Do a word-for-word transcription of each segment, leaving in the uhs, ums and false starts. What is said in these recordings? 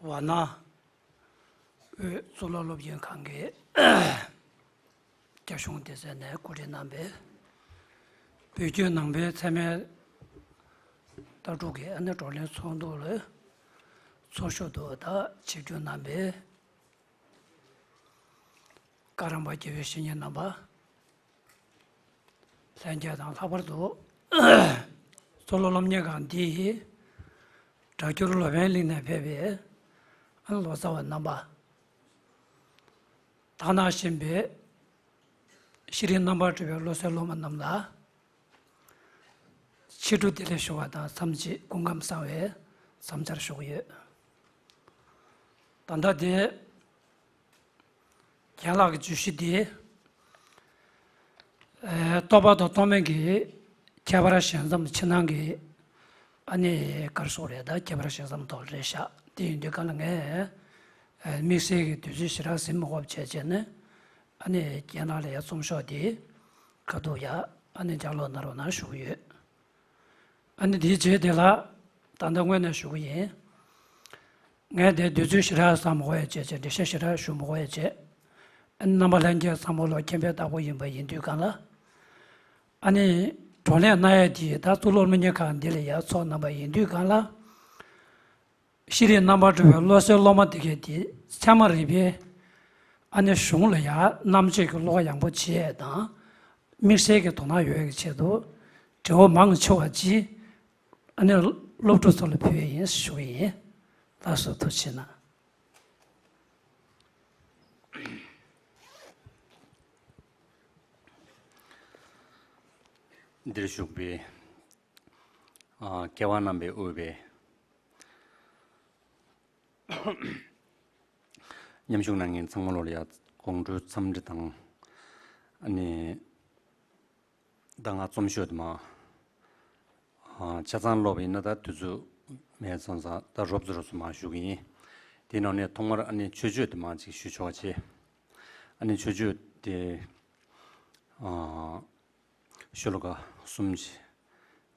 བ་ན། དབུས་གཙུག་ལག་སློབ་གཉེར་ཁང་གི་རྒྱ་གཞུང་སྡེ་ཚན་ནས་གོ་སྒྲིག་གནང་བའི་བོད་བརྒྱུད་ནང་པའི་ཚད་མའི་ལྟ་གྲུབ་ཀྱི་ཨ་ནི་བགྲོ་གླེང་ཚོགས་འདུ་ལ་ཚོགས་ཞུགས་དུ་ད་ཆིབས་བསྒྱུར་གནང་བའི་བཀའ་རམས་པ་དགེ་བའི་བཤེས་གཉེན་རྣམ་པ། ལྷན་རྒྱས་དང་ལྷག་པར་དུ་གཙུག་ལག་སློབ་གཉེར་ཁང་འདིའི་སྒྲ་སྒྱུར་སློབ་དཔོན་གླིང་ནས་ཕེབས་པའི་ལོ་ཙཱ་བ་རྣམ་པ། དག་སྣང་གཤིན་པོས་ཤེས་རིག་རྣམ་པར་གྲོལ་བའི་བློ་གསལ་སློབ་མ་རྣམས་ལ་ཕྱི་དྲོ་བདེ་ལེགས་ཞུ་བ་དང་འཚམས་ཅིག་སྐུ་ཁམས་བཟང་བའི་འཚམས་འཆར་ཞུ་གི་ཡོད། ད་ལྟ་དེ། རྒན་ལགས་ཀྱི་བརྗོད་གཞི་འདི། ཨེ། རྟོགས་པ་དང་རྟོག་མེད་ཀྱི་ཁྱད་པར་ཞལ་འཛོམས་ཕྱི་ནང་གི་ཨ་ནི་ག་རེ་ཟེར་དགོས་རེད། ད་ཁྱད་པར་ཞལ་འཛོམས་ཐོག་རེད་ཤག་དེ་ཡིན་དུས་གང་ལ་ངས་ཨེ། དམིགས་བསལ་གྱི་དུས་ཚོད་ཞེ་དྲག་ཟིན་མི་དགོས་པ་བྱས་བྱས་ནས་ཨ་ནི་རྒན་ལགས་ལ་ཡ་རྩོམ་ཤོག་དེ་ཁ་ཐུག་ཡ་ཨ་ནི་ལྗགས་ཀློག་གནང་རོགས་གནང་ཞུ་གི་ཡོད། ཨ་ནི་དེའི་རྗེས་དེ་ལ་ད་ལྟ་སྔོན་ནས་ཞུ་གི་ཡིན། ངས་དེ་དུས་ཚོད་ཞེ་དྲག་བསམ་མ་དགོས་ཡ་བྱས་བྱས། འགྲེལ་བཤད་ཞེ་དྲག་ཞུ་མ་དགོས་ཡ་བྱས། ཨ་ནི་རྣམ་པ་ལྷན་རྒྱས་ཚང་མ་ལོ་མཁྱེན་པའི་བདག་པོ་ཡིན་པ་ཡིན་དུས་གང་ལ། ཨ་ནི་བགྲོ་གླེང་གནང་ཡ་དེ་ད་གཙུག་ལག་སློབ་གཉེར་ཁང་འདི་ལ་ཡ་ཚོགས་གནང་པ་ཡིན་དུས་གང་ལ། ཤེས་རིག་རྣམ་པར་གྲོལ་བའི་བློ་གསལ་སློབ་མ་དེ་གས་དེ་ཚད་མ་རིག་པའི་ཨ་ནི་གཞུང་ལ་ཡ་རྣམ་དཔྱོད་ཀྱི་བློ་ཁ་ཡངས་པོ་བྱེད་ཡས་དང་། དམིགས་བསལ་གྱི་དོ་སྣང་ཡོད་ཡས་ཀྱི་ཆེད་དུ་འབྲེལ་བ་མང་ཆེ་བ་ཅིག་ཨ་ནི་སློབ་ཕྲུག་ཚོ་ལ་ཕུལ་ཡས་ཡིན་ཞུ་གི་ཡིན། ལགས་སོ། ཐུགས་རྗེ་གནང་། འདིར་བཞུགས་པའི་ཨ། མཁས་དབང་རྣམ་པས་དབུས་པའི་མཉམ་ཞུགས་གནང་མཁན་ཚང་མ་ལོ་ལ་ཡ་དགོང་དྲོའི་འཚམས་འདྲི་དང་། ཨ་ནི་ད་ང་རྩོམ་ཤོག་དེ་མ་ཨ། ཆ་ཚང་ཀློག་པ་ཡིན་ན་ད་དུས་ཚོད་མེད་སོང་ཙང་། ད་རོབ་ཙམ་རོབ་ཙམ་མ་ཞུ་གི་ཡིན། དེའི་ནང་ནས་ཐོག་མར་ཨ་ནི་མཆོད་བརྗོད་དེ་མ་ཅིག་ཞུ་ཆོག་བྱས། ཨ་ནི་མཆོད་བརྗོད་དེ་ཨ། ཤོ་ལོ་ཀ་གསུམ་ཅིག་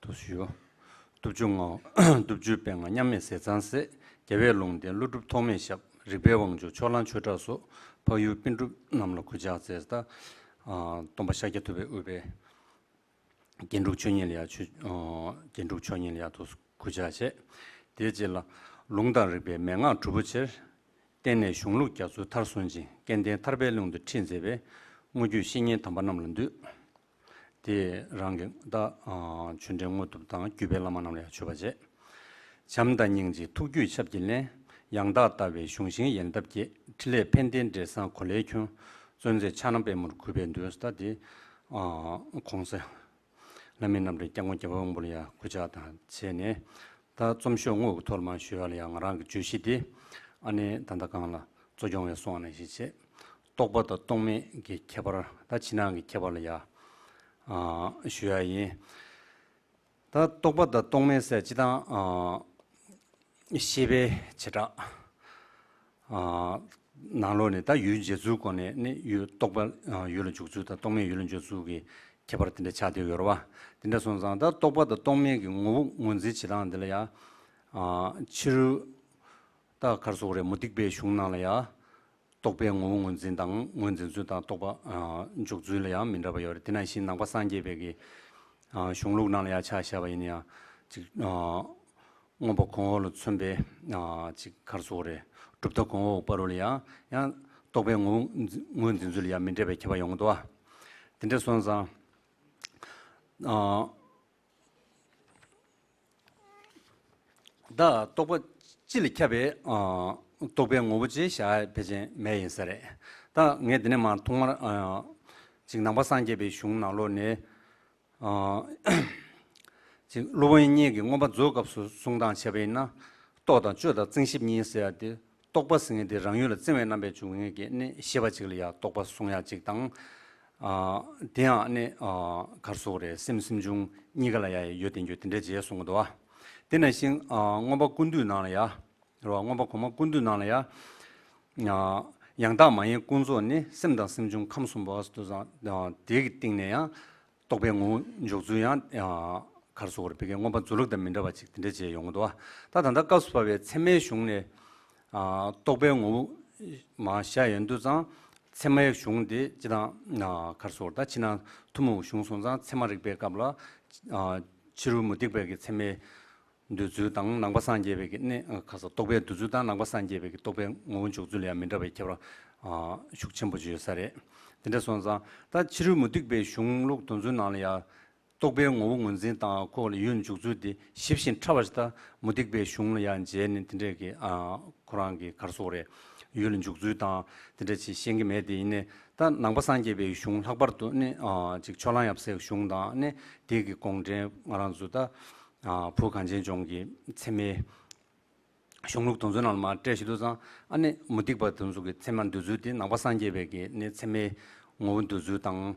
དུ་ཞུ། སྟོབས་བཅུ་ངག་སྟོབས་བཅུའི་དཔལ་མངའ་མཉམ་མེད་ཟས་གཙང་སྲས། རྒྱལ་བའི་ལུང་བསྟན་ཀླུ་སྒྲུབ་ཐོགས་མེད་ཞབས། རིག་པའི་དབང་ཕྱུག་ཕྱོགས་གླང་ཆོས་གྲགས་སོགས། འཕགས་ཡུལ་པཎ་གྲུབ་རྣམས་ལ་གུས་ཕྱག་འཚལ། ད་སྟོན་པ་ཤཱཀྱ་ཐུབ་པས་དབུས་པའི་རྒྱན་དྲུག་མཆོག་གཉིས་ལ་ཡ་མཆོད། རྒྱན་དྲུག་མཆོག་གཉིས་ལ་ཡ་དུ་གུས་ཕྱག་བྱས། དེའི་རྗེས་ལ། ལུང་དང་རིགས་པའི་མན་ངག་གྲུབ་པོ་ཆེར། བརྟེན་ནས་གཞུང་ལུགས་རྒྱ་མཚོའི་མཐར་སོན་ཅིང་། སྐལ་ལྡན་ཐར་པའི་གླིང་དུ་ཁྲིད་མཛད་པའི། དངོས་བརྒྱུད་བཤེས་གཉེན་དམ་པ་རྣམས་ལ་འདུད། དེ་རང་གི་ད་ཆོས་འབྲེལ་དངོས་གྲུབ་དང་བརྒྱུད་པའི་བླ་མ་རྣམས་ལ་ཡང་མཆོད་པ་བྱས། བྱམས་དང་སྙིང་རྗེའི་ཐུགས་རྒྱུད་ཆབ་ཀྱིས་བརླན། ཡང་དག་ལྟ་བའི་གཞུང་ཤིང་ཡལ་འདབ་ཀྱི། ཕྲིན་ལས་ཕན་བདེའི་འབྲས་བཟང་གོ་ལའི་ཁྱོན། བརྩོན་མཛད་ཕྱག་ན་པདྨོར་གུས་པས་འདུད། ད་དེ་༸གོང་ས་ལྷ་མིའི་རྣམ་འདྲེན་སྐྱབས་མགོན་རྒྱལ་བ་དབང་པོ་ལ་ཡང་གུས་ཕྱག་དང་བྱས་ནས། ད་རྩོམ་ཤོག་དངོས་ཀྱི་ཐོག་ལ་མར་ཞུ་ཡ་ལ་ཡང་ང་རང་གི་བརྗོད་གཞི་དེ་ཨ་ནི་ད་ལྟ་གོང་ལ་གཙོ་སྐྱོང་བས་གསུངས་པ་ནང་བཞིན་བྱས། རྟོག་པ་དང་རྟོག་མེད་ཀྱི་ཁྱད་པར། ད་ཕྱི་ནང་གི་ཁྱད་པར་ལ་ཡ་ཨ་ཞུ་ཡ་ཡིན། ད་རྟོག་པ་དང་རྟོག་མེད་ཟེར་སྤྱིར་བཏང་ཨ་ཤེས་པའི་བྱེ་བྲག་ཨ་ནང་ལོགས་ནས་ད་ཡུལ་འབྱེད་ཚུལ་སྒོ་ནས་ནི་ཡུལ་རྟོག་པ་ཨ་ཡུལ་ལ་འཇོག་ཚུལ་དང་རྟོག་མེད་ཡུལ་ལ་འཇོག་ཚུལ་གྱི་ཁྱད་པར་དེ་འདྲ་ཆགས་བསྡད་ཡོད་རེད་བ། དེ་འདྲ་སོང་ཙང་ད་རྟོག་པ་དང་རྟོག་མེད་ཀྱི་ངོ་བོ་ངོས་འཛིན་བྱེད་སྟངས་འདི་ལ་ཡ་ཨ་ཕྱི་རོལ་ད་ག་རེ་ཟེར་དགོས་རེད། མུ་སྟེགས་པའི་གཞུང་ནང་ལ་ཡ། རྟོག་པའི་ངོ་བོ་ངོས་འཛིན་དང་། ངོས་འཛིན་ཚུལ་དང་། རྟོག་པ་ཨ་འཇོག་ཚུལ་ལ་ཡང་མི་འདྲ་བ་ཡོད་རེད། དེ་ནང་བཞིན་ནང་པ་སངས་རྒྱས་པའི་གི་ཨ་གཞུང་ལུགས་ནང་ལ་ཡང་ཆ་བཞག་པ་ཡིན་ན་ཡང་ཅིག་ཨ་མངོན་པ་གོང་འོག་ལ་མཚོན་པའི་ཨ་ཅིག་ག་རེ་ཟེར་དགོས་རེད། གྲུབ་མཐའ་གོང་འོག་བར་ལ་ཡང་ཡང་རྟོག་པའི་ངོ་བོ་ངོས་འཛིན་ཚུལ་ལ་ཡང་མི་འདྲ་བའི་ཁྱད་པར་ཡོང་གི་འདུག་བ། དེ་འདྲ་སོང་ཙང་ཨ། ད་རྟོག་པ་སྤྱི་ལ་ཁྱབ་པའི་ཨ་རྟོག་པའི་ངོ་བོ་ཅེས་བྱ་བ་ཕལ་ཆེར་མེད་ཡིན་ས་རེད། ད་ངས་འདི་ནས་མར་ཐོག་མར་ཨ་ཅིག་ནང་པ་སངས་རྒྱས་པའི་གཞུང་ནང་ལོགས་ནས་ཨ་ཅིག་སློབ་དཔོན་གཉིས་ཀྱིས་མངོན་པ་རྫོགས་སྐབས་སུ་གསུང་སྟངས་བྱས་པ་ཡིན་ན། རྟོག་དང་དཔྱོད་དང་བརྩོན་ཤེས་གཉིས་ཟེར་ཡ་དེ། རྟོག་པ་ཟེར་མཁན་དེ་རང་ཡུལ་ལ་བརྩེ་བའི་རྣམ་པས་འཇུག་མཁན་གྱི་ནི་ཤེས་པ་ཅིག་ལ་ཡང་རྟོག་པ་གསུང་ཡ་ཅིག་དང་། ཨ་དེ་ཡང་ནི་ཨ་ག་རེ་ཟེར་དགོས་རེད། སེམས་སེམས་བྱུང་གཉིས་ཀ་ལ་ཡང་ཡོད་དེ་འགྱོ་དེ་འདྲ་བྱས་གསུང་གི་འདུག་བ། དེ་ནང་བཞིན་ཨ་མངོན་པ་ཀུན་བཏུས་ནང་ལ་ཡང་རེད་བ། མངོན་པ་གོང་མ་ཀུན་བཏུས་ནང་ལ་ཡང་ཨ་ཡང་དག་མ་ཡིན་ཀུན་རྫོབ་ནི། སེམས་དང་སེམས་བྱུང་ཁམས་གསུམ་པོ་ཟེར་དུས་ཙང་དེ་གི་སྟེང་ནས་ཡང་། རྟོག་པའི་ངོ་བོ་འཇོག་ཚུལ་ཡང་ཨ་ག་རེ་ཟེར་དགོས་རེད། ཕ་གིའི་མངོན་པ་མཛོད་ལུགས་དང་མི་འདྲ་བ་ཅིག་དེ་འདྲ་བྱས་ཡོང་གི་འདུག་བ། ད་ད་ལྟ་སྐབས་སུ་བབས་པའི་ཚད་མའི་གཞུང་ནས་ ཨ་རྟོག་པའི་ངོ་བོ་མར་བཞག་ཡོང་དུས་ཙང་ཚད་མའི་གཞུང་དེ་སྤྱིར་བཏང་ཨ་ག་རེ་ཟེར་ད་ཕྱི་ནང་ཐུན་མོང་གཞུང་སོང་ཙང་ཚད་མ་རིག་པའི་སྐབས་ལ་ཨ་ཕྱི་རོལ་མུ་སྟེགས་པའི་གི་ཚད་མའི་འདོད་ཚུལ་དང་ནང་པ་སངས་རྒྱས་པའི་གི་ནི་ཨ་ག་རེ་ཟེར་རྟོག་པའི་འདོད་ཚུལ་དང་ནང་པ་སངས་རྒྱས་པའི་གི་རྟོག་པའི་ངོ་བོ་འཇོག་ཚུལ་ལ་ཡང་མི་འདྲ་བའི་ཁྱད་པར་ཨ་ཤུགས་ཆེན་པོ་ཅིག་ཡོད་ས་རེད། དེ་འདྲ་སོང་ཙང་ད་ཕྱི་རོལ་མུ་སྟེགས་པའི་གཞུང་ལུགས་དེ་ཚོའི་ནང་ལ་ཡང་རྟོག་པའི་ངོ་བོ་ངོས་འཛིན་དང་ཁོ་ལ་ཡུལ་འཇོག་ཚུལ་དེ་ཞིབ་ཅིང་ཕྲ་བ་ཞིག་ད་མུ་སྟེགས་པའི་གཞུང་ལ་ཡང་མཇལ་ནས་དེ་འདྲས་ཀྱི་ཨ་ཁོ་རང་གི་ག་རེ་ཟེར་དགོས་རེད། ཡུལ་ལ་འཇོག་ཚུལ་དང་དེ་འདྲས་ཅིག་ཤེས་ཀྱི་མེད་དེ། ཡིན་ནའི་ད་ནང་པ་སངས་རྒྱས་པའི་གཞུང་ལྷག་པར་དུ་ནི་ཨ་ཅིག་ཕྱོགས་གླང་ཡབ་སྲས་ཀྱི་གཞུང་དང་ནི་དེ་གི་དགོངས་འགྲེལ་ང་རང་ཚོ་ད་ཨ་བོད་གངས་ཅན་ལྗོངས་ཀྱི་ཚད་མའི་གཞུང་ལུགས་དེ་ཚོའི་ནང་ལ་མར་བཀྲལ་ཞིག་འདུག་ཙང་ཨ་ནི་མུ་སྟེགས་པ་དེ་ཚོ་གི་ཚད་མ་འདོད་ཚུལ་དེ་ནང་པ་སངས་རྒྱས་པའི་གི་ནི་ཚད་མའི་ངོ་བོ་འདོད་ཚུལ་དང་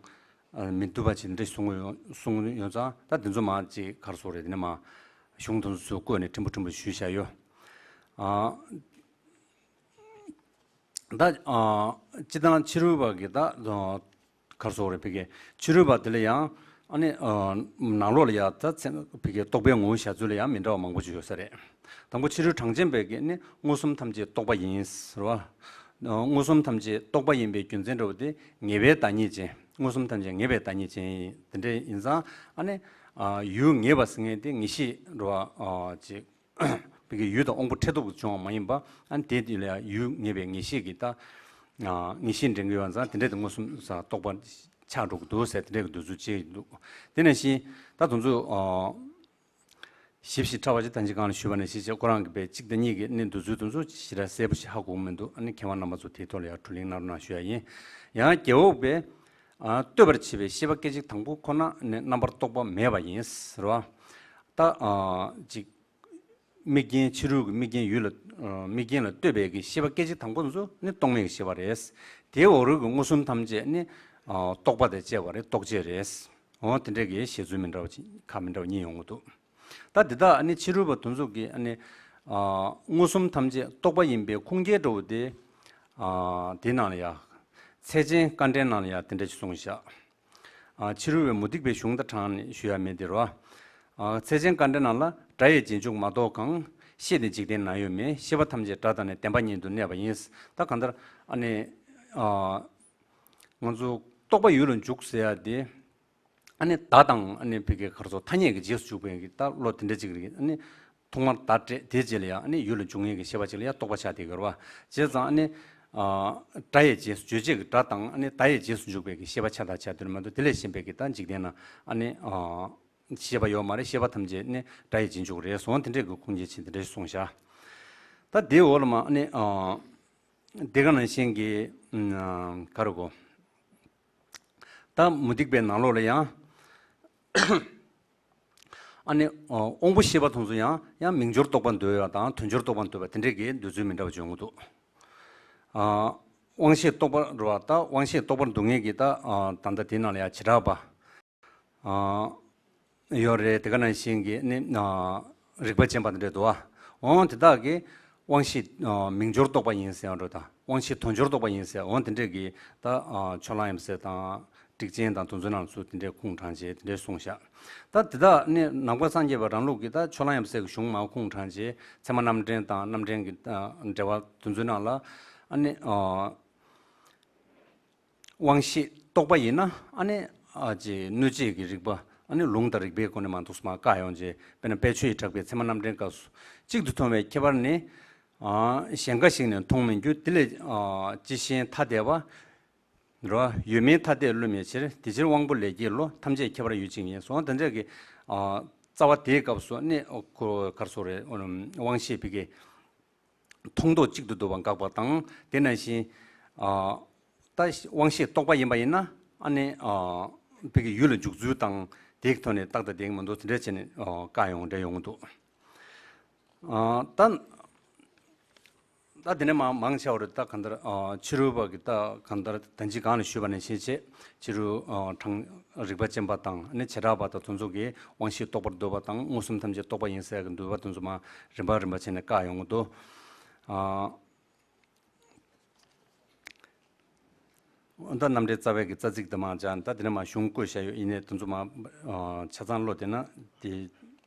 ཨ་མི་མཐུན་པ་ཅིག་འདྲ་གསུང་ཡོང་གསུང་ཡོང་ཙང་ད་དེ་ཚོ་མར་ཅིག་ག་རེ་ཟེར་དགོས་རེད། དེ་ནས་མར་གཞུང་དེ་ཚོ་བཀོད་ནས་ཕྲན་བུ་ཕྲན་བུ་ཞུས་བཞག་ཡོད། ཨ་ད་ཨ་སྤྱིར་བཏང་ཕྱི་རོལ་པ་གི་ད་ག་རེ་ཟེར་དགོས་རེད། ཕ་གི་ཕྱི་རོལ་པ་དེ་ལ་ཡང་ཨ་ནི་ཨ་ནང་ལོགས་ལ་ཡང་ད་ཚེ་ཕ་གི་རྟོག་པའི་ངོ་བོ་བཞག་ཚུལ་ལ་ཡང་མི་འདྲ་བ་མང་པོ་ཅིག་ཡོད་ས་རེད། དང་པོ་ཕྱི་རོལ་གྲངས་ཅན་པའི་གི་ནི་མངོན་སུམ་ཐམས་ཅད་རྟོག་པ་ཡིན་ཟེར་བ། ཨ་མངོན་སུམ་ཐམས་ཅད་རྟོག་པ་ཡིན་པའི་རྒྱུ་མཚན་འདྲ་བོ་དེ་ངེས་པའི་བདག་ཉིད་ཅན། མངོན་སུམ་ཐམས་ཅད་ངེས་པའི་བདག་ཉིད་ཅན་ཡིན། དེ་འདྲ་ཡིན་ཙང་ཨ་ནི་ཨ་ཡུལ་ངེས་པ་ཟེར་མཁན་དེ་ངེས་ཤེས་འདྲ་བ་ཨ་ཅིག་ཕ་གི་ཡུལ་དང་དབང་པོ་ཕྲད་ཐོགས་ཀྱིས་བྱུང་བ་མ་ཡིན་པ། ཨ་ནི་དེ་དེ་ལ་ཡུལ་ངེས་པའི་ངེས་ཤེས་ཀྱི་ད་ཨ་ངེས་ཤེས་འདྲེན་གྱི་ཡོད་ཙང་དེ་འདྲ་དེ་མངོན་སུམ་ས་རྟོག་པ་ཆགས་འགྲོ་གི་འདུག་ཟེར་དེ་འདྲ་གི་འདོད་ཚུལ་བྱེད་ཀྱི་འདུག་དེ་ནང་བཞིན་ད་དེ་ཚོ་ཨ་ཞིབ་ཞིབ་ཕྲ་བ་ཅིག་ད་ཅི་གང་ལ་ཞུས་པ་ནང་བཞིན་བྱས་ཁོ་རང་གི་པའི་གཅིག་དང་གཉིས་ཀྱི་གནས་འདོད་ཚུལ་དེ་ཚོ་ཞེ་དྲག་གསལ་པོ་ཞིག་ཧ་གོ་གི་མི་འདུག་ཨ་ནི་མཁས་དབང་རྣམ་པ་ཚོ་དེའི་ཐོག་ལ་ཡང་དྲུང་ལེན་གནང་རོགས་གནང་ཞུ་ཡ་ཡིན། ཡང་རྒྱལ་འོག་པས་ཨ་ལྟོས་པར་བྱེད་པའི་ཤེས་པ་སྐད་ཅིག་དང་པོ་ཁོ་ན་ནི་རྣམ་པར་རྟོག་པ་མེད་པ་ཡིན་ཟེར་བ། ད་ཨ་ཅིག་དམིགས་རྐྱེན་ཕྱི་རོལ་གྱི་དམིགས་རྐྱེན་ཡུལ་ལ་ཨ་དམིགས་རྐྱེན་ལ་ལྟོས་པའི་གི་ཤེས་པ་སྐད་ཅིག་དང་པོ་ཚོ་ནི་རྟོག་མེད་ཀྱི་ཤེས་པ་རེད། དེའི་འོག་རོལ་གྱི་མངོན་སུམ་ཐམས་ཅད་ནི་ཨ་རྟོག་པ་དང་བཅས་པ་རེད། རྟོག་བཅས་རེད། འོ་དེ་འདྲ་གི་བཞེད་ཚུལ་མི་འདྲ་བ་ཅིག་ཁ་མི་འདྲ་བ་གཉིས་ཡོང་གི་འདུག་ད་འདི་དག་ཨ་ནི་ཕྱི་རོལ་པ་དེ་ཚོ་གིས་ཨ་ནི་ཨ་མངོན་སུམ་ཐམས་ཅད་རྟོག་པ་ཡིན་པའི་ཁུངས་སྐྱེལ་འདྲ་བོ་དེ་ཨ་དེའི་ནང་ལ་ཡ་ཚད་ཆེན་དཀའ་འགྲེལ་ནང་ལ་ཡ་དེ་འདྲ་ཞིག་གསུངས་བཞག་ཨ་ཕྱི་རོལ་པའི་མུ་སྟེགས་པའི་གཞུང་དང་དྲངས་ནས་ཞུ་ཡ་མེད་དེ་རོ། ཨ་ཚད་ཆེན་དཀའ་འགྲེལ་ནང་ལ་སྒྲ་ཡི་རྗེས་འཇུག་མ་གཏོགས་གང་། ཤེས་དང་འཇིག་རྟེན་ན་ཡོད་མེད། ཤེས་པ་ཐམས་ཅད་སྒྲ་དང་ནི་བདེན་པ་ཉིད་དུ་གནས་པ་ཡིན། ད་གང་ལྟར་ཨ་ནི་ཨ་ང་ཚོ་རྟོག་པ་ཡུལ་ལ་འཇུག་ཟེར་ཡ་དེ། ཨ་ནི་བརྡ་དང་ཨ་ནི་ཕ་གི་ག་རེ་ཟེར་ཐ་སྙད་ཀྱི་རྗེས་སུ་འཇུག་པའི་གི་ད་བློ་དེ་འདྲ་ཅིག་རེད། ཨ་ནི་ཐོག་མར་བརྡ་སྤྲད་དེའི་རྗེས་ལ་ཡང་ཨ་ནི་ཡུལ་ལ་འཇུག་མཁན་གྱི་ཤེས་པ་ཅིག་ལ་ཡང་རྟོག་པ་ཆགས་བསྡད་ཀྱི་རེད་བ། བྱས་ཙང་ཨ་ནི་ཨ་སྒྲ་ཡི་རྗེས་སུ་རྗོད་བྱེད་ཀྱི་སྒྲ་དང་ཨ་ནི་བརྡ་ཡི་རྗེས་སུ་འཇུག་པའི་གི་ཤེས་པ་ཆགས་དང་ཆགས་དུ་མ་གཏོགས་དེ་ལས་གཞན་པའི་གི་ད་འཇིག་རྟེན་ན་ཨ་ནི་ཨ་ཤེས་པ་ཡོད་མ་རེད། ཤེས་པ་ཐམས་ཅད་ནི་སྒྲ་ཡི་རྗེས་འཇུག་རེད་ཟེར་དེ་འདྲའི་གི་ཁུངས་སྐྱེལ་ཕྱིན་དེ་འདྲ་ཞིག་གསུངས་བཞག་ད་དེའི་འོག་ལ་མ་ཨ་ནི་ཨ་དེ་ག་ནང་བཞིན་གྱི་ཨ་ག་རེ་གོ། ད་མུ་སྟེགས་པའི་ནང་ལོགས་ལ་ཡང་ཨ་ནི་ཨ་དབང་པོ་ཤེས་པ་དེ་ཚོ་ཡང་ཡང་མིང་སྦྱོར་རྟོག་པ་འདོད་ཡ་དང་དོན་སྦྱོར་རྟོག་པ་འདོད་པ་དེ་འདྲས་ཀྱི་འདོད་ཚུལ་མི་འདྲ་བ་བྱུང་གི་འདུག་ཨ་དབང་ཤེས་རྟོག་པ་རེད་བ། ད་དབང་ཤེས་རྟོག་པར་འདོད་མཁན་གྱི་ད་ཨ་ད་ལྟ་དེའི་ནང་ལ་ཡང་བྱེ་བྲག་པ། ཨ་ཡོད་རེད། དེ་ག་ནང་བཞིན་གྱི་ནི་ཨ་རིག་པ་ཅན་པ་དེ་འདྲ་འདུག་བ། འོང་དེ་དག་གིས་དབང་ཤེས་ཨ་མིང་སྦྱོར་རྟོག་པ་ཡིན་ཟེར་བ་འདྲ་དང་དབང་ཤེས་དོན་སྦྱོར་རྟོག་པ་ཡིན་ཟེར། འོང་དེ་འདྲས་ཀྱི་ད་ཨ་ཕྱོགས་གླང་ཡབ་སྲས་དང་ཊཱིཀ་ཆེན་དང་དེ་ཚོའི་ནང་ཚུར་དེ་འདྲས་ཁུངས་དྲངས་བྱས་དེ་འདྲས་གསུངས་བཞག་ད་དེ་དག་ནི་ནང་པ་སངས་རྒྱས་པ་རང་ལུགས་ཀྱི་ད་ཕྱོགས་གླང་ཡབ་སྲས་ཀྱི་གཞུང་མར་ཁུངས་དྲངས་བྱས་ཚད་མ་རྣམ་འདྲེན་དང་རྣམ་འདྲེན་གྱི་ཨ་འབྲེལ་བ་དེ་ཚོའི་ནང་ལ་ཨ་ནི་ཨ། དབང་ཤེས་རྟོག་པ་ཡིན་ན་ཨ་ནི་ཨ་ཅེ་གནོད་བྱེད་ཀྱི་རིག་པ་ཨ་ནི་ལུང་དང་རིགས་པའི་སྒོ་ནས་མ་འདུག་སེ་མར་བཀག་ཡོང་རྗེས་དཔེར་ན་དཔལ་ཆོས་ཀྱི་གྲགས་པའི་ཚད་མ་རྣམ་འདྲེན་སྐབས་སུ་གཅིག་ཏུ་མཐོང་བའི་ཁྱད་པར་ནི། ཨ་གཞན་འགའ་ཞིག་ནི་མཐོང་མི་འགྱུར། དེ་ལས་ཨ་ཅི་ཤེས་ཐ་དད་པ། རོ། ཡོད་མིན་ཐ་དད་བསླུ་མེད་ཕྱིར། དེ་ཕྱིར་དབང་པོ་ལས་སྐྱེས་བློ། ཐམས་ཅད་ཁྱད་པར་ཡུལ་གཅིག་ཡིན་སོགས་དེ་འདྲ་གི་ཨ་རྩ་བ་དེའི་སྐབས་སུ་ནི་ཁོ་ག་རེ་ཟེར་དགོས་རེད། དབང་ཤེས་ཕ་གི་མཐོང་ལྡོག་གཅིག་ཏུ་འདུ་བ་འགག་པ་དང་དེ་ནང་བཞིན་ཨ་ད་དབང་ཤེས་རྟོག་པ་ཡིན་པ་ཡིན་ན་ཨ་ནི་ཨ་ཕ་གི་ཡུལ་ལ་འཇུག་ཚུལ་དང་དེའི་ཐོག་ནས་ཏག་ཏག་བསྡད་ཀྱི་མི་འདུག་དེ་འདྲ་བྱས་ནས་ཨ་བཀག་ཡོང་འདྲ་ཡོང་གི་འདུག་ཨ་ད་ད་དེ་ནས་མ་མང་ཆེ་བ་རེད། ད་གང་ལྟར་ཨ་ཕྱི་རོལ་པ་གི་ད་གང་ལྟར་ད་ཅི་གང་ལ་ཞུས་པ་ནང་བཞིན་བྱས་ཕྱི་རོལ་ཨ་གྲངས་རིག་པ་ཅན་པ་དང་ནི་བྱེ་བྲག་པ་དང་དེ་ཚོ་གིས་དབང་ཤེས་རྟོག་པར་འདོད་པ་དང་མངོན་སུམ་ཐམས་ཅད་རྟོག་པ་ཡིན་ཟེར་གི་འདོད་པ་དེ་ཚོ་མ་རིམ་པ་རིམ་པ་བྱས་ནས་བཀག་ཡོང་གི་འདུག་ཨ་ད་རྣམ་འགྲེལ་རྩ་བའི་གི་རྩ་ཚིག་དེ་མ་སྦྱངས། ད་དེ་ནས་མ་གཞུང་བཀོད་བཞག་ཡོད། ཡིན་ནའི་དེ་ཚོ་མ་ཨ་ཆ་ཚང་ཀློག་བསྡད་ན་དེ་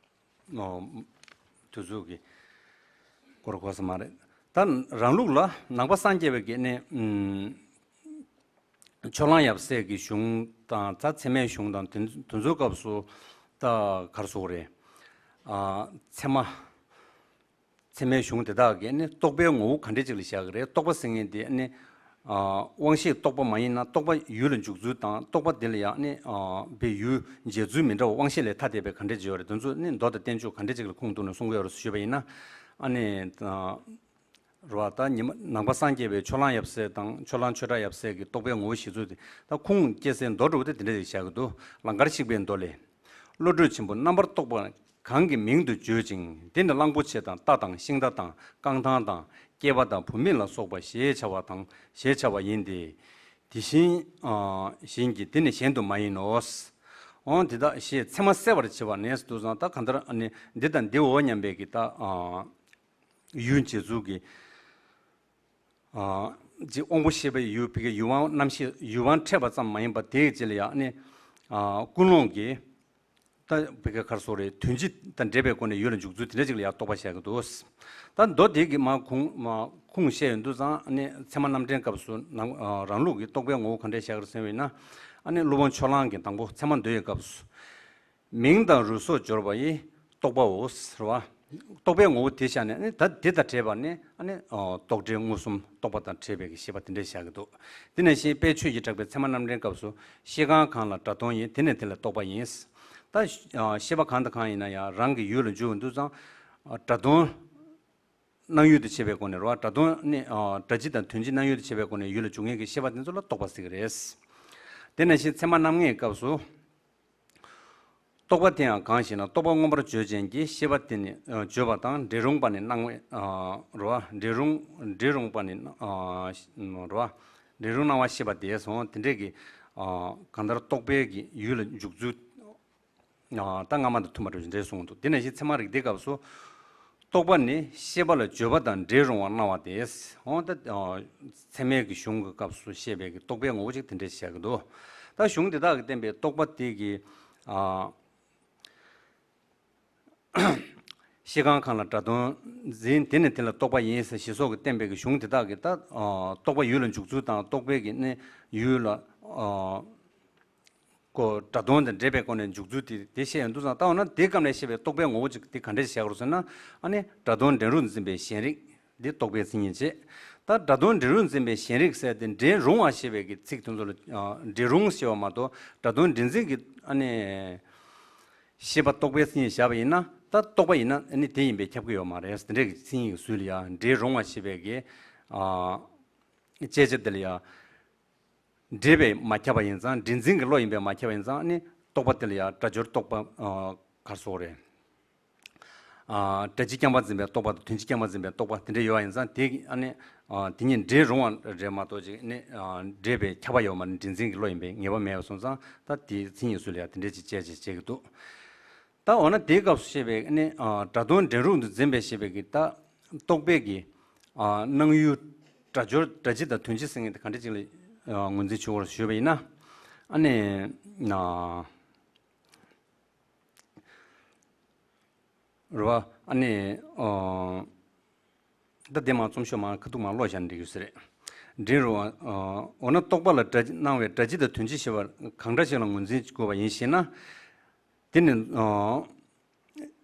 ཨ་དུས་ཚོད་ཀྱི་སྐོར་གོ་ས་མ་རེད། ད་རང་ལུགས་ལ་ནང་པ་སངས་རྒྱས་པའི་གི་ནི་ཨུམ། ཕྱོགས་གླང་ཡབ་སྲས་ཀྱི་གཞུང་དང་ད་ཚད་མའི་གཞུང་དང་དེ་དེ་ཚོའི་སྐབས་སུ་ད་ག་རེ་ཟེར་དགོས་རེད། ཨ། ཚད་མ། ཚད་མའི་གཞུང་དེ་དག་གིས་ནི་རྟོག་པའི་ངོ་བོ་ག་འདྲས་ཅིག་ལ་བཞག་གི་རེད། རྟོག་པ་ཟེར་མཁན་དེ་ནི་ཨ། དབང་ཤེས་རྟོག་པ་མ་ཡིན་ན་རྟོག་པ་ཡུལ་ལ་འཇུག་ཚུལ་དང་རྟོག་པ་དེ་ལ་ཡང་ནི་ཨ། པའི་ཡུལ་འབྱེད་ཚུལ་མི་འདྲ་བ་དབང་ཤེས་ལས་ཐ་དད་པའི་ག་འདྲས་ཅིག་ཡོད་རེད། དེ་ཚོ་ནི་མདོ་དང་བསྟན་བཅོས་ག་འདྲས་ཅིག་ལ་ཁུངས་གཏུགས་ནས་གསུང་གི་ཡོད་རེད་ཞུས་པ་ཡིན་ན། ཨ་ནི་ཨ། རེད་བ། ད་ཉི་མ་ནང་པ་སངས་རྒྱས་པའི་ཕྱོགས་གླང་ཡབ་སྲས་དང་ཕྱོགས་གླང་ཆོས་གྲགས་ཡབ་སྲས་ཀྱི་རྟོག་པའི་ངོ་བོ་བཞེད་ཚུལ་དེ། ད་ཁུངས་སྐྱེལ་སའི་མདོ་འདྲ་བོ་དེ་དེ་འདྲ་ཞིག་བཞག་གི་འདུག། ལང་ཀར་གཤེགས་པའི་མདོ་ལས། བློ་གྲོས་ཆེན་པོ་རྣམ་པར་རྟོག་པ་གང་གི་མིང་དུ་བརྗོད་ཅིང་། དེ་ནི་གླང་པོ་ཆེ་དང་རྟ་དང་ཤིང་རྟ་དང་རྐང་ཐང་དང་སྐྱེས་པ་དང་བུད་མེད་ལ་སོགས་པ་ཞེས་བྱ་བ་དང་ཞེས་བྱ་བ་ཡིན་ཏེ། དེ་བཞིན་ཨ། གཞན་གྱི་དེ་ནི་གཞན་དུ་མ་ཡིན་ནོ། འོ་དེ་དག་ཞེས་ཚད་མ་གསལ་བར་བྱེད་པ་ནས་འདུག་ཙང་ད་གང་ལྟར་ཨ་ནི་འདི་དང་འདིའོ་སྙམ་པའི་གི་ད་ཨ། ཡུལ་འབྱེད་ཚུལ་གྱི་ཨ། ཅིག་དབང་པོ་ཤེས་པའི་ཡུལ་བི་གའི་ཡུལ་དབང་རྣམ་ཤེས་ཡུལ་དབང་འཕྲད་པ་ཙམ་མ་ཡིན་པ་དེའི་རྗེས་ལ་ཡང་ནི་ཨ། ཀུན་སློང་གི་ད་བི་གའི་ག་རེ་ཟེར་དགོས་རེད། དོན་སྤྱི་དང་འབྲེལ་བའི་སྒོ་ནས་ཡུལ་ལ་འཇུག་ཚུལ་དེ་འདྲ་ཅིག་ལ་ཡང་རྟོག་པ་བཞག་གི་འདུག། ད་མདོ་དེ་གི་མ་ཁུངས་མ་ཁུངས་བཤད་ཡོང་དུས་ཙང་ནི་ཚད་མ་རྣམ་འདྲེན་སྐབས་སུ་ནང་ཨ། རང་ལུགས་ཀྱི་རྟོག་པའི་ངོ་བོ་ག་འདྲས་བཞག་གི་རེད་ཟེར་བ་ཡིན་ན། ཨ་ནི་སློབ་དཔོན་ཕྱོགས་གླང་གིས་དང་པོ་ཚད་མ་མདོའི་སྐབས་སུ། མིང་དང་རུས་སོགས་སྦྱོར་བ་ཡི་རྟོག་པའོ་ཟེར་བ། རྟོག་པའི་ངོ་བོ་དེ་བཞག་ནས་ནི་ད་དེ་དང་བྲལ་བ་ནི་ཨ་ནི་རྟོག་བྲལ་མངོན་སུམ་རྟོག་པ་དང་བྲལ་བའི་གི་ཤེས་པ་དེ་འདྲ་བཞག་གི་འདུག། དེ་ནང་བཞིན་དཔལ་ཆོས་ཀྱི་གྲགས་པའི་ཚད་མ་རྣམ་འདྲེན་སྐབས་སུ། ཤེས་གང་གང་ལ་སྒྲ་དོན་ཡིན། དེ་ནི་དེ་ལ་རྟོག་པ་ཡིན། ད་ཤེས་པ་གང་དང་གང་ཡིན་ན་ཡང་རང་གི་ཡུལ་ལ་འཇུག་འདུག་ཙང་སྒྲ་དོན། སྣང་ཡུལ་དུ་བྱེད་པའི་སྒོ་ནས་རེད་བ། སྒྲ་དོན་ནི་ཨ། སྒྲ་སྤྱི་དང་དོན་སྤྱི་སྣང་ཡུལ་དུ་བྱེད་པའི་སྒོ་ནས་ཡུལ་ལ་འཇུག་མཁན་གྱི་ཤེས་པ་དེ་ཚོ་ལ་རྟོག་པ་ཟེར་གྱི་རེད། དེ་ནང་བཞིན་ཚད་མ་རྣམ་ལྔའི་སྐབས་སུ། རྟོག་པ་དེ་ཡང་གང་ཞེ་ན། རྟོག་པ་མངོན་པར་བརྗོད་ཅན་གྱི་ཤེས་པ་དེ་ནི་ཨ། བརྗོད་པ་དང་འབྲེལ་རུང་བ་ནི་སྣང་བས་ཨ། རེད་བ། འབྲེལ་རུང་འབྲེལ་རུང་བ་ནི་ཨ། རེད་བ། འབྲེལ་རུང་སྣང་བ་ཤེས་པ་དེ་སོང་དེ་འདྲས་ཀྱི་ཨ། གང་ལྟར་རྟོག་པའི་གི་ཡུལ་ལ་འཇུག་ཚུལ། ཨ། ད་སྔ་མ་དང་མཐུན་པ་འདྲ་ཞིག་འདྲ་གསུངས་འདུག། དེ་ནང་བཞིན་ཚད་མ་རིགས་བསྡུས་སྐབས་སུ། རྟོག་པ་ནི་ཤེས་པ་ལ་བརྗོད་པ་དང་འབྲེལ་རུང་བར་སྣང་བ་སྟེ། འོ་ད་ཨ། ཚད་མའི་གི་གཞུང་གི་སྐབས་སུ་བཤད་པའི་གི་རྟོག་པའི་ངོ་བོ་ཅིག་དེ་འདྲ་བཤད་ཀྱི་འདུག། ད་གཞུང་དེ་དག་གིས་བསྟན་པའི་རྟོག་པ་དེ་གི་ཨ། ཤེས་གང་གང་ལ་སྒྲ་དོན་འཛིན། དེ་ནི་དེ་ལ་རྟོག་པ་ཡིན་ཟེར་ཞེས་སོགས་ཀྱིས་བསྟན་པའི་གི་གཞུང་དེ་དག་གིས་ད་ཨ། རྟོག་པ་ཡུལ་ལ་འཇུག་ཚུལ་དང་རྟོག་པའི་གི་ནི་ཡུལ་ལ་ཨ། ཀོ་སྒྲ་དོན་དང་འབྲེལ་བའི་སྒོ་ནས་འཇུག་ཚུལ་དེ་དེ་བཤད་ཡོང་དུས་ཙང་། ད་འོ་ན་དེའི་སྐབས་ནས་བཤད་པའི་རྟོག་པའི་ངོ་བོ་ཅིག་དེ་ག་འདྲ་ཞིག་བཞག་རོགས་ཟེར་ན། ཨ་ནི་སྒྲ་དོན་འབྲེལ་རུང་འཛིན་པའི་ཞེན་རིག་འདི་རྟོག་པའི་མཚན་ཉིད་བྱེད། ད་སྒྲ་དོན་འབྲེལ་རུང་འཛིན་པའི་ཞེན་རིག་ཟེར་དེ་འབྲེལ་རུང་བ་ཞེས་པའི་གི་ཚིག་དེ་ཚོ་ལ་ཨ། འབྲེལ་རུང་ཞེས་པ་མ་གཏོགས་སྒྲ་དོན་འབྲེལ་འཛིན་གྱི་ཨ་ནི་ཤེས་པ་རྟོག་པའི་མཚན་ཉིད་བཞག་པ་ཡིན་ན། ད་རྟོག་པ་ཡིན་ན་ཨ་ནི་དེ་ཡིན་པས་ཁྱབ་ཀྱི་ཡོད་མ་རེད། དེ་འདྲའི་གི་མཚན་ཉིད་ཀྱི་ཚུལ་ལ་ཡང་འབྲེལ་རུང་བ་ཞེས་པའི་གི་ཨ། དཔྱད་བྱ་དེ་ལ་ཡང་། འབྲེལ་བས་མ་ཁྱབ་པ་ཡིན་ཙང་། འབྲེལ་འཛིན་གྱི་བློ་ཡིན་པས་མ་ཁྱབ་པ་ཡིན་ཙང་ནི། རྟོག་པ་དེ་ལ་ཡང་སྒྲ་སྦྱོར་རྟོག་པ། ཨ། ག་རེ་ཟེར་དགོས་རེད། ཨ། སྒྲ་སྤྱི་རྐྱང་པ་འཛིན་པའི་རྟོག་པ་དང་དོན་སྤྱི་རྐྱང་པ་འཛིན་པའི་རྟོག་པ་དེ་འདྲ་ཡོད་པ་ཡིན་ཙང་། དེ་ཨ་ནི་ཨ། དེ་གཉིས་འབྲེལ་རུང་བ་རེད་མ་གཏོགས་ཅིག་ནི། ཨ། འབྲེལ་བས་ཁྱབ་པ་ཡོད་མ་རེད། འབྲེལ་འཛིན་གྱི་བློ་ཡིན་པའི་ངེས་པ་མེད་པ་སོང་ཙང་། ད་དེའི་མཚན་ཉིད་ཚུལ་ལ་ཡང་དེ་འདྲ་ཅིག་དཔྱད་བྱས་བྱེད་ཀྱི་འདུག། ད་འོ་ན་དེའི་སྐབས་སུ་བཤད་པའི་ནི། ཨ། སྒྲ་དོན་འབྲེལ་རུང་དུ་འཛིན་པའི་ཞེས་པའི་གི་ད་རྟོག་པའི་གི། ཨ། སྣང་ཡུལ་སྒྲ་སྦྱོར་སྒྲ་སྤྱི་དང་དོན་སྤྱི་ཟེར་མཁན་དེ་ག་འདྲ་ཅིག་ལ་ཨ། ངོས་འཛིན་བྱེད་དགོས་ཞུས་པ་ཡིན་ན། ཨ་ནི། ཨ། རེད་བ། ཨ་ནི། ཨ། ད་དེ་མ་རྩོམ་ཤོག་མ་ཁ་ཐུག་མ་ཀློག་བཞག་ན་འགྲིག་ཡོད་ས་རེད། འབྲེལ་རུང་བ། ཨ། འོ་ན་རྟོག་པ་ལ་སྒྲ་སྣང་བའི་སྒྲ་སྤྱི་དང་དོན་སྤྱི་ཞེས་པ་གང་འདྲ་ཞིག་ལ་ངོས་འཛིན་དགོས་པ་ཡིན་ཞེ་ན། དེ་ནི། ཨ།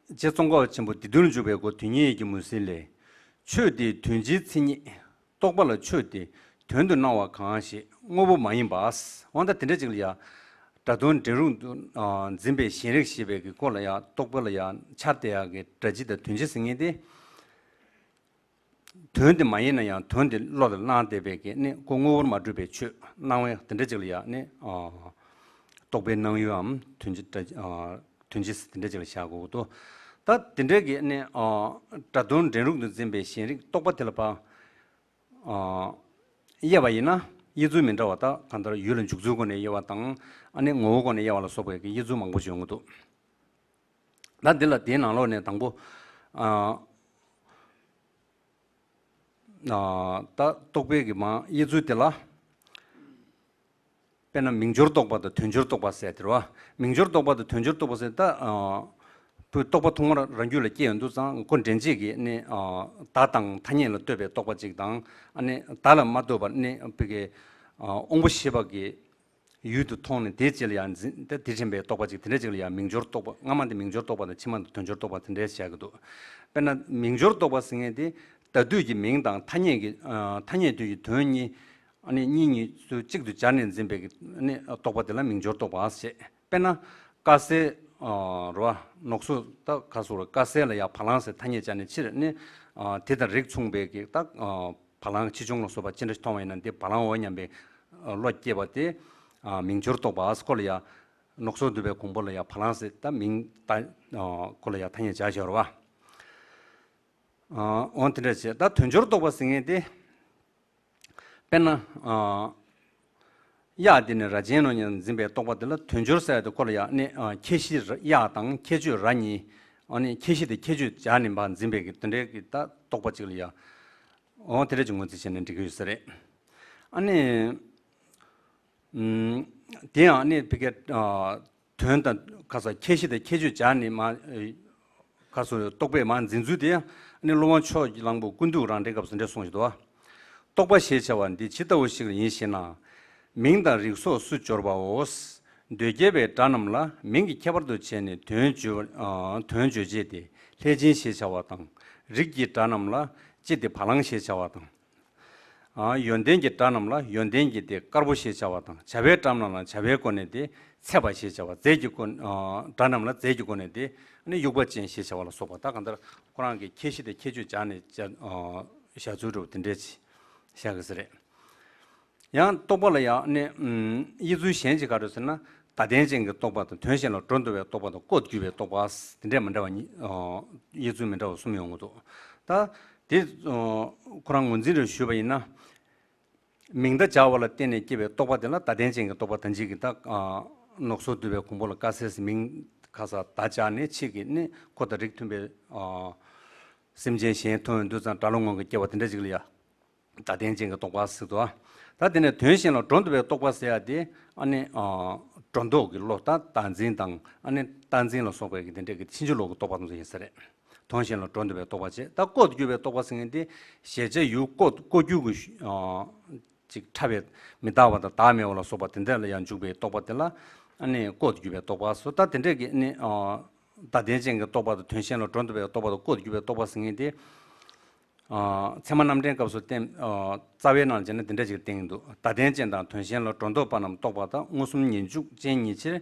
རྗེ་ཙོང་ཁ་པ་ཆེན་པོ་སྡེ་བདུན་ལ་འཇུག་པའི་སྒོ་དོན་གཉེར་གྱི་མུན་སེལ་ལས། ཆོས་དེའི་དོན་སྤྱིའི་མཚན་ཉིད། རྟོག་པ་ལ་ཆོས་དེ་དོན་དུ་སྣང་བ་གང་ཞིག་དངོས་པོ་མ་ཡིན་པ། འོ་ན་ད་དེ་འདྲ་ཅིག་ལ་ཡང་། སྒྲ་དོན་འབྲེལ་རུང་དུ་འཛིན་པའི་ཞེན་རིག་ཞེས་པའི་གི་སྐོར་ལ་ཡང་། རྟོག་པ་ལ་ཡང་འཆར་བསྡད་ཡག་གི་སྒྲ་སྤྱི་དང་དོན་སྤྱི་ཟེར་མཁན་དེ། དོན་དེ་མ་ཡིན་ན་ཡང་དོན་དེ་བློ་ལ་སྣང་བསྡད་པའི་གི་ནི་ཁོ་དངོས་པོར་མ་གྲུབ་པའི་ཆོས་སྣང་བ་དེ་འདྲ་ཅིག་ལ་ཡང་ནི། ཨ། རྟོག་པའི་སྣང་ཡུལ་འམ་དོན་སྤྱི། ཨ། དོན་སྤྱི་དེ་འདྲ་ཅིག་ལ་བཞག་དགོས་འདུག། ད་དེ་འདྲའི་གི་ནི། ཨ། སྒྲ་དོན་འབྲེལ་རུང་དུ་འཛིན་པའི་ཞེན་རིག་རྟོག་པ་དེ་ལ་ཕར། ཨ། དབྱེ་བ་ཡིན་ན་དབྱེ་ཚུལ་མི་འདྲ་བ། ད་གང་ལྟར་ཡུལ་ལ་འཇུག་ཚུལ་སྒོ་ནས་དབྱེ་བ་དང་། ཨ་ནི་ངོ་བོ་སྒོ་ནས་དབྱེ་བ་ལ་སོགས་པའི་གི་དབྱེ་ཚུལ་མང་པོ་ཞིག་ཡོང་གི་འདུག། ད་འདི་ལ་དེའི་ནང་ལོགས་ནས་དང་པོ། ཨ། ཨ། ད་རྟོག་པའི་གི་མ་དབྱེ་ཚུལ་དེ་ལ། དཔེར་ན་མིང་སྦྱོར་རྟོག་པ་དང་དོན་སྦྱོར་རྟོག་པ་ཟེར་དེ་རེད་བ། མིང་སྦྱོར་རྟོག་པ་དང་དོན་སྦྱོར་རྟོག་པ་ཟེར་ད། ཨ། བུ་རྟོག་པ་ཐུང་ངུ་རང་རྒྱུད་ལ་སྐྱེས་ཡོང་དུས་ཙང་ཁོ་འདྲེན་བྱེད་ཀྱི་ནི་ཨ་བདག་དང་ཐ་སྙད་ལ་ལྟོས་པའི་རྟོག་པ་གཅིག་དང་། ཨ་ནི་བདག་ལ་མ་ལྟོས་པར་ནི་བུ་གི་ཨ་དབང་པོ་ཤེས་པ་གི་ཡུལ་དུ་མཐོང་ནས་དེའི་རྗེས་ལ་ཡང་འཛིན་ཏེ་དེ་དྲན་པའི་རྟོག་པ་གཅིག་དེ་འདྲ་གཅིག་ལ་ཡང་མིང་སྦྱོར་རྟོག་པ། སྔ་མ་དེ་མིང་སྦྱོར་རྟོག་པ་དང་ཕྱི་མ་དེ་དོན་སྦྱོར་རྟོག་པ་དེ་འདྲ་བཤད་ཀྱི་འདུག། དཔེར་ན་མིང་སྦྱོར་རྟོག་པ་ཟེར་མཁན་དེ་ད་དུས་ཀྱི་མིང་དང་ཐ་སྙད་ཀྱི་ཨ་ཐ་སྙད་དུས་ཀྱི་དོན་གཉིས། ཨ་ནི་གཉིས་གཉིས་སུ་གཅིག་ཏུ་སྦྱར་ནས་འཛིན་པའི་གི་ཨ་ནི་རྟོག་པ་དེ་ལ་མིང་སྦྱོར་རྟོག་པ་ཞེས། དཔེར་ན་དཀར་གསལ་ཨ་རེད་བ། ནོག་སོགས་ད་ག་སོགས་རེད། དཀར་གསལ་ལ་ཡང་བ་ལང་ཟེར་ཐ་སྙད་སྦྱར་ནས། སྤྱིར་ནི་ཨ་དེ་དང་རིགས་མཚུངས་པའི་གི་ད་ཨ་བ་ལང་ཆེ་ཆུང་ལ་སོགས་པ་ཅི་འདྲ་མཐོང་བ་ཡིན་ན་འདི་བ་ལང་འོ་སྙམ་པའི་ཨ་བློ་སྐྱེས་པ་དེ་ཨ་མིང་སྦྱོར་རྟོག་པ། ཨ་སྐོར་ལ་ཡང་ནོག་སོགས་འདུས་པའི་གོང་བུ་ལ་ཡང་བ་ལང་ཟེར་ད་མིང་ད་ཨ་སྐོར་ལ་ཡང་ཐ་སྙད་སྦྱར་ཤོར་བ། ཨ་འོ་དེ་འདྲ་བྱས། ད་དོན་སྦྱོར་རྟོག་པ་ཟེར་མཁན་དེ། དཔེར་ན་ཨ་གཡག་འདི་ནི་རྭ་ཅན་ནོ་སྙམ་འཛིན་པའི་རྟོག་པ་དེ་ལ་དོན་སྦྱོར་ཟེར་ཡ་དེ་ཁོ་ལ་ཡང་ནི་ཨ་ཁྱད་གཞི་གཡག་དང་ཁྱད་ཆོས་རྭ་གཉིས། ཨ་ནི་ཁྱད་གཞི་དེ་ཁྱད་ཆོས་སྦྱར་ནས་མར་འཛིན་པའི་གི་དེ་འདྲའི་གི་ད་རྟོག་པ་གཅིག་ལ་ཡང་འོ་དེ་འདྲ་གཅིག་ངོས་འཛིན་བྱས་ནས་འགྲིག་གི་ཡོད་ས་རེད། ཨ་ནི། ཨུམ། དེ་ཡང་ནི་བི་ཀའི་ཨ་དོན་དང་ཁ་ས་ཁྱད་གཞི་དང་ཁྱད་ཆོས་སྦྱར་ནས་མ་ཨེ་ཁ་སོ་རྟོག་པས་མ་འཛིན་ཚུལ་དེ་ཡང་ནི་སློབ་དཔོན་ཕྱོགས་ཀྱི་གླང་པོ་ཀུན་འདུས་རང་འགྲེལ་སྐབས་སུ་འདྲ་གསུངས་ཤིང་འདུག། རྟོག་པ་ཞེས་བྱ་བ་འདི་ཇི་ལྟ་བུ་ཞིག་ལ་ཡིན་ཞེ་ན། མིང་དང་རིགས་སོགས་སུ་སྦྱོར་བའོ། འདོད་རྒྱལ་བའི་སྒྲ་རྣམས་ལ་མིང་གིས་ཁྱད་པར་དུ་བྱས་ནས་དོན་བརྗོད་ཨ་དོན་བརྗོད་བྱེད་དེ་ལྷས་བྱིན་ཞེས་བྱ་བ་དང་། རིགས་ཀྱི་སྒྲ་རྣམས་ལ་ལྕེ་སྟེ་བ་ལང་ཞེས་བྱ་བ་དང་། ཨ་ཡོན་ཏན་གྱི་སྒྲ་རྣམས་ལ་ཡོན་ཏན་གྱི་སྟེ་དཀར་པོ་ཞེས་བྱ་བ་དང་། བྱ་བའི་སྒྲ་རྣམས་ལ་བྱ་བའི་སྒོ་ནས་ཏེ་ཚད་པ་ཞེས་བྱ་བ། རྫས་ཀྱི་སྒོ་ཨ་སྒྲ་རྣམས་ལ་རྫས་ཀྱི་སྒོ་ནས་ཏེ་ནི་དབྱུག་པ་ཅན་ཞེས་བྱ་བ་ལ་སོགས་པ། ད་གང་ལྟར་ཁོ་རང་གི་ཁྱད་གཞི་དེ་ཁྱད་ཆོས་སྦྱར་ནས་བྱ་ཨ་བཞག་ཚུལ་འདྲ་བོ་དེ་འདྲས་བཞག་གི་ས་རེད། ཡང་རྟོག་པ་ལ་ཡང་ནི་ཨུམ་དབྱེ་ཚུལ་གཞན་གཅིག་ག་རེ་ཟེར་ན། བརྡ་དོན་ཅན་གྱི་རྟོག་པ་དང་དོན་གཞན་ལ་སྒྲོ་འདོགས་པའི་རྟོག་པ་དང་ལྐོག་ཏུ་གྱུར་པའི་རྟོག་པ་དེ་འདྲས་མི་འདྲ་བ་གཉིས་ཨ་དབྱེ་ཚུལ་མི་འདྲ་བ་གསུམ་ཡོང་གི་འདུག། ད་དེ་ཨ་ཁོ་རང་ངོས་འཛིན་རེ་ཞུས་པ་ཡིན་ན། མིང་བརྡ་སྦྱར་བ་ལ་བརྟེན་ནས་སྐྱེ་བའི་རྟོག་པ་དེ་ལ་བརྡ་དོན་ཅན་གྱི་རྟོག་པ་དང་། གཅིག་གིས་ད་ཨ་ནོག་སོགས་འདུས་པའི་གོང་བུ་ལ་དཀར་གསལ་ཟེར་མིང་ཁ་ས་བརྡ་སྦྱར་ནས་ཕྱིས་ཀྱི་ནི་ཁོ་དང་རིགས་མཐུན་པའི་ཨ་སེམས་ཅན་གཞན་མཐོང་ཡོང་དུས་ཙང་སྒྲ་ལོག་ངང་གིས་སྐྱེ་བ་དེ་འདྲ་ཅིག་ལ་ཡ་བརྡ་དོན་ཅན་གྱི་རྟོག་པ་ཟེར་དོ། ད་དེ་ནས་དོན་གཞན་ལ་སྒྲོ་འདོགས་པའི་རྟོག་པ་ཟེར་ཡ་དེ་ཨ་ནི་ཨ་སྒྲོ་འདོགས་ཀྱི་བློ། ད་བདག་འཛིན་དང་ཨ་ནི་བདག་འཛིན་ལ་སོགས་པའི་གི་དེ་འདྲ་གི་ཕྱིན་ཅི་ལོག་གི་རྟོག་པ་དེ་ཚོ་ཡིན་ས་རེད། དོན་གཞན་ལ་སྒྲོ་འདོགས་པའི་རྟོག་པ་བྱས། ད་ལྐོག་ཏུ་གྱུར་པའི་རྟོག་པ་ཟེར་མཁན་དེ་གཞལ་བྱའི་ཡུལ་ལྐོག་ལྐོག་གྱུར་གྱི་ཨ་ཅིག་ཕྲ་བའི་མི་རྟག་པ་དང་བདག་མེད་པ་ལ་སོགས་པ་དེ་འདྲ་ལ་ཡང་འཇུག་པའི་རྟོག་པ་དེ་ལ་ཨ་ནི་ལྐོག་ཏུ་གྱུར་པའི་རྟོག་པ་ཟེར། ད་དེ་འདྲ་གི་ནི་ཨ་བརྡ་དོན་ཅན་གྱི་རྟོག་པ་དང་དོན་གཞན་ལ་སྒྲོ་འདོགས་པའི་རྟོག་པ་དང་ལྐོག་ཏུ་གྱུར་པའི་རྟོག་པ་ཟེར་མཁན་དེ། ཨ་ཚད་མ་རྣམ་འདྲེན་སྐབས་སུ་བསྟན། ཨ་རྩ་བའི་ནང་བྱས་ན་དེ་འདྲ་ཅིག་བསྟན་གྱི་འདུག། བརྡ་དོན་ཅན་དང་དོན་གཞན་ལ་སྒྲོ་འདོགས་པ་རྣམས་རྟོག་པ་དང་མངོན་སུམ་ཉེར་འཇུག་ཅན་ཉིད་ཕྱིར།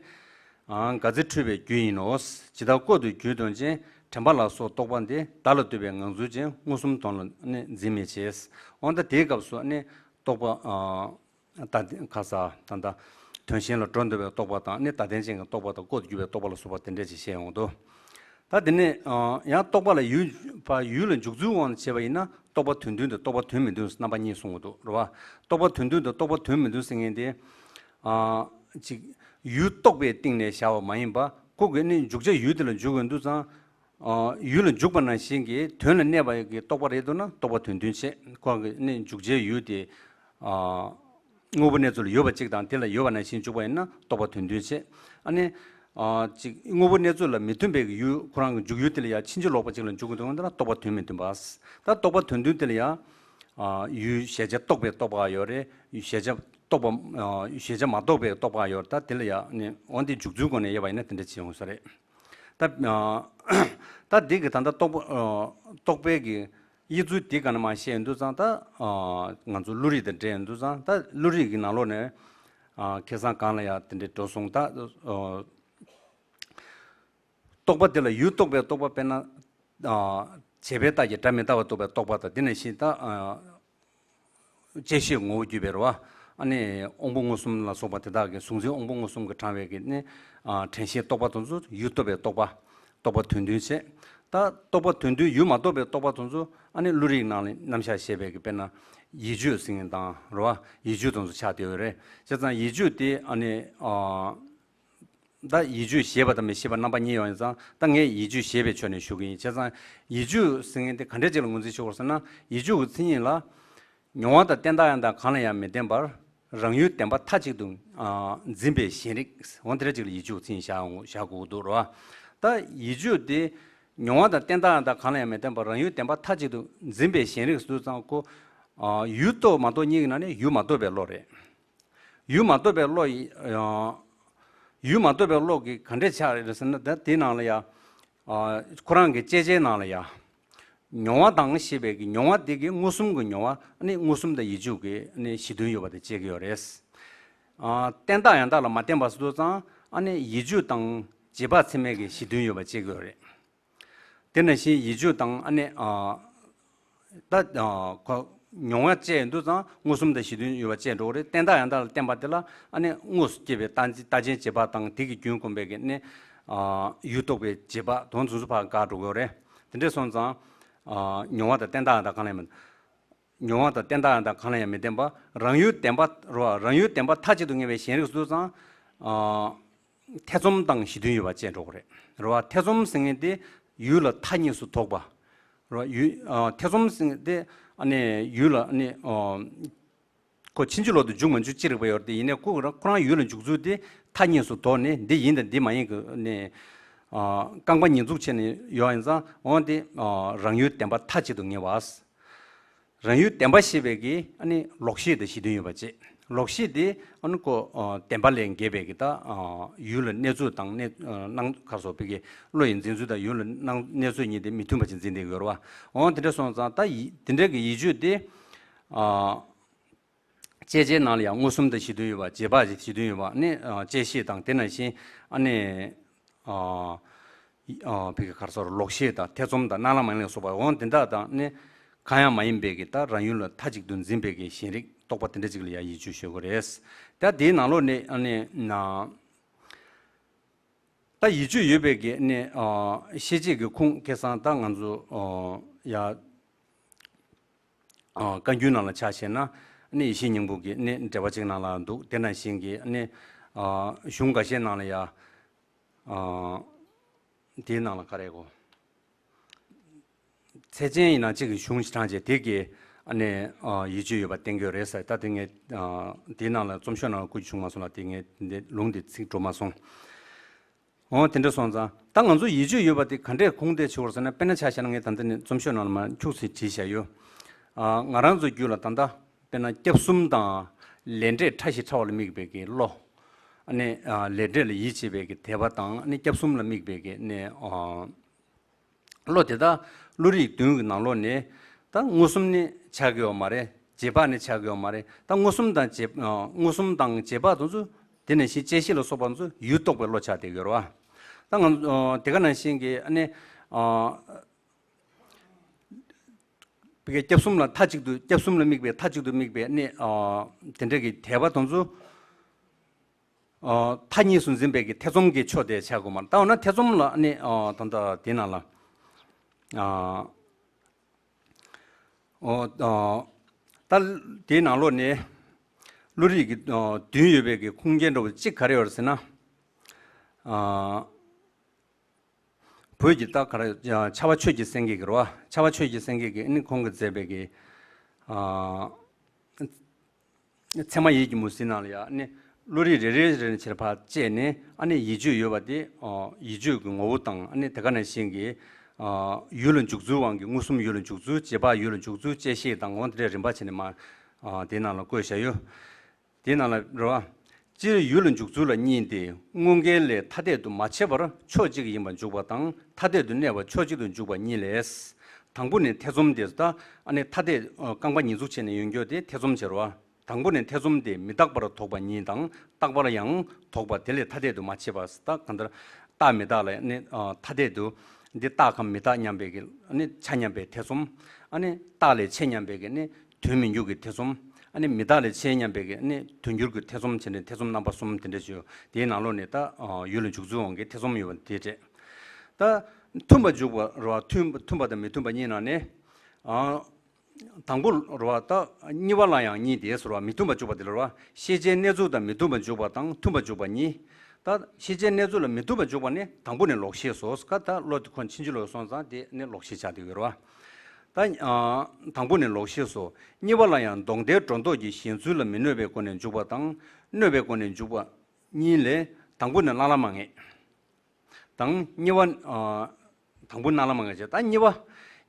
ཨ་ག་ཚེ་འཁྲུལ་པའི་རྒྱུ་ཡིན་ནོ། ཇི་ལྟར་ལྐོག་ཏུ་གྱུར་དོན་ཅན་དྲན་པ་ལ་སོགས་རྟོག་པ་འདི། བརྡ་ལ་ལྟོས་པའི་ངང་ཚུལ་ཅན་མངོན་སུམ་དོན་ལ་ནི་འཛིན་མི་བྱེད། འོ་ད་དེའི་སྐབས་སུ་ནི་རྟོག་པ་ཨ་ད་ཁ་ས་ད་ལྟ་དོན་གཞན་ལ་སྒྲོ་འདོགས་པའི་རྟོག་པ་དང་ནི་བརྡ་དོན་ཅན་གྱི་རྟོག་པ་དང་ལྐོག་ཏུ་གྱུར་པའི་རྟོག་པ་ལ་སོགས་པ་དེ་འདྲ་ཅིག་བཤད་ཡོང་དུས། ད་དེ་ནས་ཨ་ཡང་རྟོག་པ་ལ་ཡུལ་བ་ཡུལ་ལ་འཇུག་ཚུལ་དབང་དུ་བྱས་པ་ཡིན་ན་རྟོག་པ་དོན་མཐུན་དང་རྟོག་པ་དོན་མི་མཐུན་རྣམ་པ་གཉིས་གསུངས་ཀྱི་འདུག་རེད་བ། རྟོག་པ་དོན་མཐུན་དང་རྟོག་པ་དོན་མི་མཐུན་ཟེར་མཁན་དེ་ཨ་ཅིག་ཡུལ་རྟོག་པའི་སྟེང་ནས་བཞག་པ་མ་ཡིན་པ། ཁོ་གི་ནི་འཇུག་བྱ་ཡུལ་དེ་ལ་འཇུག་ཡོང་དུས་ཙང་། ཨ་ཡུལ་ལ་འཇུག་པ་ནང་བཞིན་གྱི་དོན་ལ་གནས་པ་གི་རྟོག་པ་རེད་འདུག་ན་རྟོག་པ་དོན་མཐུན་བྱེད། ཁོ་གི་ནི་འཇུག་བྱའི་ཡུལ་དེ་ཨ་དངོས་པོ་གནས་ཚུལ་ལ་ཡོད་པ་གཅིག་དང་དེ་ལ་ཡོད་པ་ནང་བཞིན་འཇུག་པ་ཡིན་ན་རྟོག་པ་དོན་མཐུན་བྱེད། ཨ་ནི་ཨ་ཅིག་དངོས་པོ་གནས་ཚུལ་ལ་མི་མཐུན་པའི་གི་ཡུལ་ཁོ་རང་གི་འཇུག་ཡུལ་དེ་ལ་ཡང་ཕྱིན་ཅི་ལོག་པ་གཅིག་ལ་འཇུག་གི་འདུག་ན་རྟོག་པ་དོན་མི་མཐུན་པ། ད་རྟོག་པ་དོན་མཐུན་དེ་ལ་ཡང་ཨ་ཡུལ་གཞལ་བྱ་རྟོག་པའི་རྟོག་པ་ཡོད་རེད། ཡུལ་གཞལ་བྱ་རྟོག་པ་ཨ་གཞལ་བྱ་མ་རྟོགས་པའི་རྟོག་པ་ཡོད་རེད། ད་དེ་ལ་ཡང་ནི་འོ་འདི་འཇུག་ཚུལ་སྒོ་ནས་དབྱེ་བ་ཡིན་ན་དེ་འདྲ་བྱེད་ཡོང་ས་རེད། ད་ཨ་ད་འདི་གི་ད་ལྟ་རྟོག་པ་ཨ་རྟོག་པའི་གི་དབྱེ་ཚུལ་འདི་ག་ནས་མར་བཤད་ཡོང་དུས་ཙང་། ད་ཨ་ང་ཚོ་བློ་རིག་དང་འབྲེལ་ཡོང་དུས་ཙང་། ད་བློ་རིག་གི་ནང་ལོགས་ནས་ཨ་ཁ་སང་གོང་ལ་ཡང་དེ་འདྲ་འགྲོ་སོང་། ད་ཨ་རྟོག་པ་དེ་ལ་ཡུལ་རྟོག་པའི་རྟོག་པ། དཔེར་ན་ཨ་བྱས་པའི་རྟགས་ཀྱིས་སྒྲ་མི་རྟག་པ་རྟོགས་པའི་རྟོག་པ་དང་། དེ་ནང་བཞིན་ད་ཨ་བཅད་ཤེས་ངོ་བོ་བརྒྱུད་པའི་རེད་བ། ཨ་ནི་དབང་པོ་མངོན་སུམ་ལ་སོགས་པ་དེ་དག་གི་གཟུང་འཛིན་དབང་པོ་མངོན་སུམ་གྱིས་དྲངས་པའི་གི་ནི་ཨ་དྲན་ཤེས་རྟོག་པ་དེ་ཚོ་ཡུལ་རྟོག་པའི་རྟོག་པ། རྟོག་པ་དོན་མཐུན་བྱེད། ད་རྟོག་པ་དོན་མཐུན་ཡུལ་མ་རྟོགས་པའི་རྟོག་པ་དེ་ཚོ་ཨ་ནི་བློ་རིག་ནང་ལ་རྣམ་གཞག་བཤད་པའི་གི་དཔེར་ན་ཡིད་དཔྱོད་ཟེར་མཁན་དང་རེད་བ། ཡིད་དཔྱོད་དེ་ཚོ་ཆགས་བསྡད་ཡོད་རེད། བྱས་ཙང་ཡིད་དཔྱོད་དེ་ཨ་ནི་ཨ་ད་ཡིད་དཔྱོད་ཞེས་པ་དང་མི་ཤེས་པ་རྣམ་པ་གཉིས་ཡོད་ཙང་། ད་ངས་ཡིད་དཔྱོད་ཞེས་པའི་ཕྱོགས་ནས་ཞུ་གི་ཡིན། བྱས་ཙང་ཡིད་དཔྱོད་ཟེར་མཁན་དེ་ག་འདྲ་ཅིག་ལ་ངོས་འཛིན་ཞུ་དགོས་ཟེར་ན། ཡིད་དཔྱོད་ཀྱི་མཚན་ཉིད་ལ་མྱོང་བ་དང་བརྟན་བརྟག་ཡང་དག་གང་ལ་ཡང་མི་བརྟེན་པར་རང་ཡུལ་བདེན་པ་མཐའ་གཅིག་ཏུ་ཨ་འཛིན་པའི་ཞེན་རིག། འོ་དེ་འདྲ་ཅིག་ལ་ཡིད་དཔྱོད་ཀྱི་མཚན་ཉིད་བཞག་འོང་བཞག་དགོས་ཀྱི་འདུག་རེད་བ། ད་ཡིད་དཔྱོད་དེ་མྱོང་བ་དང་བརྟན་མཐའ་ཡང་དག་གང་ལ་ཡང་མི་བརྟེན་པར་རང་ཡུལ་བདེན་པར་མཐའ་གཅིག་ཏུ་འཛིན་པའི་ཞེན་རིག་ཟེར་དུས་ཙང་ཁོ། ཨ། ཡུལ་རྟོག་མ་རྟོགས་གཉིས་ཀྱི་ནང་ནས་ཡུལ་མ་རྟོགས་པའི་བློ་རེད། ཡུལ་མ་རྟོགས་པའི་བློ་ཡི། ཨ། ཡུལ་མ་རྟོགས་པའི་བློ་གི་ག་འདྲས་ཆགས་རེད་ཟེར་ན། ད་དེའི་ནང་ལ་ཡ། ཨ། ཁོ་རང་གི་དཔྱད་བྱའི་ནང་ལ་ཡ། མྱོང་བ་དང་ཞེས་པའི་གི་མྱོང་བ་དེ་གི་མངོན་སུམ་གྱི་མྱོང་བ། ཨ་ནི་མངོན་སུམ་དང་ཡིད་དཔྱོད་ཀྱི་ཨ་ནི་གཞི་མཐུན་ཡོད་པ་དེ་དཔྱད་ཀྱི་ཡོད་རེད། ཨ། བརྟན་མཐའ་ཡང་དག་ལ་མ་བརྟེན་པ་ཟེར་དུས་ཙང་། ཨ་ནི་ཡིད་དཔྱོད་དང་རྗེས་དཔག་ཚད་མའི་གི་གཞི་མཐུན་ཡོད་པ་དཔྱད་ཀྱི་ཡོད་རེད། དེ་ནང་བཞིན་ཡིད་དཔྱོད་དང་ཨ་ནི། ཨ། ད། ཨ། ཁོ་མྱོང་བ་དཔྱད་དུས་ཙང་མངོན་སུམ་དང་གཞི་མཐུན་ཡོད་པ་དཔྱད་འགྲོ་གི་རེད། བརྟན་མཐའ་ཡང་དག་ལ་བརྟེན་པ་དེ་ལ་ཨ་ནི་དངོས་སུ་སྐྱེས་པའི་རྟག་རྟག་ཅན་རྗེས་དཔག་དང་། དེ་གི་རྒྱུན་བསྐུམས་པའི་གི་ནི། ཨ། ཡུལ་རྟོག་པའི་རྗེས་དཔག་དང་དེ་ཚོ་ཕར་འགག་འགྲོ་གི་ཡོད་རེད། དེ་འདྲས་སོང་ཙང་། ཨ། མྱོང་བ་དང་བརྟན་མཐའ་ཡང་དག་གང་ལ་ཡང་མི། མྱོང་བ་དང་བརྟན་མཐའ་ཡང་དག་གང་ལ་ཡང་མི་བརྟེན་པ། རང་ཡུལ་བདེན་པ་རེད་བ། རང་ཡུལ་བདེན་པ་མཐའ་གཅིག་ཏུ་ངེས་པའི་ཞེན་རིག་ཟེར་དུས་ཙང་། ཨ། ཐེ་ཚོམ་དང་གཞི་མཐུན་ཡོད་པ་དཔྱད་འགྲོ་གི་རེད། རེད་བ། ཐེ་ཚོམ་ཟེར་མཁན་དེ་ཡུལ་ལ་མཐའ་གཉིས་སུ་དོགས་པ། རེད་བ། ཡུལ། ཨ། ཐེ་ཚོམ་ཟེར་མཁན་དེ་ཨ་ནི་ཡུལ་ལ་ཨ་ནི། ཨ། ཁོ་ཕྱིན་ཅི་ལོག་ཏུ་འཇུག་མ་འཇུག་ཅི་རིགས་པ་ཡོད་རེད་དེ། ཡིན་ནའི་ཁོ་རང་ཁོ་རང་ཡུལ་ལ་འཇུག་ཚུལ་དེ་མཐའ་གཉིས་སུ་དོགས་ནས། འདི་ཡིན་དང་འདི་མ་ཡིན་གྱི་ནི། ཨ། རྐང་པ་ཉིས་འཛུགས་བྱས་ནས་ཡོང་བ་ཡིན་ཙང་། འོ་དེ། ཨ། རང་ཡུལ་བདེན་པ་མཐའ་གཅིག་ཏུ་ངེས་པ། རང་ཡུལ་བདེན་པ་ཞེས་པའི་གི་ཨ་ནི་ལོག་ཤེས་དང་གཞི་མཐུན་ཡོད་པ་བྱས། ལོག་ཤེས་དེ་ཨ་ནི་ཁོ། ཨ། བདེན་པ་ལས་འགལ་བའི་གི་ད། ཨ། ཡུལ་ལ་གནས་ཚུལ་དང་གནས། ཨ། སྣང་ག་སོགས་པའི་གི་བློ་ཡི་འཛིན་ཚུལ་དང་ཡུལ་ལ་སྣང་གནས་ཚུལ་གཉིས་དེ་མི་མཐུན་པ་ཅིག་འཛིན་བསྡད་ཡོད་རེད་བ། འོ་དེ་འདྲ་སོང་ཙང་ད་ཡི་དེ་འདྲ་གི་ཡིད་དཔྱོད་དེ། ཨ། དཔྱད་བྱའི་ནང་ལ་ཡང་མངོན་སུམ་དང་གཞི་མཐུན་ཡོད་པ། རྗེས་དཔག་གཞི་མཐུན་ཡོད་པ། ཨ་ནི། ཨ། བཅད་ཤེས་དང་དེ་ནང་བཞིན་ཨ་ནི། ཨ། ཨ། བི་ག་ག་རེ་ཟེར། ལོག་ཤེས་དང་ཐེ་ཚོམ་དང་སྣང་ལམ་མ་ཡིན་ལ་སོགས་པ། འོ་དེ་དག་དང་ནི་གང་ཡང་མ་ཡིན་པའི་གི་ད་རང་ཡུལ་ལ་མཐའ་གཅིག་ཏུ་འཛིན་པའི་གི་ཞེན་རིག་རྟོག་པ་དེ་འདྲ་ཅིག་ལ་ཡང་ཡིད་དཔྱོད་ཞུ་དགོས་རེད། ད་དེའི་ནང་ལོགས་ནས་ཨ་ནི་ན། ད་ཡིད་དཔྱོད་ཡོད་པའི་གི་ནི། ཨ། ཤེས་བྱེད་ཀྱི་ཁུངས་ཁ་སང་ད་ང་ཚོ། ཨ། ཡ། ཨ། བཀའ་འགྱུར་ནང་ལ་ཆ་བཞག་ན་ནི་ཡེ་ཤེས་སྙིང་པོ་གི་ནི་འགྲེལ་པ་གཅིག་ནང་ལ་འདུག་དེ་ནང་བཞིན་གྱི་ནི། ཨ། གཞུང་འགའ་ཤས་ནང་ལ་ཡ། ཨ། དེའི་ནང་ལ་ག་རེ་གོ། ཚད་ཅན་ཡིན་ན་གཅིག་གི་གཞུང་ཞིག་དྲངས་བྱས་དེ་གི་ཨ་ནི། ཨ། ཡིད་དཔྱོད་ཡོད་པ་བསྟན་གྱི་ཡོད་རེད་ཟེར། ད་དེ་ངས། ཨ། དེའི་ནང་ལ་རྩོམ་ཤོག་ནང་ལ་བཀོད་རྒྱུ་བྱུང་མ་སོང་ལ། དེ་ངས་འདི་ལུང་དེ་ཚིག་འགྲོ་མ་སོང་། འོ་དེ་འདྲ་སོང་ཙང་ད་ང་ཚོ་ཡིད་དཔྱོད་ཡོད་པ་དེ་ག་འདྲས་ཁུངས་འདེད་བྱེད་དགོས་ཟེར་ན། དཔེར་ན་ཆ་བཞག་ན། ངས་ད་ལྟ་ནས་རྩོམ་ཤོག་ནང་ལ་མར་འཁྱུག་ཙམ་བྲིས་བཞག་ཡོད། ཨ། ང་རང་ཚོའི་རྒྱུད་ལ་ད་ལྟ་དཔེར་ན་སྐྱབས་གསུམ་དང་ལས་འབྲས་ཕྲ་ཞིང་ཕྲ་བ་ལ་དམིགས་པའི་གི་བློ། ཨ་ནི། ཨ། ལས་འབྲས་ལ་ཡིད་ཆེས་པའི་གི་དད་པ་དང་། ཨ་ནི་སྐྱབས་གསུམ་ལ་དམིགས་པའི་གི་ནི། ཨ། བློ་དེ་དག་བློ་རིག་བདུན་གྱི་ནང་ལོགས་ནས་ད་མངོན་སུམ་ནི་ཆགས་ཀྱི་ཡོད་མ་རེད། རྗེས་དཔག་ནི་ཆགས་ཀྱི་ཡོད་མ་རེད། ད་མངོན་སུམ་དང་རྗེས། ཨ། མངོན་སུམ་དང་རྗེས་དཔག་དེ་ཚོ། དེ་ནང་བཞིན་བཅད་ཤེས་ལ་སོགས་པ་ཚོ་ཡུལ་རྟོག་པའི་བློ་ཆགས་བསྡད་ཡོད་རེད་བ། ད་ང་། ཨ། དེ་ག་ནང་བཞིན་གྱི་ཨ་ནི། ཨ། བི་གའི་སྐྱབས་གསུམ་ལ་མཐའ་གཅིག་ཏུ། སྐྱབས་གསུམ་ལ་དམིགས་པའི། མཐའ་གཅིག་ཏུ་དམིགས་པའི་ནི། ཨ། དེ་འདྲ་གི་དད་པ་དེ་ཚོ། ཨ། མཐའ་གཉིས་སུ་འཛིན་པའི་གི་ཐེ་ཚོམ་གྱི་ཕྱོགས་དེ་ཆགས་དགོས་མ་རེད། ད་འོ་ན་ཐེ་ཚོམ་ལ་ནི། ཨ། ད་ལྟ་དེ་ནང་ལ། ཨ། ཨོ། ཨ། ད་དེའི་ནང་ལོགས་ནས་བློ་རིག་གི། ཨ། བདུན་ཡོད་པའི་གི་ཁུངས་སྐྱེལ་འགྲོ་བ་གཅིག་ག་རེ་ཡོད་རེད་ཟེར་ན། ཨ། བོད་ཀྱི་ད་ག་རེ། ཨ། ཕྱྭ་པ་ཆོས་ཀྱི་སེང་གེ་གི་རེད་བ། ཕྱྭ་པ་ཆོས་ཀྱི་སེང་གེ་གིས་ནི་ཁོང་གིས་མཛད་པའི་གི། ཨ། ཚད་མ་ཡིད་ཀྱི་མུ་ཟིའི་ནང་ལ་ཡ་ནི་བློ་རིག་རེ་རེ་རེ་རེ་བྱས་ཕར་བཅད་ནས། ཨ་ནི་ཡིད་དཔྱོད་ཡོད་པ་དེ། ཨ། ཡིད་དཔྱོད་ཀྱི་ངོ་བོ་དང་། ཨ་ནི་དེ་ག་ནང་བཞིན་གྱི། ཨ། ཡུལ་ལ་འཇུག་ཚུལ་དབང་གིས་མངོན་སུམ་ཡུལ་ལ་འཇུག་ཚུལ། རྗེས་དཔག་ཡུལ་ལ་འཇུག་ཚུལ། བཅད་ཤེས་དང་། འོ་དེ་འདྲའི་རིམ་པ་བྱས་ནས་མར། ཨ། དེའི་ནང་ལ་བཀོད་བཞག་ཡོད། དེའི་ནང་ལ་རེད་བ། སྤྱིར་ཡུལ་ལ་འཇུག་ཚུལ་ལ་གཉིས་ཏེ། དངོས་འགལ་ལས་ཐ་དད་དུ་མ་ཕྱེ་བར་ཕྱོགས་གཅིག་ཡིན་པར་འཇུག་པ་དང་། ཐ་དད་དུ་གནས་པར་ཕྱོགས་གཅིག་ཏུ་འཇུག་པ་གཉིས་ལས། དང་པོ་ནི་ཐེ་ཚོམ་སྟེ། ད་ཨ་ནི་ཐ་དད། ཨ། རྐང་པ་ཉིས་འཛུགས་བྱས་ནས་ཡོང་རྒྱུ་དེ་ཐེ་ཚོམ་བྱེད་རེད་བ། དང་པོ་ནི་ཐེ་ཚོམ་སྟེ། མི་རྟག་པར་དོགས་པ་གཉིས་དང་། རྟག་པར་ཡང་དོགས་པ་དེ་ལས་ཐ་དད་དུ་མ་ཕྱེ་བ། ད་གང་ལྟར་རྟག་མི་རྟག་ལ་ནི། ཨ། ཐ་དད་དུ་འདི་རྟག་གམ་མི་རྟག་སྙམ་པའི་གི་ནི་ཆ་མཉམ་པའི་ཐེ་ཚོམ། ཨ་ནི་རྟག་ལས་ཆེ་སྙམ་པའི་གི་ནི་དོན་མི་འགྱུར་གྱི་ཐེ་ཚོམ། ཨ་ནི་མི་རྟག་ལས་ཆེ་སྙམ་པའི་གི་ནི་དོན་འགྱུར་གྱི་ཐེ་ཚོམ་བྱས་ནས་ཐེ་ཚོམ་རྣམ་པ་གསུམ་དེ་འདྲ་ཞིག་ཡོད། དེའི་ནང་ལོགས་ནས་ད། ཨ། ཡུལ་ལ་འཇུག་ཚུལ་དབང་གིས་ཐེ་ཚོམ་ཡོད་པ་དེ་རེད། ད་མཐུན་པར་འཇུག་པ་རེད་བ། མཐུན། མཐུན་པ་དང་མི་མཐུན་པ་གཉིས་ནང་ནས། ཨ། དང་པོ་རེད་བ། ད་གཉིས་པ་ལ་ཡང་གཉིས་ཏེ་ཟེར་བ། མི་མཐུན་པར་འཇུག་པ་དེ་ལ་རེད་བ། ཤེས་བྱའི་གནས་ཚུལ་དང་མི་མཐུན་པར་འཇུག་པ་དང་མཐུན་པར་འཇུག་པ་གཉིས། ད་ཤེས་བྱའི་གནས་ཚུལ་ལ་མི་མཐུན་པར་འཇུག་པ་ནི་དང་པོ་ནི་ལོག་ཤེས་སོ། ད་བློ་དེ་ཁོ་ཕྱིན་ཅི་ལོག་སོང་ཙང་དེ་ནི་ལོག་ཤེས་ཆགས་བསྡད་ཡོད་རེད་བ། ད། ཨ། དང་པོ་ནི་ལོག་ཤེས་སོ། གཉིས་པ་ལ་ཡང་ལྡོག་ཟླའི་སྒྲོ་འདོགས་ཀྱིས་ཞེན་ཚུལ་ལ་མི་གནོད་པའི་སྒོ་ནས་འཇུག་པ་དང་། གནོད་པའི་སྒོ་ནས་འཇུག་པ་གཉིས་ལས། དང་པོ་ནི་བླ་ན་མ་ངེས། དང་གཉིས་པ། ཨ། དང་པོ་སྣང་ལ་མ་ངེས་བྱས། ད་གཉིས་པ།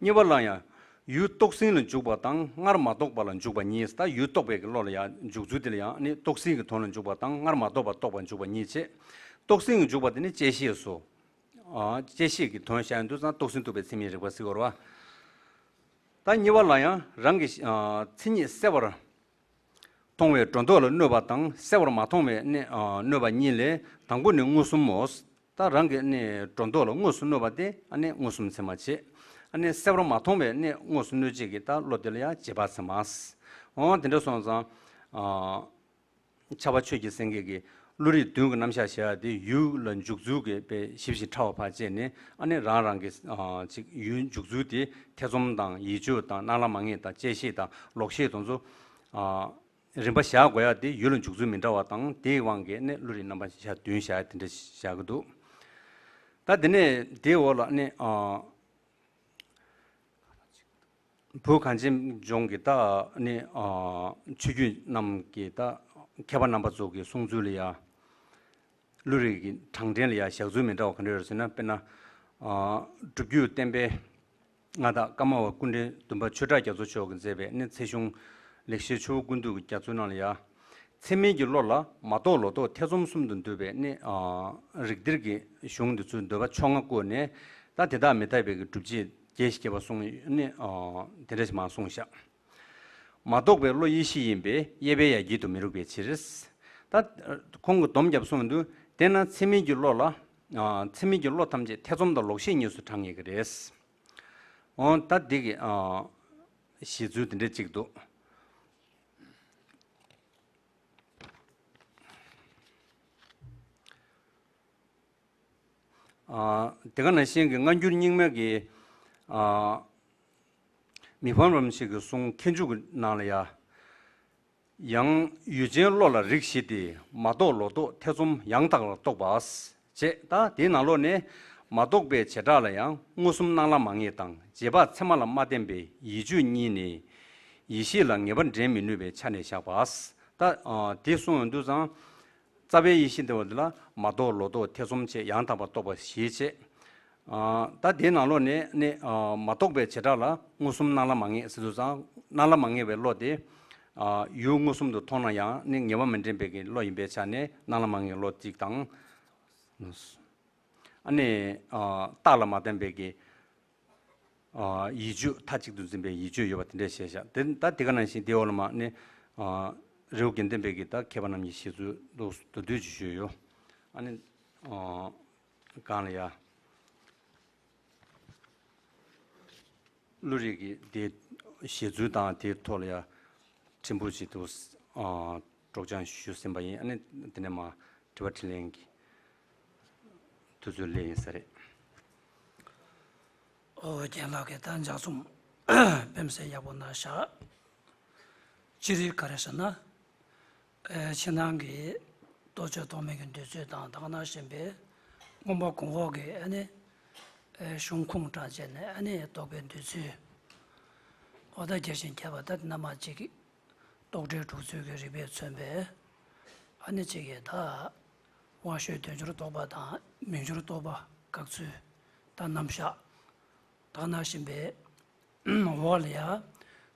གཉིས་པ་ལ་ཡང་ཡུལ་རྟོགས་ཟིན་ལ་འཇུག་པ་དང་སྔར་མ་རྟོགས་པ་ལ་འཇུག་པ་གཉིས། ད་ཡུལ་རྟོགས་པའི་གི་བློ་ལ་ཡང་འཇུག་ཚུལ་དེ་ལ་ཡང་ནི་རྟོགས་ཟིན་གྱི་དོན་ལ་འཇུག་པ་དང་སྔར་མ་རྟོགས་པ་རྟོགས་པར་འཇུག་པ་གཉིས་བྱས། རྟོགས་ཟིན་གྱི་འཇུག་པ་དེ་ནི་བཅད་ཤེས་སོ། ཨ། བཅད་ཤེས་ཀྱི་དོན་བཤད་ཡོང་དུས་ཙང་རྟོགས་ཟིན་རྟོགས་པའི་ཚད་མའི་རིགས་པ་ཟེར་བ་རེད་བ། ད་གཉིས་པ་ལ་ཡང་རང་གི། ཨ། མཚན་ཉིད་གསལ་བར་མཐོང་བའི་སྒྲོ་འདོགས་ལ་གནོད་པ་དང་གསལ་བར་མ་མཐོང་བའི་ནི། ཨ། གནོད་པ་གཉིས་ལས་དང་པོ་ནི་མངོན་སུམ་མོ། ད་རང་གི་ནི་སྒྲོ་འདོགས་ལ་དངོས་སུ་གནོད་པ་དེ་ཨ་ནི་མངོན་སུམ་ཚད་མ་བྱས། ཨ་ནི་གསལ་བར་མ་མཐོང་བའི་ནི་དངོས་སུ་གནོད་བྱེད་ཀྱི་ད་བློ་དེ་ལ་ཡང་རྗེས་དཔག་ཚད་མ། འོ་དེ་འདྲ་སོང་ཙང་། ཨ། ཕྱྭ་པ་ཆོས་ཀྱི་སེང་གེ་གིས་བློ་རིག་བདུན་གྱི་རྣམ་གཞག་བྱེད་ཡ་དེ་ཡུལ་ལ་འཇུག་ཚུལ་གྱི་དཔེ་ཞིབ་ཞིབ་ཕྲ་བ་ཕར་བྱས་ནས། ཨ་ནི་རང་རང་གི། ཨ། ཅིག་ཡུལ་འཇུག་ཚུལ་དེ་ཐེ་ཚོམ་དང་ཡིད་དཔྱོད་དང་སྣང་ལ་མ་ངེས་དང་བཅད་ཤེས་དང་ལོག་ཤེས་དེ་ཚོ། ཨ། རིམ་པ་བཞག་དགོས་ཡ་དེ་ཡུལ་ལ་འཇུག་ཚུལ་མི་འདྲ་བ་དང་དེའི་དབང་གིས་ནི་བློ་རིག་རྣམ་པ་བཞག་བདུན་བཞག་ཡ་དེ་འདྲ་བཞག་གི་འདུག། ད་དེ་ནས་དེའི་འོག་ལ་ནི། ཨ། བོད་གངས་ཅན་ལྗོངས་ཀྱི་ད་ནི། ཨ། ཆོས་བརྒྱུད་རྣམས་ཀྱི་ད་མཁས་པ་རྣམ་པ་ཚོ་གི་གསུང་ཚུལ་ལ་ཡ། བློ་རིག་གི་གྲངས་འདྲེན་ལ་ཡ་བཞག་ཚུལ་མི་འདྲ་བ་ག་འདྲ་ཡོད་ཟེར་ན། དཔེར་ན། ཨ། སྒྲུབ་བརྒྱུད་བསྟན་པའི་མངའ་བདག་ཀརྨ་པ་སྐུ་ཕྲེང་བདུན་པ་ཆོས་གྲགས་རྒྱ་མཚོ་མཆོག་གིས་མཛད་པའི་ནི་ཚེ་གཞུང་ལེགས་བཤད་ཆུ་བོ་ཀུན་བཏུས་ཀྱི་རྒྱ་མཚོའི་ནང་ལ་ཡ། ཚད་མིན་གྱི་བློ་ལ་མ་རྟོགས་ལོག་རྟོག་ཐེ་ཚོམ་གསུམ་དུ་འདུས་པའི་ནི། ཨ། རིགས་གཏེར་གྱི་གཞུང་འདི་ཚོའི་འདོད་པ་ཕྱོགས་སྔ་བཀོད་ནས། ད་དེ་དག་མི་རྟག་པའི་གི་སྒྲུབ་བྱེད་རྒྱས་ཤིང་རྒྱས་པར་གསུངས་ནི། ཨ། དེ་འདྲ་ཞིག་མར་གསུངས་ཤག། མ་རྟོགས་པའི་བློ་ཡེ་ཤེས་ཡིན་པས་དབྱེ་བས་ཡ་གྱལ་དུ་མི་རུང་བའི་ཕྱིར། ད་ཁོང་གིས་སྡོམ་བརྒྱབ་གསུངས་འདུག། དེས་ན་ཚད་མིན་གྱི་བློ་ལ། ཨ། ཚད་མིན་གྱི་བློ་ཐམས་ཅད་ཐེ་ཚོམ་དང་ལོག་ཤེས་གཉིས་སུ་གྲངས་ངེས་ཀྱི་རེད། འོ་ད་འདི་གི། ཨ། བཞེད་ཚུལ་འདི་འདྲ་གཅིག་འདུག། ཨ། དེ་ག་ནང་བཞིན་གྱི་སྔ་འགྱུར་རྙིང་མའི་གི། ཨ། མི་ཕམ་རིན་པོ་ཆེ་གི་གསུང་མཁས་འཇུག་གི་ནང་ལ་ཡ། ཡང་ཡུལ་ཅན་བློ་ལ་རིགས་བཞི་སྟེ། མ་རྟོགས་ལོག་རྟོག་ཐེ་ཚོམ་ཡང་དག་ལ་རྟོག་པ། ཅེས། ད་དེའི་ནང་ལོགས་ནས་མ་རྟོགས་པའི་བྱེ་བྲག་ལ་ཡང་མངོན་སུམ་སྣང་ལ་མ་ངེས་དང་རྗེས་དཔག་ཚད་མ་ལ་མ་བརྟེན་པའི་ཡིད་དཔྱོད་གཉིས་ནི་ཡེ་ཤེས་ལ་ངེས་པ་འདྲེན་མི་ནུས་པའི་ཆ་ནས་བཞག་པ། ད། ཨ། དེ་གསུངས་ཡོང་དུས་ཙང་། རྩ་བའི་ཡེ་ཤེས་འདི་བ་འདི་ལ་མ་རྟོགས་ལོག་རྟོག་ཐེ་ཚོམ་བཅས་ཡང་དག་པར་རྟོགས་པ་ཞེས་བྱས། ཨ། ད་དེའི་ནང་ལོགས་ནས་ནི། ཨ། མ་རྟོགས་པའི་བྱེ་བྲག་ལ་མངོན་སུམ་སྣང་ལ་མ་ངེས་ཟེར་དུས་ཙང་། སྣང་ལ་མ་ངེས་པའི་བློ་དེ། ཨ། ཡུལ་མངོན་སུམ་དུ་མཐོང་ན་ཡང་ནི་ངེས་པ་མི་འདྲེན་པའི་གི་བློ་ཡིན་པའི་ཆ་ནས་སྣང་ལ་མ་ངེས་བློ་གཅིག་དང་། ཨ་ནི། ཨ། རྟགས་ལ་མ་བརྟེན་པའི་གི། ཨ། ཡིད་དཔྱོད་མཐའ་གཅིག་ཏུ་འཛིན་པའི་ཡིད་དཔྱོད་ཡོད་པ་དེ་འདྲ་བཤད་བཞག། དེ་ད་དེ་ག་ནང་བཞིན་དེའི་འོག་ལ་མ་ནི། ཨ། རི་བོ་དགེ་ལྡན་པའི་གི་ད་མཁས་པ་རྣམས་ཀྱི་བཞེད་ཚུལ་མདོར་བསྡུས་ཀྱི་ཞུས་ཡོད། ཨ་ནི། ཨ། གང་ལ་ཡ། བློ་རིག་གི་དེ་བཞེད་ཚུལ་དང་དེའི་ཐོག་ལ་ཡ་ཕྲན་བུ་ཞིག་ཏུ། ཨ། སྒྲོག་སྦྱང་ཞུས་ཟིན་པ་ཡིན། ཨ་ནི་དེ་ནས་མ་དྲི་བ་དྲིས་ལན་གྱི་དུས་ཚོད་སླེབས་ཡིན་ས་རེད། ཨོ། རྒན་ལགས་ཀྱིས་ད་ལྗགས་རྩོམ་དཔེ་མི་སྲིད་ཡག་པོ་གནང་བཞག། སྤྱིར་ག་རེ་ཟེར་ན། ཨེ། ཕྱི་ནང་གི་རྟོག་དཔྱོད་རྟོག་མེད་ཀྱི་འདོད་ཚུལ་དང་། དེ་ག་ནང་བཞིན་པའི་མངོན་པ་གོང་འོག་གི། ཨ་ནི། ཨེ། གཞུང་ཁུངས་དྲངས་བྱས་ནས། ཨ་ནི་རྟོག་པའི་འདོད་ཚུལ། འོ་ད་རྒྱས་ཤིང་རྒྱས་པ་ད་དེ་རྣམ་པ་གཅིག་གི་རྟོག་བྲལ་དྲུག་ཚུལ་གྱི་རིགས་པས་མཚོན་པའི། ཨ་ནི་གཅིག་གི་ད་དབང་ཤེས་དོན་སྦྱོར་རྟོག་པ་དང་མིང་སྦྱོར་རྟོག་པ་དགག་ཚུལ་དང་རྣམ་གཞག། དེ་ག་ནང་བཞིན་པའི་འོག་ལ་ཡ།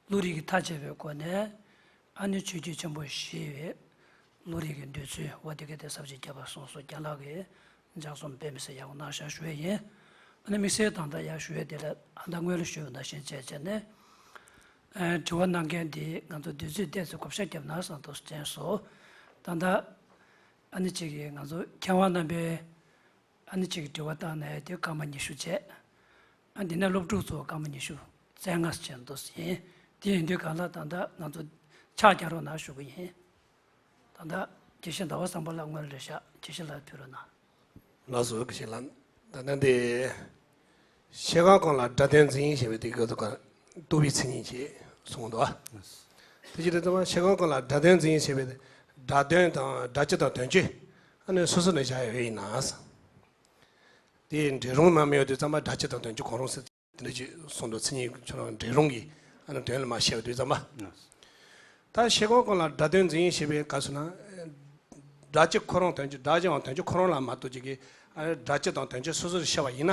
བློ་རིག་གི་མཐའ་དཔྱད་པའི་སྒོ་ནས། ཨ་ནི་ཆོས་བརྒྱུད་ཆེན་པོ་བཞི་པའི་བློ་རིག་གི་འདོད་ཚུལ། འོ་དེ་ག་དེ་ས་བཅད་བརྒྱབ་པ་གསུངས་སོ། རྒན་ལགས་ཀྱིས་ལྗགས་རྩོམ་དཔེ་མི་སྲིད་ཡག་པོ་གནང་བཞག་ཞུ་ཡས་ཡིན། ཨ་ནི་དམིགས་བསལ་ད་ལྟ་ཡར་ཞུ་ཡས་དེ་ལ། ཨ། ད་སྔོན་ལ་ཞུས་པ་ནང་བཞིན་བྱས་བྱས་ནས། ཨ། དྲི་བ་གནང་མཁན་འདིས་ང་ཚོ་དུས་ཚོད་ཏོག་ཙམ་བགོ་བཤའ་བརྒྱབ་ན་བསམ་དུ་དྲན་སོང་། ད་ལྟ་ཨ་ནི་གཅིག་གིས་ང་ཚོ་མཁས་དབང་རྣམ་པའི། ཨ་ནི་གཅིག་གིས་དྲི་བ་བཏང་ནས་དེ་སྐར་མ་ཉི་ཤུ་བྱས། ཨ། འདི་ནས་སློབ་ཕྲུག་ཚོ་སྐར་མ་ཉི་ཤུ་རྩ་ལྔ་བྱས་འདུག་ཡིན། དེ་ཡིན་དུས་གང་ལ་ད་ལྟ་ང་ཚོ་ཕྱག་རྒྱག་རོགས་གནང་ཞུ་གི་ཡིན། ད་ལྟ་དགེ་བཤེས་ཟླ་བ་བཟང་པོ་ལགས་སྔོན་ལ་རེད་ཤག། དགེ་བཤེས་ལགས་ཕུལ་རོགས་གནང་། ལགས་སོ། དགེ་བཤེས་ལགས། ད་ལྟ་འདི་ཤེལ་དཀར་ཀུན་ལ་སྒྲ་དོན་འཛིན་ཞེས་པའི་དེ་ག་ཚོད་ཀ་རྟོག་པའི་མཚན་ཉིད་ཅེས་གསུངས་འདུག། དེ་ཅི་རེད་ཟེར་ན། ཤེལ་དཀར་ཀུན་ལ་སྒྲ་དོན་འཛིན་ཞེས་པའི་སྒྲ་དོན་དང་སྒྲ་སྤྱི་དང་དོན་སྤྱི། ཨ་ནི་སོ་སོ་ནས་བཞག་ཡོད་ཡིན་ན། དེ་འབྲི་རུང་མ་མི་ཡོད་དུས་ཙམ་པ་སྒྲ་སྤྱི་དང་དོན་སྤྱི་གང་རུང་ཟེར། དེ་འདྲ་ཅིག་གསུངས་འདུག། མཚན་ཉིད་ཁྱོད་རང་འབྲི་རུང་གི་ཨ་ནི་དོན་ལ་མ་བཤད་པ་དུས་ཙམ་པ། ད་ཤེལ་དཀར་ཀུན་ལ་སྒྲ་དོན་འཛིན་ཞེས་པའི་སྐབས་སུ་ན། སྒྲ་སྤྱི་ཁོ་རང་དོན་སྤྱི། སྒྲ་སྤྱི་འམ་དོན་སྤྱི་ཁོ་རང་ལ་མ་གཏོགས་ཅིག་གི་ ཨ་ནི་སྒྲ་སྤྱི་དང་དོན་སྤྱི་སོ་སོར་ཕྱེ་བ་ཡིན་ན།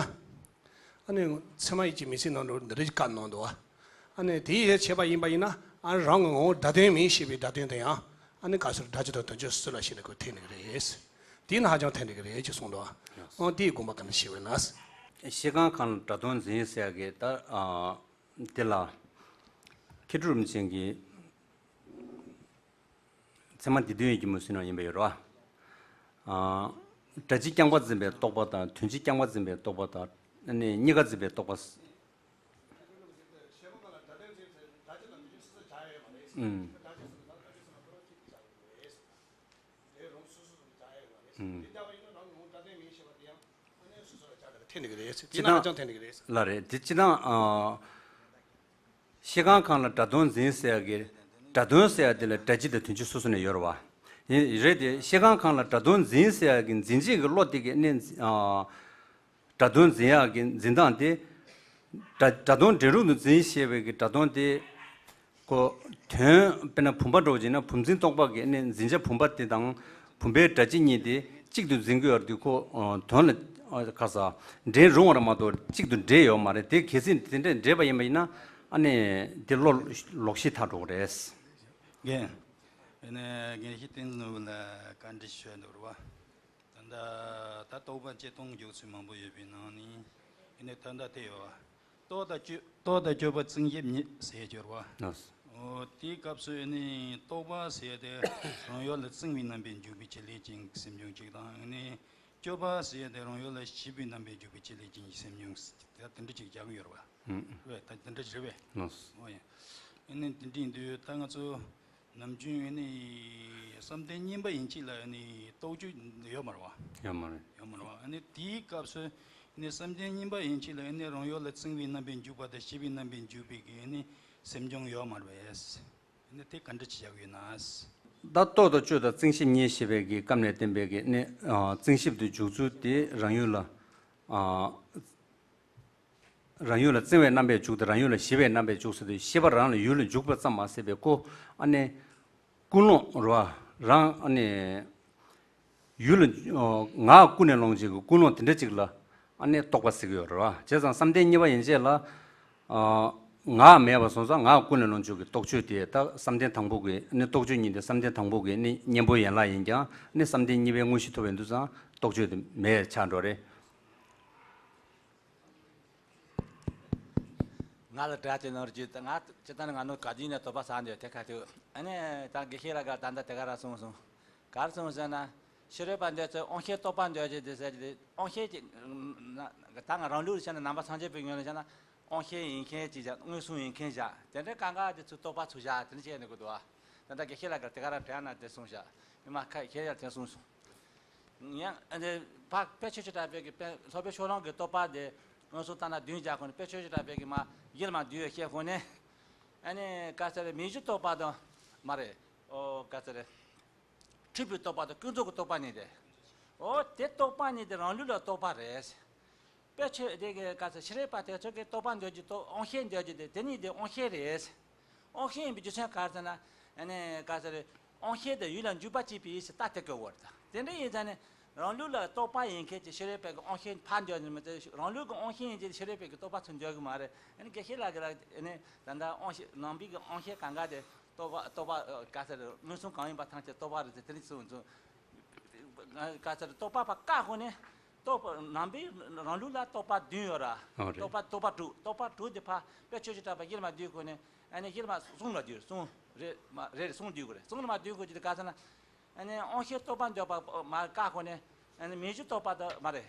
ཨ་ནི་ཚད་མ་ཡིད་ཀྱི་མི་ཚེའི་ནང་དུ་འདི་འདྲའི་བཀའ་གནང་འདུག་བ། ཨ་ནི་དེའི་ཕྱེ་བ་ཡིན་པ་ཡིན་ན། ཨ་ནི་རང་གི་ངོ་བོ་སྒྲ་དོན་མིན་ཞེས་པའི་སྒྲ་དོན་དེ་ཡང་། ཨ་ནི་ག་སོར་སྒྲ་སྤྱི་དང་དོན་སྤྱི་སོ་སོ་ལ་ཕྱེ་ནས་ཁོ་འཐེན་ནི་རེད། དེས་ན་ཧ་ཅང་འཐེན་ནི་རེད་ཅེས་གསུངས་འདུག་བ། ཨོ་དེའི་དགོངས་པ་ག་འདྲ་ཞིག་ཡོད་ན། ཤེལ་དཀར་ཁང་ལ་སྒྲ་དོན་འཛིན་ཟེར་ཡ་གི་ད་ཨ་དེ་ལ་མཁས་གྲུབ་རིན་ཆེན་གྱིས། ཚད་མ་སྡེ་བདུན་གྱི་མུ་ཟིན་ནང་ཡིན་པ་ཡོད་རེད་བ། ཨ། སྒྲ་སྤྱི་རྐྱང་པ་འཛིན་པའི་རྟོག་པ་དང་དོན་སྤྱི་རྐྱང་པ་འཛིན་པའི་རྟོག་པ་དང་། ཨ་ནི་གཉིས་ཀ་འཛིན་པའི་རྟོག་པ། ཨུམ། ཨུམ། འཐེན་ནི་གི་རེད། སྤྱི་དང་། ལ་རེད། དེ་སྤྱི་དང་། ཨ། ཤེལ་དཀར་ཁང་ལ་སྒྲ་དོན་འཛིན་ཟེར་ཡ་གི། སྒྲ་དོན་ཟེར་ཡ་དེ་ལ་སྒྲ་སྤྱི་དང་དོན་སྤྱི་སོ་སོ་ནས་ཡོད་རེད་བ། ཡིན་རེད་དེ། ཤེལ་དཀར་ཁང་ལ་སྒྲ་དོན་འཛིན་ཟེར་ཡ་གི་འཛིན་བྱེད་ཀྱི་བློ་དེ་གི་ནི། ཨ། སྒྲ་དོན་འཛིན་ཡག་གི་འཛིན་སྟངས་དེ། སྒྲ་སྒྲ་དོན་འབྲས་རུང་དུ་འཛིན་ཞེས་པའི་གི་སྒྲ་དོན་དེ། ཁོ། དོན་དཔེར་ན་བུམ་པ་འདྲ་བོ་ཅིག་ན་བུམ་འཛིན་རྟོག་པ་གི་ནི་འཛིན་བྱ་བུམ་པ་དེ་དང་བུམ་པའི་སྒྲ་སྤྱི་གཉིས་དེ་གཅིག་ཏུ་འཛིན་གྱི་ཡོད་རེད་དེ། ཁོ་དོན་ལ་ཁ་ས་འབྲེལ་རུང་བ་རེད་མ་གཏོགས་གཅིག་ཏུ་འབྲེལ་ཡོད་མ་རེད། དེ་གལ་སྲིད་དེ་འདྲ་འདྲེས་པ་ཡིན་པ་ཡིན་ན། ཨ་ནི་དེ་བློ་ལོག་ཤེས་ཐལ་འགྲོ་གི་རེད། རྒན། ཨ་ནི་རྒན་ཤེས་བསྟན་འཛིན་ལ་བཀའ་འདྲི་ཞུ་ཡ་འདུག་རེད་བ། ད་ལྟ་ད་རྟོག་པ་སྤྱི་སྟོང་འཇོག་ཚུལ་མང་པོ་ཡོད་པའི་ནང་ནས། ཨ་ནི་ད་ལྟ་དེ་ཡོད་བ། རྟོག་དང་དཔྱོད། རྟོག་དང་དཔྱོད་པ་བརྩིགས་ཞིབ་གཉིས་ཟེར་གྱི་ཡོད་རེད་བ། ལགས་སོ། འོ་དེའི་སྐབས་སུ་ཨ་ནི་རྟོག་པ་ཟེར་དེ་རང་ཡུལ་ལ་བརྩིགས་པའི་རྣམ་པས་འཇུག་པའི་བྱེད་ལས་ཅན་གྱི་སེམས་བྱུང་གཅིག་དང་། ཨ་ནི་དཔྱོད་པ་ཟེར་དེ་རང་ཡུལ་ལ་ཞིབ་པའི་རྣམ་པས་འཇུག་པའི་བྱེད་ལས་ཅན་གྱི་སེམས་བྱུང་ཟེར་དེ་འདྲ་ཅིག་རྒྱག་གི་ཡོད་རེད་བ། ཨུམ། རེད། ད་དེ་འདྲ་ཅིག་རེད་པས། ལགས་སོ། འོ་ཡ། ཨ་ནི་དེ་འདྲ་ཡིན་དུས་ད་ང་ཚོ། ནམ་རྒྱུན་ཨ་ནི་བསམ་གཏན་གཉིས་པ་ཡན་ཆད་ལ་ཨ་ནི་རྟོག་དཔྱོད་ཡོད་མ་རེད་བ། ཡོད་མ་རེད། ཡོད་མ་རེད་བ། ཨ་ནི་དེའི་སྐབས་སུ་ཨ་ནི་བསམ་གཏན་གཉིས་པ་ཡན་ཆད་ལ་ཨ་ནི་རང་ཡུལ་ལ་བརྩིགས་པའི་རྣམ་པས་འཇུག་པ་དང་ཞིབ་པའི་རྣམ་པས་འཇུག་པའི་གི་ཨ་ནི་སེམས་བྱུང་ཡོད་མ་རེད་པས། ཨ་ནི་དེ་ག་འདྲ་ཅིག་བཞག་ཡོད་ན། ད་རྟོག་དང་དཔྱོད་དང་བརྩིགས་ཞིབ་གཉིས་ཞེས་པའི་གི་སྐབས་ནས་བསྟན་པའི་གི་ཨ་ནི་ཨ་བརྩིགས་ཞིབ་ཏུ་འཇུག་ཚུལ་དེ་རང་ཡུལ་ལ་ཨ། རང་ཡུལ་ལ་བརྩིགས་པའི་རྣམ་པས་འཇུག་སྟེ་རང་ཡུལ་ལ་ཞིབ་པའི་རྣམ་པས་འཇུག་ཟེར་དུས་ཤེས་པ་རང་ལ་ཡུལ་ལ་འཇུག་པ་ཙམ་མ་ཟད་པའི་ཁོ་ཨ་ནི་ཀུན་སློང་རེད་བ། རང་ཨ་ནི་ཡུལ་ལ་ཨོ་ངག་ཀུན་ནས་སློང་བྱེད་ཀྱི་ཀུན་སློང་དེ་འདྲ་ཅིག་ལ་ཨ་ནི་རྟོག་པ་ཟེར་གྱི་ཡོད་རེད་བ། བྱས་ཙང་བསམ་གཏན་གཉིས་པ་ཡན་ཆད་ལ་ཨ་ངག་མེད་པ་སོང་ཙང་ངག་ཀུན་ནས་སློང་བྱེད་ཀྱི་རྟོག་དཔྱོད་དེ་ད་བསམ་གཏན་དང་པོ་གི་ཨ་ནི་རྟོག་དཔྱོད་གཉིས་དེ་བསམ་གཏན་དང་པོ་གི་ཨ་ནི་གཉེན་པོའི་ཡན་ལག་ཡིན་ཀྱང་ཨ་ནི་བསམ་གཏན་གཉིས་པའི་དངོས་གཞི་ཐོབ་པའི་དུས་ཙང་རྟོག་དཔྱོད་དེ་མེད་ཆགས་འགྲོ་རེད། ང་ལ་དྲི་བ་དེ་གནང་རྒྱུ་དེ། ང་སྤྱིར་བཏང་ང་ནི་ག་དུས་ནས་དོགས་པ་ཟ་འདོད་དེ་ག་དུས། ཨ་ནི་ད་དགེ་བཤེས་ལགས་ཀྱིས་ད་ལྟ་དེ་ག་རང་གསུངས་སོང་། ག་རེ་གསུངས་ཟེར་ན། ཕྱི་རོལ་པ་འདོད་ཚེ་དབང་ཤེས་རྟོག་པ་འདོད་ཀྱི་འདུག་ཟེར་གྱི་འདུག་དབང་ཤེས་ཀྱི། ད་ང་རང་ལུགས་ལ་བཤད་ན་ནང་པ་སངས་རྒྱས་པའི་ངོས་ལ་བཤད་ན། དབང་ཤེས་ཡིན་མཁན་ཅིག་བཞག་མངོན་སུམ་ཡིན་མཁན་བཞག་དེ་འདྲའི་གང་ག་དེ་ཚུར་རྟོག་པ་ཚུར་བཞག་དེ་འདྲ་བྱས་ནས་དགོས་འདུག་བ། ད་ལྟ་དགེ་བཤེས་ལགས་ཀྱིས་དེ་ག་རང་དྲན་ན་དེ་གསུངས་བཞག་མི་མ་ཁ་ཁྱེད་ཡར་དེ་གསུངས་སོང་། ཡང་ཨ་ནི་ཕ་དཔལ་ཆོས་ཀྱི་གྲགས་པའི་གི་དཔལ་ལྷོ་པའི་ཕྱོགས་གླང་གི་རྟོག་པ་དེ་མངོན་སུམ་བཏང་ན་བདུན་བརྒྱ་གོ་ནས། དཔལ་ཆོས་ཀྱི་གྲགས་པའི་གི་མ་ཡིད་ལ་མ་བསྡུས་པའི་ཤེས་ཁོ་ནས། ཨ་ནི་ག་ཚ་རེ་མིང་གཞི་རྟོག་པ་དང་མ་རེད། ཨོ་ག་ཚ་རེ། འཁྲུལ་པའི་རྟོག་པ་དང་ཀུན་རྫོབ་ཀྱི་རྟོག་པ་གཉིས་དེ། ཨོ་དེ་རྟོག་པ་གཉིས་དེ་རང་ལུགས་ལ་རྟོག་པ་རེད། དཔེ་ཆོས་དེ་གི་ག་ཚོད་ཕྱི་རོལ་པ་དེ་ཚོ་གི་རྟོག་པ་འདོད་རྒྱུ་དང་དབང་ཤེས་འདོད་རྒྱུ་དེ་དེ་གཉིས་དེ་དབང་ཤེས་རེད། དབང་ཤེས་ཡིན་པའི་རྒྱུ་མཚན་ག་རེ་ཟེར་ན། ཨ་ནི་ག་ཚོད་རེད། དབང་ཤེས་དེ་ཡུལ་ལ་འཇུག་པ་བྱེད་པའི་ཡིད་ཟེར་ལྟ་དེ་གི་བར་དང་། དེ་འདྲ་ཡིན་ཙང་ནི་རང་ལུགས་ལ་རྟོག་པ་ཡིན་མཁན་གྱི་ཕྱི་རོལ་པའི་གི་དབང་ཤེས་ཕར་འདོད་ནི་མི་ཚད། རང་ལུགས་ཀྱི་དབང་ཤེས་ཡིན་གྱི་ཕྱི་རོལ་པའི་གི་རྟོག་པ་ཚུར་འདོད་གི་མ་རེད། ཨ་ནི་དགེ་བཤེས་ལགས་ཀྱིས་ལ་ཨ་ནི་ད་ལྟ་དབང་ཤེས་ནང་པའི་གི་དབང་ཤེས་གང་ག་དེ་རྟོག་པ་རྟོག་པ་ག་ཚོད་རེད། མངོན་སུམ་གང་ཡིན་པ་ཐམས་ཅད་རྟོག་པ་རེད་ཟེར་དེ་འདྲ་གསུངས་སོང་། ག་ཚོད་རེད། རྟོག་པ་ཕར་བཀག་ཁོ་ནས། རྟོག་པ་ནང་པའི་རང་ལུགས་ལ་རྟོག་པ་བདུན་ཡོད་ར། ཨོ་རེད། རྟོག་པ་རྟོག་པ་དྲུག་རྟོག་པ་དྲུག་དེ་ཕར་དཔེ་ཆོས་ཀྱི་གྲགས་པ་ཡིད་ལ་མ་བསྡུས་ཁོ་ནས། ཨ་ནི་ཡིད་ལ་མ་གསུམ་ལ་བསྡུས། གསུམ་རེད་མ་རེད། གསུམ་བསྡུས་དགོས་རེད། གསུམ་ལ་མ་བསྡུས་དགོས་ཀྱི་དེ་ག་ཚོད་ན། ཨ་ནི་དབང་ཤེས་རྟོག་པ་འདོད་པ་མར་བཀག་ཁོ་ནས། ཨ་ནི་མིང་གཞི་རྟོག་པ་དང་མ་རེད།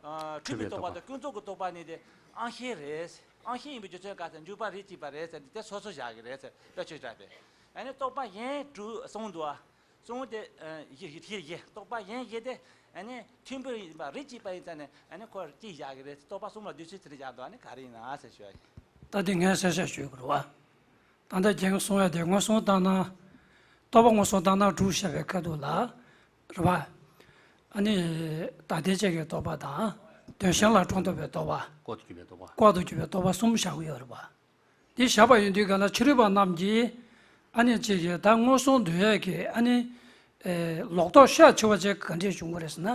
ཨ་འཁྲུལ་པའི་རྟོག་པ་དང་ཀུན་རྫོབ་ཀྱི་རྟོག་པ་གཉིས་དེ་དབང་ཤེས་རེད། དབང་ཤེས་ཡིན་པའི་རྒྱུ་མཚན་ག་ཚོད་འཇུག་པ་རིགས་གཅིག་པ་རེད་ཟེར་ནས་དེ་སོ་སོ་བཞག་གི་རེད་ཟེར། དཔེ་ཆོས་གྲགས་པས། ཨ་ནི་རྟོག་པ་གཞན་དྲུག་གསུངས་འདུག་ཨ། གསུངས་དེ་ཨ་བཞི་བཞི་བཞི་རྟོག་པ་གཞན་བཞི་དེ་ཨ་ནི་མཐུན་པར་ཡིན་པ་རིགས་གཅིག་པ་ཡིན་ཙང་ནས་ཨ་ནི་ཁོ་གཅིག་བཞག་གི་རེད། རྟོག་པ་གསུམ་ལ་བསྡུས་ཚུལ་དེ་འདྲ་བཞག་འདུག་ཨ་ནི་ག་རེ་ཡིན་ན་ཟེར་ཞུ་ཡ་ཡིན། ད་དེ་ངས་གསལ་བཤད་ཞུ་དགོས་རེད་བ། ད་ལྟ་རྒན་གྱིས་གསུངས་ཡ་དེ་མངོན་སུམ་བཏང་ན། རྟོག་པ་མངོན་སུམ་བཏང་ན་དྲུག་བཤད་པའི་ཁ་ཐུག་ལ། རེད་བ། ཨ་ནི། དག་ལྡན་བཅས་ཀྱི་རྟོག་པ་དང་། དོན་གཞན་ལ་སྤྲང་ཐབས་པའི་རྟོག་པ། ལྐོག་ཏུ་གྱུར་པའི་རྟོག་པ། ལྐོག་ཏུ་གྱུར་པའི་རྟོག་པ་གསུམ་བཞག་གི་ཡོད་རེད་བ། འདི་བཞག་པ་ཡིན་དུས་ག་ལ་ཕྱི་རོལ་པ་རྣམས་ཀྱིས། ཨ་ནི་ཅིག་གིས་ད་མངོན་སུམ་འདོད་ཡས་ཀྱི་ཨ་ནི། ཨེ་ལོག་རྟོག་ཤས་ཆེ་བ་ཅིག་ག་འདྲས་བྱུང་གི་རེད་ཟེར་ན།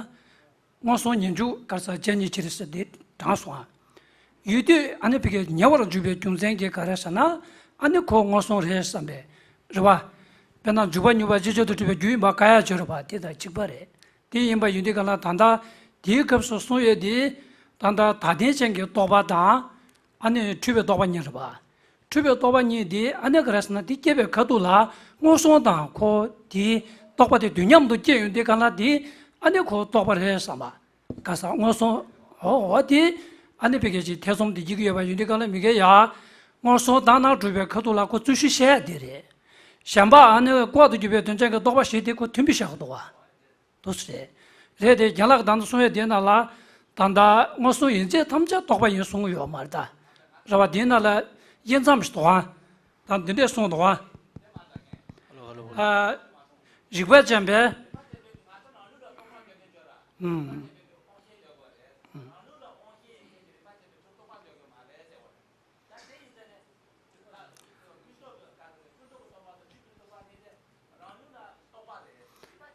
མངོན་སུམ་ཉིད་འཇུག་ག་རེ་ཟེར་བྱས་ཉིད་ཕྱིར་ཟེར་དེ་དྲངས་སོང་ཨ། ཡུལ་དུས་ཨ་ནི་ཕ་གིར་ཉེ་བར་འཇུག་པའི་རྒྱུ་མཚན་གྱིས་ག་རེ་ཟེར་ན། ཨ་ནི་ཁོ་མངོན་སུམ་རེད་བསམ་པས། རེད་བ། དཔེར་ན་འཇུག་པ་མྱུར་བ་ཅིག་ཅར་དུ་གྲུབ་པའི་རྒྱུ་ཡིན་པར་བཀག་ཡ་བྱེད་རེད་བ། དེ་དང་གཅིག་པ་རེད། དེ་ཡིན་པ་ཡིན་དུས་ག་ལ་ད་ལྟ་དེའི་སྐབས་སུ་གསུངས་ཡོད་དེ། ད་ལྟ་ད་ལྟའི་ཅན་གྱི་རྟོག་པ་དང་། ཨ་ནི་འཁྲུལ་པའི་རྟོག་པ་གཉིས་རེད་བ། འཁྲུལ་པའི་རྟོག་པ་གཉིས་དེ་ཨ་ནི་ག་རེ་ཟེར་ན། དེ་སྐྱེས་པའི་ཁ་ཐུག་ལ་མངོན་སུམ་དང་ཁོ་དེའི་རྟོག་པ་དེ་དུས་མཉམ་དུ་སྐྱེས་ཡོང་དུས་ག་ལ་དེ་ཨ་ནི་ཁོ་རྟོག་པ་རེད་བསམ་པ། ག་ས་མངོན་སུམ། འོ་འོ་དེ་ཨ་ནི་ཕ་གི་ཅིག་ཐེ་ཚོམ་དེ་སྐྱེ་གི་ཡོད་པ་ཡིན་དུས་ག་ལ་མི་དགེ་ཡ། མངོན་སུམ་དང་ན་གྲུབ་པའི་ཁ་ཐུག་ལ་ཁོ་རྩོད་གཞི་བཤད་ཡ་དེ་རེད། གཞན་པ་ཨ་ནི་ལྐོག་ཏུ་གྱུར་པའི་དོན་ཅན་གྱི་རྟོག་པ་ཞིག་དེ་ཁོ་མཐུན་པའི་བཤད་གི་འདུག་བ། འདུག་སེ་རེད། རེད་དེ་རྒན་ལགས་ད་ལྟ་གསུང་ཡས་དེའི་ནང་ལ། ད་ལྟ་མངོན་སུམ་ཡིན་ཚད་ཐམས་ཅད་རྟོག་པ་ཡིན་གསུང་གི་ཡོད་མ་རེད་ད། རེད་བ། དེའི་ནང་ལ་དབྱེ་མཚམས་ཤིག་འདུག་ཨ། ད་འདི་འདྲས་གསུངས་འདུག་ཨ། ཨ། རིགས་པས་དཔྱད་པས། ཨུམ།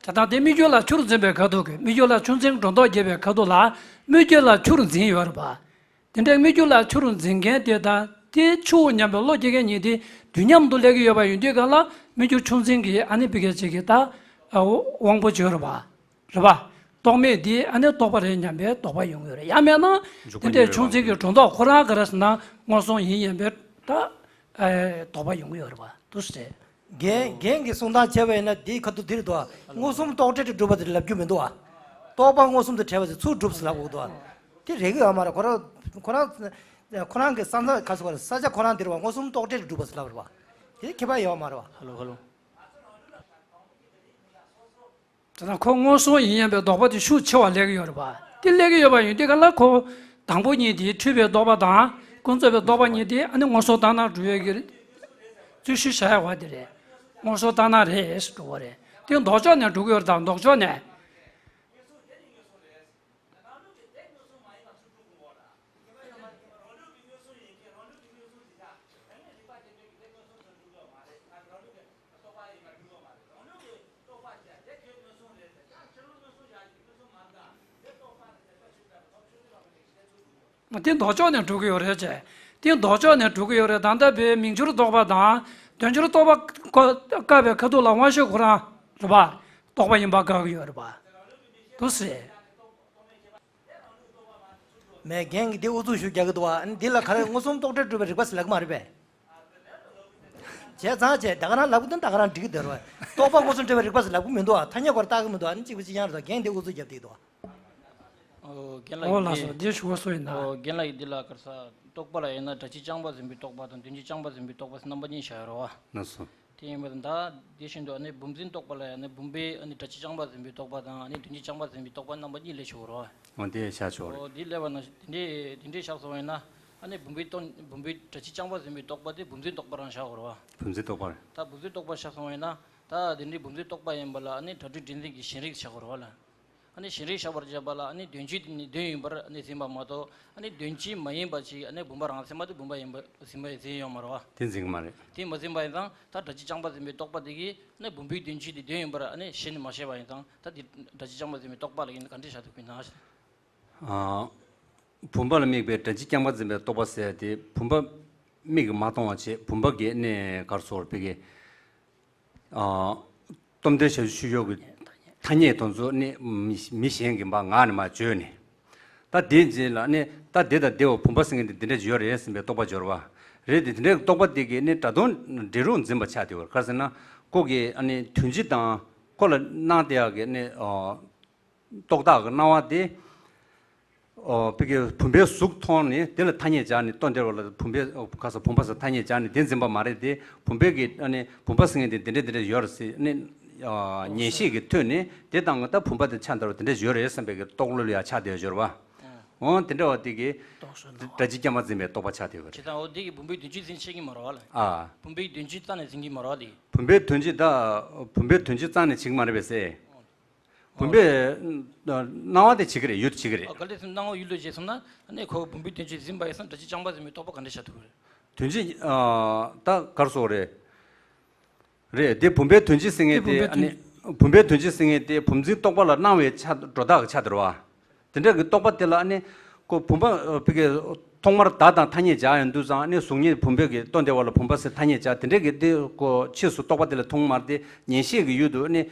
ད་ལྟ་དེ་སྨིག་རྒྱུ་ལ་ཆུར་འཛིན་པའི་ཁ་ཐུག་གི། སྨིག་རྒྱུ་ལ་ཆུ་འཛིན་སྒྲོ་འདོགས་བརྒྱབ་པའི་ཁ་ཐུག་ལ་སྨིག་རྒྱུ་ལ་ཆུར་འཛིན་ཡོད་རེད་པ། དེ་འདྲའི་སྨིག་རྒྱུ་ལ་ཆུར་འཛིན་མཁན་དེ་དང་དེ་ཆུ་བོ་མཉམ་པའི་བློ་སྐྱེ་མཁན་གཉིས་དེ་དུས་མཉམ་དུ་སླེབས་ཀྱི་ཡོད་པ་ཡིན་དུས་ག་ལ་སྨིག་རྒྱུ་ཆུ་འཛིན་གྱི་ཨ་ནི་ཕ་གི་ཅིག་གི་ད་དབང་པོ་བརྗོད་རེད་པ། རེད་པ། རྟོག་མེད་འདི་ཨ་ནི་རྟོག་པ་རེད་སྙམ་པའི་དོགས་པ་ཡོང་གི་ཡོད་རེད། ཡང་མིན་ན་འཇུག་པ་དེ་འདྲའི་ཉེ་བའི་ཆུ་འཛིན་གྱི་སྒྲོ་འདོགས་ཁོ་རང་ག་རེ་ཟེར་ན་མངོན་སུམ་ཡིན་སྙམ་པའི་ད་ཨེ་དོགས་པ་ཡོང་གི་ཡོད་རེད་པ། འདུག་སེ། རྒན་རྒན་གྱི་གསུང་སྟངས་བྱས་པ་ཡིན་ན་འདིའི་ཁ་ཐུག་འདི་རེད་འདུག་ཨ། མངོན་སུམ་རྟོག་བྲལ་དུ་གྲུབ་པ་དེ་ལབ་རྒྱུ་མི་འདུག་ཨ། རྟོག་པ་མངོན་སུམ་དུ་བྲལ་བ་དེ་ཚུར་གྲུབ་ཟེར་ལབ་དགོས་འདུག་ཨ། དེ་རེག་གི་ཡོད་མ་རེད། ཁོ་རང་ཁོ་རང་ཁོ་རང་གི་ས་མཚམས་ག་ཟེར་བ་རེད། ས་ཆ་ཁོ་རང་འདི་རེད་པ། མངོན་སུམ་རྟོག་བྲལ་དུ་གྲུབ་པ་ཟེར་ལབ་རེད་པ། དེ་ཁྱད་པར་ཡོད་མ་རེད་པ། ཧ་ལོ་ཧ་ལོ། ད་ལྟ་ཁོ་མངོན་སུམ་ཡིན་སྙམ་པའི་དོགས་པ་དེ་ཤུགས་ཆེ་བ་སླེབས་ཀྱི་ཡོད་རེད་པ། དེ་སླེབས་ཀྱི་ཡོད་པ་ཡིན་དུས་ག་ལ་ཁོ་དང་པོ་གཉིས་དེ་འཁྲུལ་པའི་རྟོག་པ་དང་ཀུན་རྫོབ་པའི་རྟོག་པ་གཉིས་དེ་ཨ་ནི་མངོན་སུམ་ལྟར་སྣང་གྲུབ་ཡས་ཀྱི་རྩོད་གཞི་བཞག་ཡ་བ་དེ་རེད། མངོན་སུམ་ལྟར་སྣང་རེད་ཟེར་འགྲོ་བ་རེད། དེ་ལྡོག་ཕྱོགས་ནས་འགྲོ་གི་ཡོད་རེད། ད་ལྡོག་ཕྱོགས་ནས། དེ་ལྡོག་ཕྱོགས་ནས་འགྲོ་གི་ཡོད་རེད་ཅེས། དེ་ལྡོག་ཕྱོགས་ནས་འགྲོ་གི་ཡོད་རེད། ད་ལྟ་བའི་མིང་སྦྱོར་རྟོག་པ་དང་དོན་སྦྱོར་རྟོག་པ་བཀག་པའི་ཁ་ཐུག་ལ་དབང་ཤེས་ཁོ་རང་རེད་པ། རྟོག་པ་ཡིན་པ་བཀག་གི་ཡོད་རེད་པ། འདུག་སེ། མས་རྒན་གྱིས་འདི་ཨུ་ཚུགས་ཞུ་རྒྱག་གི་འདུག་བ། འདི་ལ་ག་རེ་མངོན་སུམ་རྟོག་བྲལ་གྲུབ་པའི་རིགས་པ་ཟེར་ལབ་ཀྱི་མ་རེད་པས། བྱས་ཙང་བྱས་ད་ག་རང་ལབ་གི་འདུག་ད་ག་རང་འགྲིག་གི་འདུག་རེད་བ། རྟོག་པ་མངོན་སུམ་གྲུབ་པའི་རིགས་པ་ཟེར་ལབ་གི་མི་འདུག་བ། ཐ་སྙད་སྐོར་བཏགས་གི་མི་འདུག་བ། ཨ་ནི་གཅིག་པ་གཅིག་རྐྱང་རེད་འདུག་རྒན་འདི་ཨུ་ཚུགས་རྒྱབ་བསྡད་ཀྱི་འདུག་བ། ཨོ་རྒན་ལགས། ཨོ་ཡིན་ལགས་སོ། འདི་འདི་ཞུ་བ་སོ་ཡིན་ན། ཨོ་རྒན་ལགས་ཡིན་འདི་ལ་ག་རེ་ཟ། རྟོག་པ་ལ་ཡིན་ན་སྒྲ་སྤྱི་རྐྱང་པ་འཛིན་པའི་རྟོག་པ་དང་དོན་སྤྱི་རྐྱང་པ་འཛིན་པའི་རྟོག་པ་ཟེར་རྣམ་པ་གཉིས་བཞག་ཡོད་རེད་བ། ལགས་སོ། དེ་ཡིན་པ་དང་ད་དེ་བཞིན་དུ་ཨ་ནི་བུམ་འཛིན་རྟོག་པ་ལ་ཡང་ནི་བུམ་པའི་ཨ་ནི་སྒྲ་སྤྱི་རྐྱང་པ་འཛིན་པའི་རྟོག་པ་དང་ཨ་ནི་དོན་སྤྱི་རྐྱང་པ་འཛིན་པའི་རྟོག་པ་རྣམ་པ་གཉིས་ལས་ཆོག་རོ། འོ་དེ་བཤད་ཆོག་རེད། འོ་དེ་ལས་པ་ན་དེ་འདྲའི་དེ་འདྲའི་བཞག་སོང་བས་ན་ཨ་ནི་བུམ་པའི་སྟོང་བུམ་པའི་སྒྲ་སྤྱི་རྐྱང་པ་འཛིན་པའི་རྟོག་པ་དེ་བུམ་འཛིན་རྟོག་པ་རང་བཞག་རོ། བུམ་འཛིན་རྟོག་པ་རེད། ད་བུམ་འཛིན་རྟོག་པ་བཞག་སོང་བས་ན་ད་དེ་འདྲའི་བུམ་འཛིན་རྟོག་པ་ཡིན་པ་ལ་ཨ་ནི་སྒྲ་སྒྲུབ་འབྲས་འཛིན་གྱི་ཞེན་རིག་བཞག་རོ་ལ། ཨ་ནི་ཞེན་རིག་བཞག་པར་བྱས་པ་ལ་ཨ་ནི་དོན་སྤྱི་དེ་ནི་དོན་ཡིན་པར་ཨ་ནི་འཛིན་པ་མ་གཏོགས་ཨ་ནི་དོན་སྤྱི་མ་ཡིན་པ་ཅིག་ཨ་ནི་བུམ་པ་རང་མཚན་མ་དེ་བུམ་པ་ཡིན་པ་འཛིན་པ་འཛིན་ཡོད་མ་རེད་བ། དེ་འཛིན་གྱི་མ་རེད། དེ་མ་འཛིན་པ་ཡིན་ཙང་ད་སྒྲ་སྤྱི་རྐྱང་པ་འཛིན་པའི་རྟོག་པ་དེ་གིས་ཨ་ནི་བུམ་པའི་དོན་སྤྱི་དེ་དོན་ཡིན་པར་ཨ་ནི་ཞེན་མ་བྱས་པ་ཡིན་ཙང་ད་དེ་སྒྲ་སྤྱི་རྐྱང་པ་འཛིན་པའི་རྟོག་པ་ལ་ཡིན་ག་འདྲས་བྱ་ཐུབ་ཀྱི་ན། ཨ། བུམ་པ་ལ་དམིགས་པའི་སྒྲ་སྤྱི་རྐྱང་པ་འཛིན་པའི་རྟོག་པ་ཟེར་དེ་བུམ་པ་མིག་གིས་མ་མཐོང་བ་བྱས་བུམ་པ་གི་ཨ་ནི་ག་རེ་ཟེར་དགོས་རེད། ཕ་གི། ཨ། སྟོབས་ལྡན་བྱ་བྱེད་ཤུགས་ཡོད་ཀྱི་ཐ་སྙད་དེ་ཚོ་ནི་མི་མི་གཞན་གྱིས་མར་ངག་ནས་མར་བརྗོད་ནས། ད་དེའི་རྗེས་ལ་ནི་ད་དེ་དང་དེ་བ་བུམ་པ་ཟེར་མཁན་དེ་དེ་འདྲ་ཅིག་ཡོད་རེད་ཟེར་བའི་རྟོག་པ་སྦྱོར་བ་རེད་དེ། དེ་འདྲའི་རྟོག་པ་དེ་གིས་ནི་སྒྲ་དོན་འབྲས་རུ་འཛིན་པ་ཆགས་བསྡད་ཡོད་རེད། ག་རེ་ཟེར་ན་ཁོ་གི་ཨ་ནི་དོན་སྤྱི་དང་ཁོ་ལ་སྣང་བསྡད་ཡག་གི་ནི་ཨ། རྟོག་བཏགས་ཀྱི་སྣང་བ་དེ། ཨོ། ཕ་གི་བུམ་པའི་གཟུགས་མཐོང་ནས་དེ་ལ་ཐ་སྙད་སྦྱར་ནས་སྟོན་བསྡད་པ་ལ་བུམ་པའི་ཨོ་ག་ས་བུམ་པ་ཟེར་ཐ་སྙད་སྦྱར་ནས་དེ་འཛིན་པ་མ་རེད་དེ། བུམ་པའི་གི་ཨ་ནི་བུམ་པ་ཟེར་མཁན་དེ་འདི་འདྲ་འདི་འདྲ་ཡོད་རེད་ཟེར་ནས་ཨ་ཉན་ཤེས་ཀྱི་ཐོག་ནས་དེ་དང་ད་བུམ་པ་དེ་ཆ་འདྲ་བ་དེ་འདྲ་ཡོད་རེད་བསམ་པའི་གི་རྟོག་བློ་ལ་ཡ་ཆགས་བསྡད་ཡོད་རེད་བ། འོ་དེ་འདྲ་བ་དེ་གི་རྟོག་བཟོ་སྣང་བ། སྒྲ་སྤྱི་རྐྱང་པ་འཛིན་པའི་རྟོག་པ་ཆགས་བསྡད་ཡོད་རེད། བྱས་ཙང་འོ་དེ་གི་བུམ་པའི་དོན་སྤྱི་འཛིན་ཤེས་ཀྱི་མ་རེད་བ་ལ། ཨ། བུམ་པའི་དོན་སྤྱི་རྩ་ནས་འཛིན་གྱི་མ་རེད་བ་དེ། བུམ་པའི་དོན་སྤྱི་ད། བུམ་པའི་དོན་སྤྱི་རྩ་ནས་བྱེད་ཀྱི་མ་རེད་པས་ཟེར། བུམ་པའི་སྣང་བ་དེ་བྱེད་ཀྱི་རེད། ཡུལ་དུ་བྱེད་ཀྱི་རེད། གལ་ཏེ་སྣང་བ་ཡུལ་དུ་བྱས་སོང་ན་ཨ་ནི་ཁོ་བུམ་པའི་དོན་སྤྱི་འཛིན་པ་ཡིན་ཙང་སྒྲ་སྤྱི་རྐྱང་པ་འཛིན་པའི་རྟོག་པ་ག་འདྲ་བྱ་ཐུབ་ཀྱི་རེད། དོན་སྤྱི་ད་ག་རེ་ཟེར་དགོས་རེད། རེད་དེ་བུམ་པའི་དོན་སྤྱི་ཟེར་མཁན་དེ་ཨ་ནི་བུམ་པའི་དོན་སྤྱི་ཟེར་མཁན་དེ་བུམ་འཛིན་རྟོག་པ་ལ་སྣང་བའི་ཆ་སྒྲོ་བཏགས་ཀྱི་ཆ་དེ་རེད་བ། དེ་འདྲ་གི་རྟོག་པ་དེ་ལ་ཨ་ནི་ཁོ་བུམ་པ་ཨ་ཕ་གི་ཐོག་མར་བརྡ་དང་ཐ་སྙད་སྦྱར་ཡོང་དུས་ཙང་ཨ་ནི་གཟུགས་བརྙན་བུམ་པའི་གི་ལྟོ་འདི་བ་ལ་བུམ་པ་ཟེར་ཐ་སྙད་སྦྱར་དེ་འདྲ་གི་དེ་ཁོ་ཕྱིས་སུ་རྟོག་པ་དེ་ལ་ཐུན་མོང་མ་རེད་དེ་ཉན་ཤེས་ཀྱི་ཡུལ་དུ་ཨ་ནི།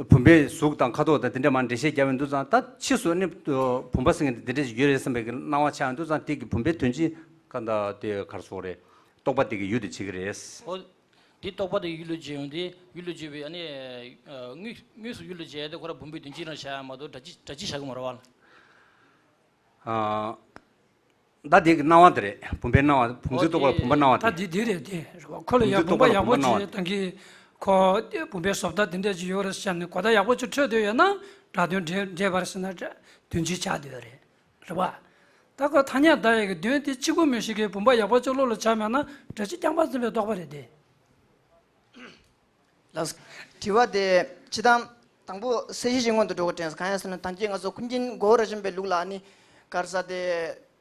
བུམ་པའི་གཟུགས་དང་ཁ་དོག་དང་དེ་འདྲ་མར་འགྲེལ་བཤད་རྒྱབ་ཡོང་དུས་ཙང་ད་ཕྱིས་སུ་ནི་བུམ་པ་ཟེར་མཁན་དེ་འདྲ་ཞིག་ཡོད་རེད་བསམ་པའི་སྣང་བ་ཆགས་ཡོང་དུས་ཙང་དེ་གི་བུམ་པའི་དོན་སྤྱི་ག་འདྲ་དེ་གར་སོགས་རེད། རྟོག་པ་དེ་གི་ཡུལ་དུ་བྱེད་ཀྱི་རེད། ཨོ། དེ་རྟོག་པ་དེ་ཡུལ་ལ་བྱེད་ཡོང་དེ་ཡུལ་ལ་བྱེད་པའི་ཨ་ནི་དངོས་དངོས་སུ་ཡུལ་ལ་བྱེད་ཡ་དེ་ཁོ་ར་བུམ་པའི་དོན་སྤྱི་རང་བྱ་ཡ་མ་གཏོགས་སྒྲ་སྤྱི་སྒྲ་སྤྱི་བྱ་གི་མ་རེད་བ། ད་དེ་གི་སྣང་བ་དེ་རེད། བུམ་པའི་སྣང་བ། བུམ་འཛིན་རྟོག་པ་བུམ་པ་སྣང་བ་ད་དེ། དེ་དེ་རེད་དེ་རེད་བ། ཁོ་ལ་ཡང་བུམ་པ་ཡག་པོ་བྱས་བཏང་གི་ཁོ་དེ་བུམ་པའི་བཟོ་ལྟ་དེ་འདྲ་ཅིག་ཡོད་རེད་བཤད་ནས་གོ་བརྡ་ཡག་པོ་ཅིག་འཕྲོད་བསྡད་ཡོད་ན་སྒྲ་དོན་འདྲེས་འདྲེས་པར་ཟེར་ན་དོན་སྤྱི་ཆགས་བསྡད་ཡོད་རེད། རེད་བ། ད་ཁོ་ཐ་སྙད་བརྡ་ཡི་གི་དོན་དེ་གཅིག་པུ་མི་ཤེས་གི་བུམ་པ་ཡག་པོ་ཅིག་བློ་ལ་འཆར་མེད་ན་སྒྲ་སྤྱི་རྐྱང་པ་འཛིན་པའི་རྟོག་པ་རེད་དེ། ལགས། དྲི་བ་དེ་སྤྱི་བཏང་དང་པོ་གསལ་བཤད་ཅིག་སྔོན་དུ་འགྲོ་དགོས་དྲན་སོང་། གང་ཡིན་ཟེར་ན་ད་གིན་ང་ཚོ་ཀུན་མཁྱེན་གོ་བར་བྱོན་པའི་ལུགས་ལ་ཨ་ནི་ག་རེ་ཟེར་དེ་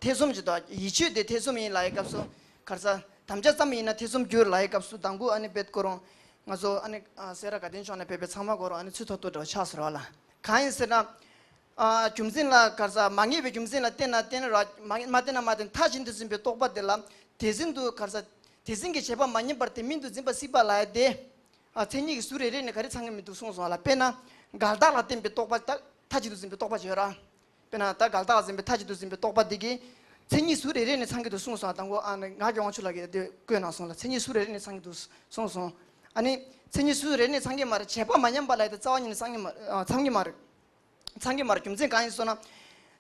ཐེ་ཚོམ་ཅིག་དང་ཡིད་དཔྱོད་དེ་ཐེ་ཚོམ་ཡིན་ལབ་ཡའི་སྐབས་སུ་ག་རེ་ཟེར་དམ་བཅའ་ཙམ་ཡིན་ན་ཐེ་ཚོམ་འགྱུར་ལབ་ཡའི་སྐབས་སུ་དང་པོ་ཨ་ནི་རྦད་ཁོ་རང་ང་ཚོ་ཨ་ནི་སེ་ར་དགའ་ལྡན་ཕྱོགས་ནས་ཕེབས་པའི་ཚང་མ་ཁོ་རང་ཨ་ནི་ཚུལ་མཐོ་མཐོ་འདྲ་བ་ཆགས་སོང་ར་བ་ལ། གང་ཡིན་ཟེར་ན། ཨ། རྒྱུ་མཚན་ལ་ག་རེ་ཟེར་མ་ངེས་པའི་རྒྱུ་མཚན་ལ་བརྟེན་ན་བརྟེན་ར་མ་མ་བརྟེན་ན་མ་བརྟེན་མཐའ་གཅིག་ཏུ་འཛིན་པའི་རྟོག་པ་དེ་ལ་དེ་འཛིན་དུ་ག་རེ་ཟེར་དེ་འཛིན་གྱི་བྱེད་པ་མ་ཉམས་པར་དེ་མིན་དུ་འཛིན་པ་སྲིད་པ་ལ་ཡ་དེ། ཨ། མཚན་ཉིད་ཀྱི་ཟུར་རེ་རེ་ནས་ག་རེ་ཚང་གི་མི་འདུག་གསུངས་སོང་ལ། དཔེར་ན་འགལ་རྟགས་ལ་བརྟེན་པའི་རྟོག་པ་ད་མཐའ་གཅིག་ཏུ་འཛིན་པའི་རྟོག་པ་ཅིག་ཡོད་ར། དཔེར་ན་ད་འགལ་རྟགས་ལ་འཛིན་པའི་མཐའ་གཅིག་ཏུ་འཛིན་པའི་རྟོག་པ་འདི་གིས་མཚན་ཉིད་ཟུར་རེ་རེ་ནས་ཚང་གི་འདུག་གསུངས་སོང་། དང་པོ་ཨ་ནི་ང་རྒྱལ་དབང་ཕྱུག་ལགས་ཀྱིས་འདི་བཀོད་གནང་སོང་ལ། མཚན་ཉིད་ཟུར་རེ་རེ་ནས་ཚང་གི་འདུག་གསུངས་སོང་། ཨ་ནི་མཚན་ཉིད་ཟུར་རེ་རེ་ནས་ཚང་གི་མ་རེད། བྱེད་པ་མ་ཉམས་པ་ལ་ཡ་དེ་རྩ་བ་ཉིད་ནས་ཚང་གི་མ་ཨ་ཚང་གི་མ་རེད། ཚང་གི་མ་རེད། རྒྱུ་མཚན་གང་ཡིན་ཟེར་ན།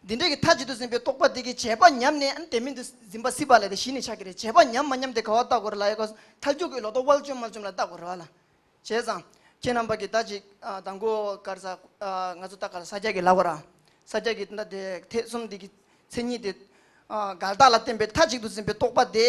འདི་འདྲའི་གི་མཐའ་གཅིག་ཏུ་འཛིན་པའི་རྟོག་པ་འདི་གིས་བྱེད་པ་ཉམས་ནས་ཨ་ནི་དེ་མིན་དུ་འཛིན་པ་སྲིད་པ་ལ་དེ་གཞི་ནས་ཆགས་ཀྱི་རེད། བྱེད་པ་ཉམས་མ་ཉམས་དེ་ག་བ་བལྟ་དགོས་རེད་ལབ་ཡ་ག་མཐའ་མཇུག་གི་ལོག་རྟོག་དབལ་བཅོམ་མ་བཅོམ་ལ་བལྟ་དགོས་རེད་བ་ལ། བྱས་ཙང་། ཁྱེད་རྣམ་པ་གིས་ད་ཅིག་ཨ་དང་པོ་ག་རེ་ཟེར་ཨ་ང་ཚོ་ད་ག་རེ་ས་སྐྱ་གི་ལབ་དགོས་ར། ས་སྐྱ་གི་ད་དེ་ཐེ་ཚོམ་འདི་གི་མཚན་ཉིད་དེ་ཨ་འགལ་རྟགས་ལ་བརྟེན་པའི་མཐའ་གཅིག་ཏུ་འཛིན་པའི་རྟོག་པ་དེ་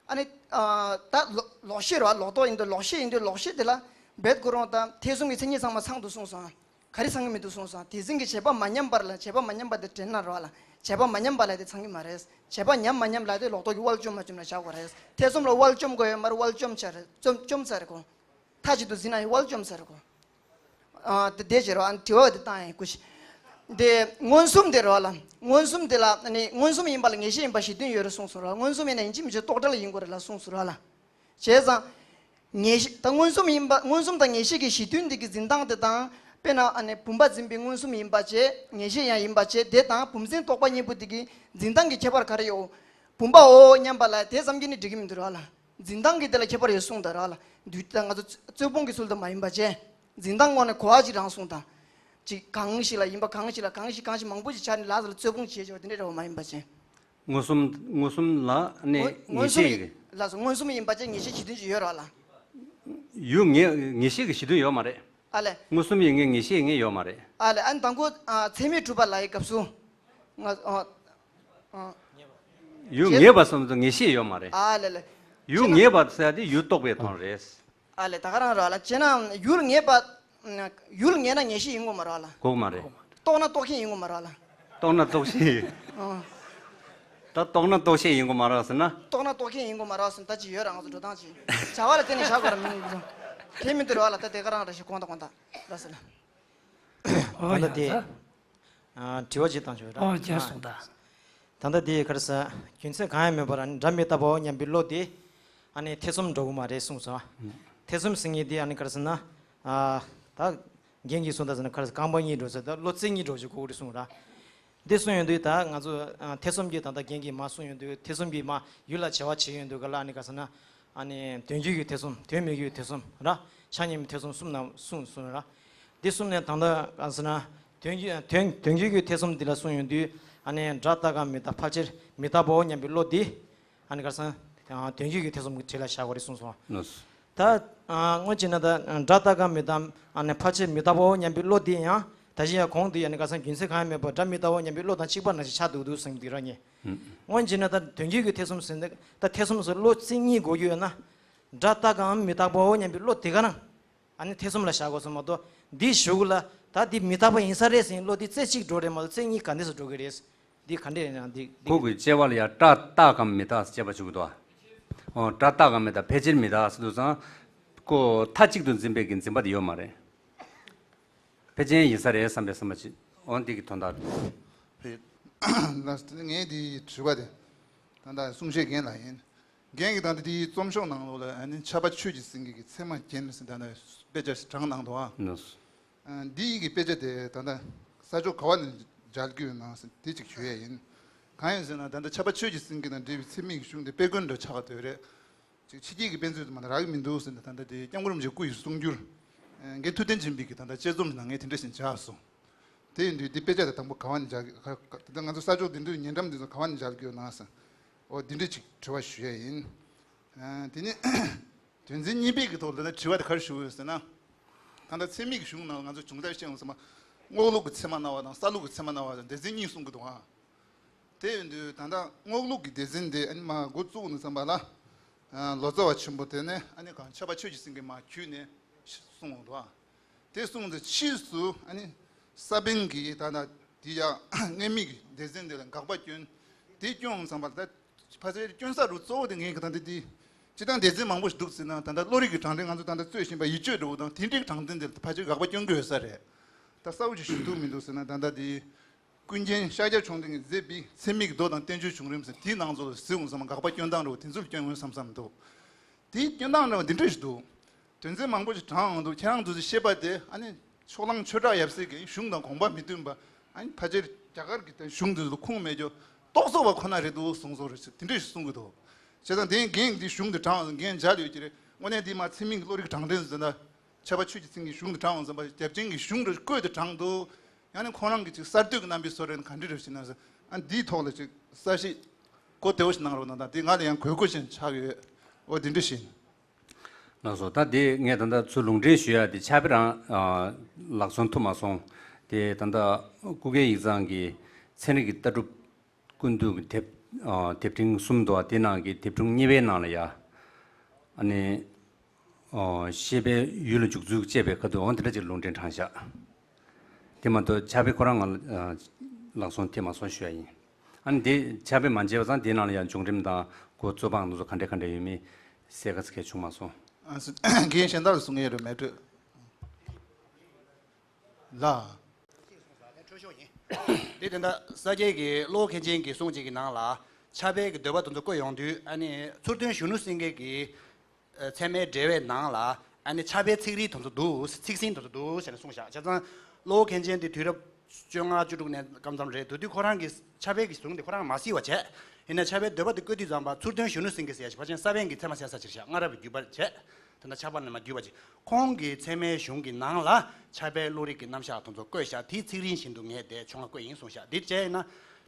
ཨ་ནི་ཨ་ད་ལོག་ལོག་ཤེས་རེད་བ། ལོག་རྟོག་ཡིན་དུས་ལོག་ཤེས་ཡིན་དུས་ལོག་ཤེས་དེ་ལ་རྦད་ཁོ་རང་དང་ཐེ་ཚོམ་གྱི་མཚན་ཉིད་ཚང་མ་ཚང་འདུག་གསུངས་སོང་། ག་རེ་ཚང་གི་མི་འདུག་གསུངས་སོང་། དེ་འཛིན་གྱི་བྱེད་པ་མ་ཉམས་པར་ལ་བྱེད་པ་མ་ཉམས་པ་དེ་དྲན་ན་རེད་བ་ལ། བྱེད་པ་མ་ཉམས་པ་ལ་དེ་ཚང་གི་མ་རེད། བྱེད་པ་ཉམས་མ་ཉམས་ལ་དེ་ལོག་རྟོག་གི་དབལ་བཅོམ་མ་བཅོམ་ལ་བཞག་དགོས་རེད། ཐེ་ཚོམ་ལ་དབལ་བཅོམ་དགོས་ཡོད་མ་རེད། དབལ་བཅོམ་ཚར་རེད། བཅོམ་བཅོམ་ཚར་རེད་གོ། མཐའ་གཅིག་ཏུ་འཛིན་ན་ཡང་དབལ་བཅོམ་ཚར་རེད་གོ། ཨ་དེ་དེ་བྱེད་རོགས། ཨ་དྲི་བ་དེ་བཏང་ཡིན་ཀུ་ཤི། དེ་མངོན་སུམ་དེ་རེད་བ་ལ། མངོན་སུམ་དེ་ལ་ནི་མངོན་སུམ་ཡིན་པ་ལ་ངེས་ཤེས་ཡིན་པ་གཞི་མཐུན་ཡོད་རེད་གསུངས་སོང་རེད་བ། མངོན་སུམ་ཡིན་ན་ཡིན་གཅིག་མིན་གཅིག་རྟོག་བྲལ་ཡིན་དགོས་རེད་ལ་གསུངས་སོང་རེད་བ་ལ། བྱས་ཙང་། ངེས་ཤེས་ད་མངོན་སུམ་ཡིན་པ་མངོན་སུམ་དང་ངེས་ཤེས་ཀྱི་གཞི་མཐུན་དེ་གི་འཛིན་སྟངས་དེ་དང་། དཔེར་ན་ཨ་ནི་བུམ་པ་འཛིན་པའི་མངོན་སུམ་ཡིན་པ་བྱས། ངེས་ཤེས་ཡང་ཡིན་པ་བྱས། དེ་དང་བུམ་འཛིན་རྟོག་པ་གཉིས་པོ་དེ་གི་འཛིན་སྟངས་ཀྱི་ཁྱད་པར་ག་རེ་ཡོད། བུམ་པའོ་སྙམ་པ་ལ་དེ་ཙམ་གྱིས་ནི་འགྲིག་གི་མི་འདུག་ར་ལ། འཛིན་སྟངས་ཀྱི་དེ་ལ་ཁྱད་པར་ཡོད་གསུངས་དང་ར་ལ། འདུས་ད་ང་ཚོ་རྩོད་སྤོང་གི་ཚུལ་དུ་མ་ཡིན་པ་བྱས། འཛིན་སྟངས་ངོས་ནས་གོ་བ་ཅིག་རང་གསུངས་དང་། ཅིག་གང་ཞིག་ལ་ཡིན་པ་གང་ཞིག་ལ་གང་ཞིག་གང་ཞིག་མང་པོ་ཞིག་འཆར་ནས་ལ་ས་ལ་རྩོད་སྤོང་བྱེད་ཆོག་དེ་འདྲ་འདྲ་བོ་མ་ཡིན་པ་བྱས། མངོན་སུམ་མངོན་སུམ་ལ་ནི་མངོན་ངེས་མངོན་སུམ་ཤེས་ཡིན་ཡིན། ལགས་སོ། མངོན་སུམ་ཡིན་པ་བྱས་ངེས་ཤེས་གཞི་མཐུན་ཅིག་ཡོད་ར་ལ། ཡུལ་ངེས་ངེས་ཤེས་ཀྱི་གཞི་མཐུན་ཡོད་མ་རེད། ཨ་ལས། མངོན་སུམ་ཡིན་ངེས་ངེས་ཤེས་ཡིན་ངེས་ཡོད་མ་རེད། ཨ་ལས། ཨ་ནི་དང་པོ་ཨ་ཚད་མས་གྲུབ་པ་ལ་ཡི་སྐབས་སུ། ང་ཨ་ཨ་ཡུལ་ངེས་པ་སོང་ཙང་ངེས་ཤེས་ཡོད་མ་རེད། ཨ་ལས་ལས། ཡུལ་ངེས་པ་ཟེར་དེ་ཡུལ་རྟོགས་པའི་དོན་རེད། ཨ་ལས། ད་ག་རང་ར་ལ་བྱས་ན་ཡུལ་ངེས་པ། ཡུལ་ངེས་ན་ངེས་ཤེས་ཡིན་དགོས་མ་རེད་ལ། དགོས་མ་རེད། རྟོགས་ན་རྟོགས་ཤེས་ཡིན་དགོས་མ་རེད་ལ། རྟོགས་ན་རྟོགས་ཤེས་ཡིན། ཨང་། ད་རྟོགས་ན་རྟོགས་ཤེས་ཡིན་དགོས་མ་རེད་ཟེར་ན། རྟོགས་ན་རྟོགས་ཤེས་ཡིན་དགོས་མ་རེད་ཟེར་ན་ད་ཅི་ཡོད་ར་ང་ཚོ་འགྲོ་སྟངས་ཅི། བྱ་བ་ལ་བརྟེན་ནས་བཞག་དགོས་ར་མི་ཡིན་གྱི་རེད། དེ་མི་འདུག་རེད་བ་ལ། ད་དེ་ག་རང་ར་ཞིག་དགོངས་དག་དགོངས་དག་ར་ཟེར་ལ། ཨོ་ད་ཡ་དེ། ད། ཨ་དྲི་བ་ཅིག་བཏང་ཆོག་ར། ཨོ་བྱས་སོང་ད། ད་ལྟ་དེ་ག་རེ་ཟེར། རྒྱུ་མཚན་གང་ཡང་མེད་པར་སྒྲ་མི་རྟག་པའོ་སྙམ་པའི་བློ་དེ། ཨ་ནི་ཐེ་ཚོམ་འགྲོ་གི་མ་རེད་གསུངས་སོང་། ཐེ་ཚོམ་ཟེར་མཁན་དེ་ཨ་ནི་ག་རེ་ཟེར་ན། ཨ་ད་རྒན་གྱིས་གསུངས་ད་ཟེར་ན་ག་རེ་ཟེར་རྐང་པ་གཉིས་འགྲོ་ཟེར་ད་བློ་རྩེ་གཉིས་འགྲོ་ཞིག་གོ་གི་རེད་གསུངས་ར། འདི་གསུངས་ཡོང་དུས་ད་ང་ཚོ་ཨ་ཐེ་ཚོམ་གྱི་ད་ལྟ་རྒན་གྱིས་མ་གསུངས་ཡོང་དུས་ཐེ་ཚོམ་གྱི་མ་ཡུལ་ལ་བྱ་བ་བྱེད་ཡོང་དུས་ག་ལ་ཨ་ནི་ག་རེ་ཟེར་ན། ཨ་ནི་དོན་བརྒྱུད་ཀྱི་ཐེ་ཚོམ་དོན་མི་བརྒྱུད་ཀྱི་ཐེ་ཚོམ་ར། ཆ་མཉམ་ཐེ་ཚོམ་གསུམ་ནང་གསུངས་གསུངས་ར། འདི་གསུམ་ནས་ད་ལྟ་ག་རེ་ཟེར་ན། དོན་བརྒྱུད་དོན་དོན་བརྒྱུད་ཀྱི་ཐེ་ཚོམ་འདི་ལ་གསུངས་ཡོང་དུས་ཨ་ནི་སྒྲ་རྟག་གམ་མི་རྟག་ཕལ་ཆེར་མི་རྟག་པའོ་སྙམ་པའི་བློ་འདི། ཨ་ནི་ག་རེ་ཟེར་ན། དོན་བརྒྱུད་ཀྱི་ཐེ་ཚོམ་གྱི་གྲས་ལ་བཞག་དགོས་རེད་གསུངས་སོང་། ལགས་སོ། ད་ཨ་སྔོན་བྱས་ན་ད་སྒྲ་རྟག་གམ་མི་རྟག་ཨ་ནི་ཕལ་ཆེར་མི་རྟག་པའོ་སྙམ་པའི་བློ་འདི་ཡང་ད་གཞན་ཡང་གོང་དུ་ཨ་ནི་ག་རེ་ཟེར་ན་རྒྱུ་མཚན་གང་ཡང་མེད་པར་སྒྲ་མི་རྟག་པའོ་སྙམ་པའི་བློ་དང་གཅིག་པ་ནང་བཞིན་ཆགས་འདུག་འདུག་ཟེར་གྱི་འདུག་ར་ངས། སྔོན་བྱས་ན་ད་དོན་བརྒྱུད་ཀྱི་ཐེ་ཚོམ་ཟེར་ན་ད་ཐེ་ཚོམ་ཟེར་བློ་རྩེ་གཉིས་གོ་རྒྱུ་ཡོད་ན། སྒྲ་རྟག་གམ་མི་རྟག་པའོ་སྙམ་པའི་བློ་དེ་ག་རང་། ཨ་ནི་ཐེ་ཚོམ་ལ་བཞག་དགོས་སོ་མ་གཏོགས་འདིའི་གཞུག་ལ་ད་འདི་མི་རྟག་པ་ཡིན་ས་རེད་ཟེར་བློ་འདི་རྩེ་གཅིག་འགྲོ་རེད་མ་གཏོགས་རྩེ་གཉིས་ག་འདྲས་སུ་འགྲོ་གི་རེད། འདི་ག་འདྲས་ཡིན་ན་འདི་འདི་ཁོ་གི་དཔྱད་པ་ལ་ཡང་སྒྲ་རྟག་གམ་མི་རྟག་ཟེར་དཔྱད་པ་བྱེད་དགོས་དོ། ཨོ་སྒྲ་རྟག་གམ་མི་རྟག་ཕལ་ཆེར་མི་རྟག་ཟེར་དུས་ཙང་། ཁོ་མཐའ་གཅིག་ཏུ་འཛིན་པའི་གི་འཛིན་པ་དེ་ཡོད་མ་རེད། ཕལ་ཆེར་ཡིན་ས་རེད་བསམ་པའི་བསམ་པ་ཅིག་ཨོ་འདི་གི་དོན་དག་རེད། ལགས། ངའི་དེའི་དྲི་བ་དེ་ད་ལྟ་གསུང་བཤད་རྒན་ལགས་ཡིན། རྒན་གྱིས་ད་ལྟ་དེའི་རྩོམ་ཤོག་ནང་ལོགས་ལ་ཨ་ནི་ཕྱྭ་པ་ཆོས་ཀྱི་སེང་གེ་གི་ཚད་མ་རྒྱན་ཟེར་ད་ལྟ་དཔེ་ཆ་ཞིག་དྲངས་གནང་འདུག་ཨ། ཨ། འདི་ཡི་གི་དཔེ་ཆ་དེ་ད་ལྟ་ས་ཕྱོགས་ག་བ་ནས་མཇལ་རྒྱུ་ཡོད་ན་ཟེར་དེ་ཅིག་ཞུ་ཡས་ཡིན། གང་ཡིན་ཟེར་ན་ད་ལྟ་ཕྱྭ་པ་ཆོས་ཀྱི་སེང་གེ་དང་འབྲེལ་བའི་ཚད་མའི་གཞུང་དེ་དཔེ་དཀོན་འདྲ་ཆགས་འདུག་རེད། ཅིག་ཕྱི་རྒྱལ་གྱི་དཔེ་མཛོད་དུ་མ་ནི་རག་གི་མི་འདུག་ཟེར་ནས་ད་ལྟ་དེ་སྐྱབས་མགོན་རིན་པོ་ཆེ་སྐུ་ཡི་གསུང་བསྒྱུར། ཨ། རྒན་ཐུབ་བསྟན་སྦྱིན་པའི་གི་ད་ལྟ་དཔྱད་རྩོམ་ནང་ངས་དེ་འདྲ་ཞིག་མཇལ་སོང་། དེ་ཡིན་དུས་འདི་དཔེ་ཆ་དེ་དང་པོ་ག་བ་ནས་མཇལ་གི་ག་ག་ད་ལྟ་ང་ཚོ་ས་ཕྱོགས་འདི་འདྲའི་ཉེ་འགྲམ་འདི་ཚོ་ག་བ་ནས་མཇལ་གི་ཡོད་ན་ཟེར། འོ་འདི་འདྲ་ཅིག་དྲི་བ་ཞུ་ཡས་ཡིན། ཨ། དེ་ནས་དོན་ཚན་གཉིས་པའི་གི་ཐོག་ལ་ད་དྲི་བ་དེ་ག་རེ་ཞུ་དགོས་ཟེར་ན། ད་ལྟ་ཚད་མའི་གི་གཞུང་ནང་ང་ཚོ་སྦྱོང་བརྡར་བཤད་ཡོང་ཙང་མ། རྔོག་ལུགས་ཀྱི་ཚད་མ་སྣང་བ་དང་ས་ལུགས་ཀྱི་ཚད་མ་སྣང་བ་དང་སྡེ་ཚན་གཉིས་གསུང་གི་འདུག་ཨ། དེ་ཡིན་དུས་ད་ལྟ་རྔོག་ལུགས་ཀྱི་སྡེ་ཚན་དེ་ཨ་ནི་མ་འགོ་བཙུགས་ནས་བསམ་པ་ལ། ཨ། ལོ་ཙཱ་བ་ཆེན་པོ་དེ་ནས་ཨ་ནི་གང་ཕྱྭ་པ་ཆོས་ཀྱི་སེང་གེ་མ་བརྒྱུད་ནས་གསུངས་འོང་འདུག་ཨ། དེ་གསུངས་ཚེ་ཕྱིས་སུ་ཨ་ནི་ས་པཎ་གྱིས་ད་ལྟ་དེ་ཡང་སྔོན་མའི་གི་སྡེ་ཚན་དེ་ལ་དགག་པ་བསྐྱོན། དེ་བསྐྱོན་འོང་བསམ་པ་ལ་ད་ཕལ་ཆེར་བསྐྱོན་ས་རུ་གཙོ་བོ་དེ་ངས་གི་ད་ལྟ་དེ་སྤྱིར་བཏང་སྡེ་ཚན་མང་པོ་ཞིག་འདུག་ཟེར་ན་ད་ལྟ་བློ་རིག་གི་དྲང་ཕྲེང་ང་ཚོ་ད་ལྟ་རྩོད་བཞིན་པ་ཡིད་དཔྱོད་འདྲ་བོ་དང་དེ་འདྲའི་དྲང་ཕྲེང་དེ་ལ་ཕལ་ཆེར་དགག་པ་བསྐྱོན་གྱི་ཡོད་ས་རེད། ད་གསལ་པོ་ཅིག་ཞུ་ཐུབ་མི་འདུག་ཟེར་ན་ད་ལྟ་དེ། ཀུན་མཁྱེན་ཤཱཀྱ་མཆོག་ལྡན་གྱིས་མཛད་པའི་ཚད་མིག་མདོ་དང་བསྟན་བཅོས་བྱུང་རིམ་ཟེར་དེའི་ནང་ཚོ་ལ་གཟིགས་འོང་ཙང་དགག་པ་སྐྱོན་སྟངས་འདྲ་བོ་དེ་ཚོ་ལ་སྐྱོན་ཡོང་བསམ་བསམ་འདུག་དེའི་སྐྱོན་སྟངས་འདྲ་བོ་འདི་འདྲ་ཞིག་འདུག་དོན་ཚན་མང་པོ་ཞིག་དྲངས་འོང་འདུག་ཁྱེད་རང་ཚོ་ཚོས་བཤད་པ་དེ་ཨ་ནི་ཕྱོགས་གླང་ཆོས་གྲགས་ཡབ་སྲས་ཀྱི་གཞུང་དང་དགོངས་པ་མི་མཐུན་པ། ཨ་ནི་ཕལ་ཆེར་རྒྱ་གར་གྱི་གཞུང་དེ་ཚོ་ལ་ཁུངས་མེད་རྒྱུ་རྟོག་བཟོ་བ་ཁོ་ན་རེད་འདུག་གསུངས་སོང་རེད་ཟེར་དེ་འདྲ་ཞིག་གསུང་གི་འདུག་བྱས་ཙང་དེ་རྒན་འདི་གཞུང་དེ་དྲངས་འོང་ཙང་རྒན་མཇལ་ཡོད་ཀྱི་རེད། དངོས་གནས་འདི་མ་ཚད་མིག་བློ་རིག་དྲང་ཕྲེང་ཟེར་ན། ཕྱྭ་པ་ཆོས་ཀྱི་སེང་གེའི་གཞུང་དེ་དྲངས་འོང་བསམ་པ་རྒྱབ་ཆེན་གྱི་གཞུང་རེ་བཀོད་དེ་དྲངས་འདུག་ཡང་ན་ཁོང་རང་གི་ཅིག་གསར་གཏོད་ཀྱི་རྣམ་པའི་བཟོ་རེད་ན་ག་འདྲ་རེད་ཞེ་ན། ཨ། འདིའི་ཐོག་ལ་ཅིག་གསལ་བཤད་གོ་བདེ་བོ་ཞིག་གནང་རོགས་གནང་དང་། དེ་ང་ལ་ཡང་དགོས་མཁོ་ཅན་ཆགས་ཡོད། འོ་དེ་འདྲ་ཞིག་ལགས་སོ། ད་དེ་ངས་ད་ལྟ་ཚུར་ལུང་འདྲེན་ཞུ་ཡ་དེ་ཕྱྭ་པ་རང་ལག་སོན་ཐུབ་མ་སོང་། དེ་ད་ལྟ་སྐུ་སྒེར་ཡིག་ཚང་གི་ཚན་རིག་གི་ལྟ་གྲུབ་ཀུན་བཏུས་ཀྱི་དེབ། ཨ། དེབ་ཕྲེང་གསུམ་འདུག་དེ་ནང་གི་དེབ་ཕྲེང་གཉིས་པའི་ནང་ལ་ཡ། ཨ་ནི། ཨ། ཤེས་པའི་ཡུལ་ལ་འཇུག་ཚུལ་ཅེས་པའི་ཁ་ཐུག་འོ་དེ་འདྲ་ཅིག་ལུང་འདྲེན་དྲངས་བཞག་དེ་མ་གཏོགས་ཕྱྭ་པས་ཁོ་རང་ང་ལ་ལག་སོན་ཐེབས་མ་སོང་ཞུ་ཡ་ཡིན། ཨ་ནི་དེ་ཕྱྭ་པས་མ་མཇལ་བ་ཙང་དེའི་ནང་ལ་ཡ་བྱུང་རིམ་དང་འགོ་རྩོད་སྤང་དེ་ཚོ་ག་འདྲ་ག་འདྲ་ཡོད་མེད་གསལ་ཁ་ཙམ་གས་བྱུང་མ་སོང་། ཨ། རྒན་གཞན་དག་ལ་གསུང་ཡས་རེད་མེད་འགྲོ། ལ། འདི་དེ་ལྟར་ས་སྐྱའི་གི་གློ་བོ་མཁན་ཆེན་གྱི་གསུང་གཅིག་གི་ནང་ལ་ཕྱྭ་པའི་གི་འདོད་པ་དེ་ཚོ་བཀོད་ཡོང་དུས། ཨ་ནི་མཚུར་སྟོན་གཞོན་ནུ་སེང་གེ་གི་ཚད་མའི་འགྲེལ་བའི་ནང་ལ་ཨ་ནི་ཕྱྭ་པའི་ཚིག་རིས་དེ་ཚོ་འདུག་ཚིག་ཟིན་དེ་ཚོ་འདུག་ཟེར་ནས་གསུངས་བཞག་བྱས་ཙང་གློ་བོ་མཁན་ཆེན་དེ་དུས་རབས་བཅོ་ལྔ་བཅུ་དྲུག་ནས་སྐབས་མཚམས་རེད། དེ་དུས་ཁོ་རང་གི་ཕྱྭ་པའི་གི་གཞུང་དེ་ཁོ་རང་མ་གཟིགས་པ་བྱས། ཡིན་ན་ཕྱྭ་པའི་འདོད་པ་དེ་བཀོད་དུས་ཙམ་པ་མཚུར་སྟོན་གཞོན་ནུ་སེང་གེ་ཟེར་ཡ་ཞིག་ཕལ་ཆེར་ས་པཎ་གྱི་ཚད་མ་གསལ་ས་ཅིག་བཞག་སྔ་རབས་ཀྱི་བརྒྱུད་པ་བྱས། དེ་འདྲ་ཕྱྭ་པ་ནས་མར་བརྒྱུད་པ་ཅིག་ཁོང་གི་ཚད་མའི་གཞུང་གི་ནང་ལ་ཕྱྭ་པའི་བློ་རིག་གི་རྣམ་གཞག་དེ་ཚོ་བཀོད་བཞག་དེའི་ཚིག་རིས་བཞིན་དུ་ངས་དེ་ཆུང་ང་བཀོད་ཡིན་གསུངས་བཞག་དེ་བྱས་ཡིན་ན་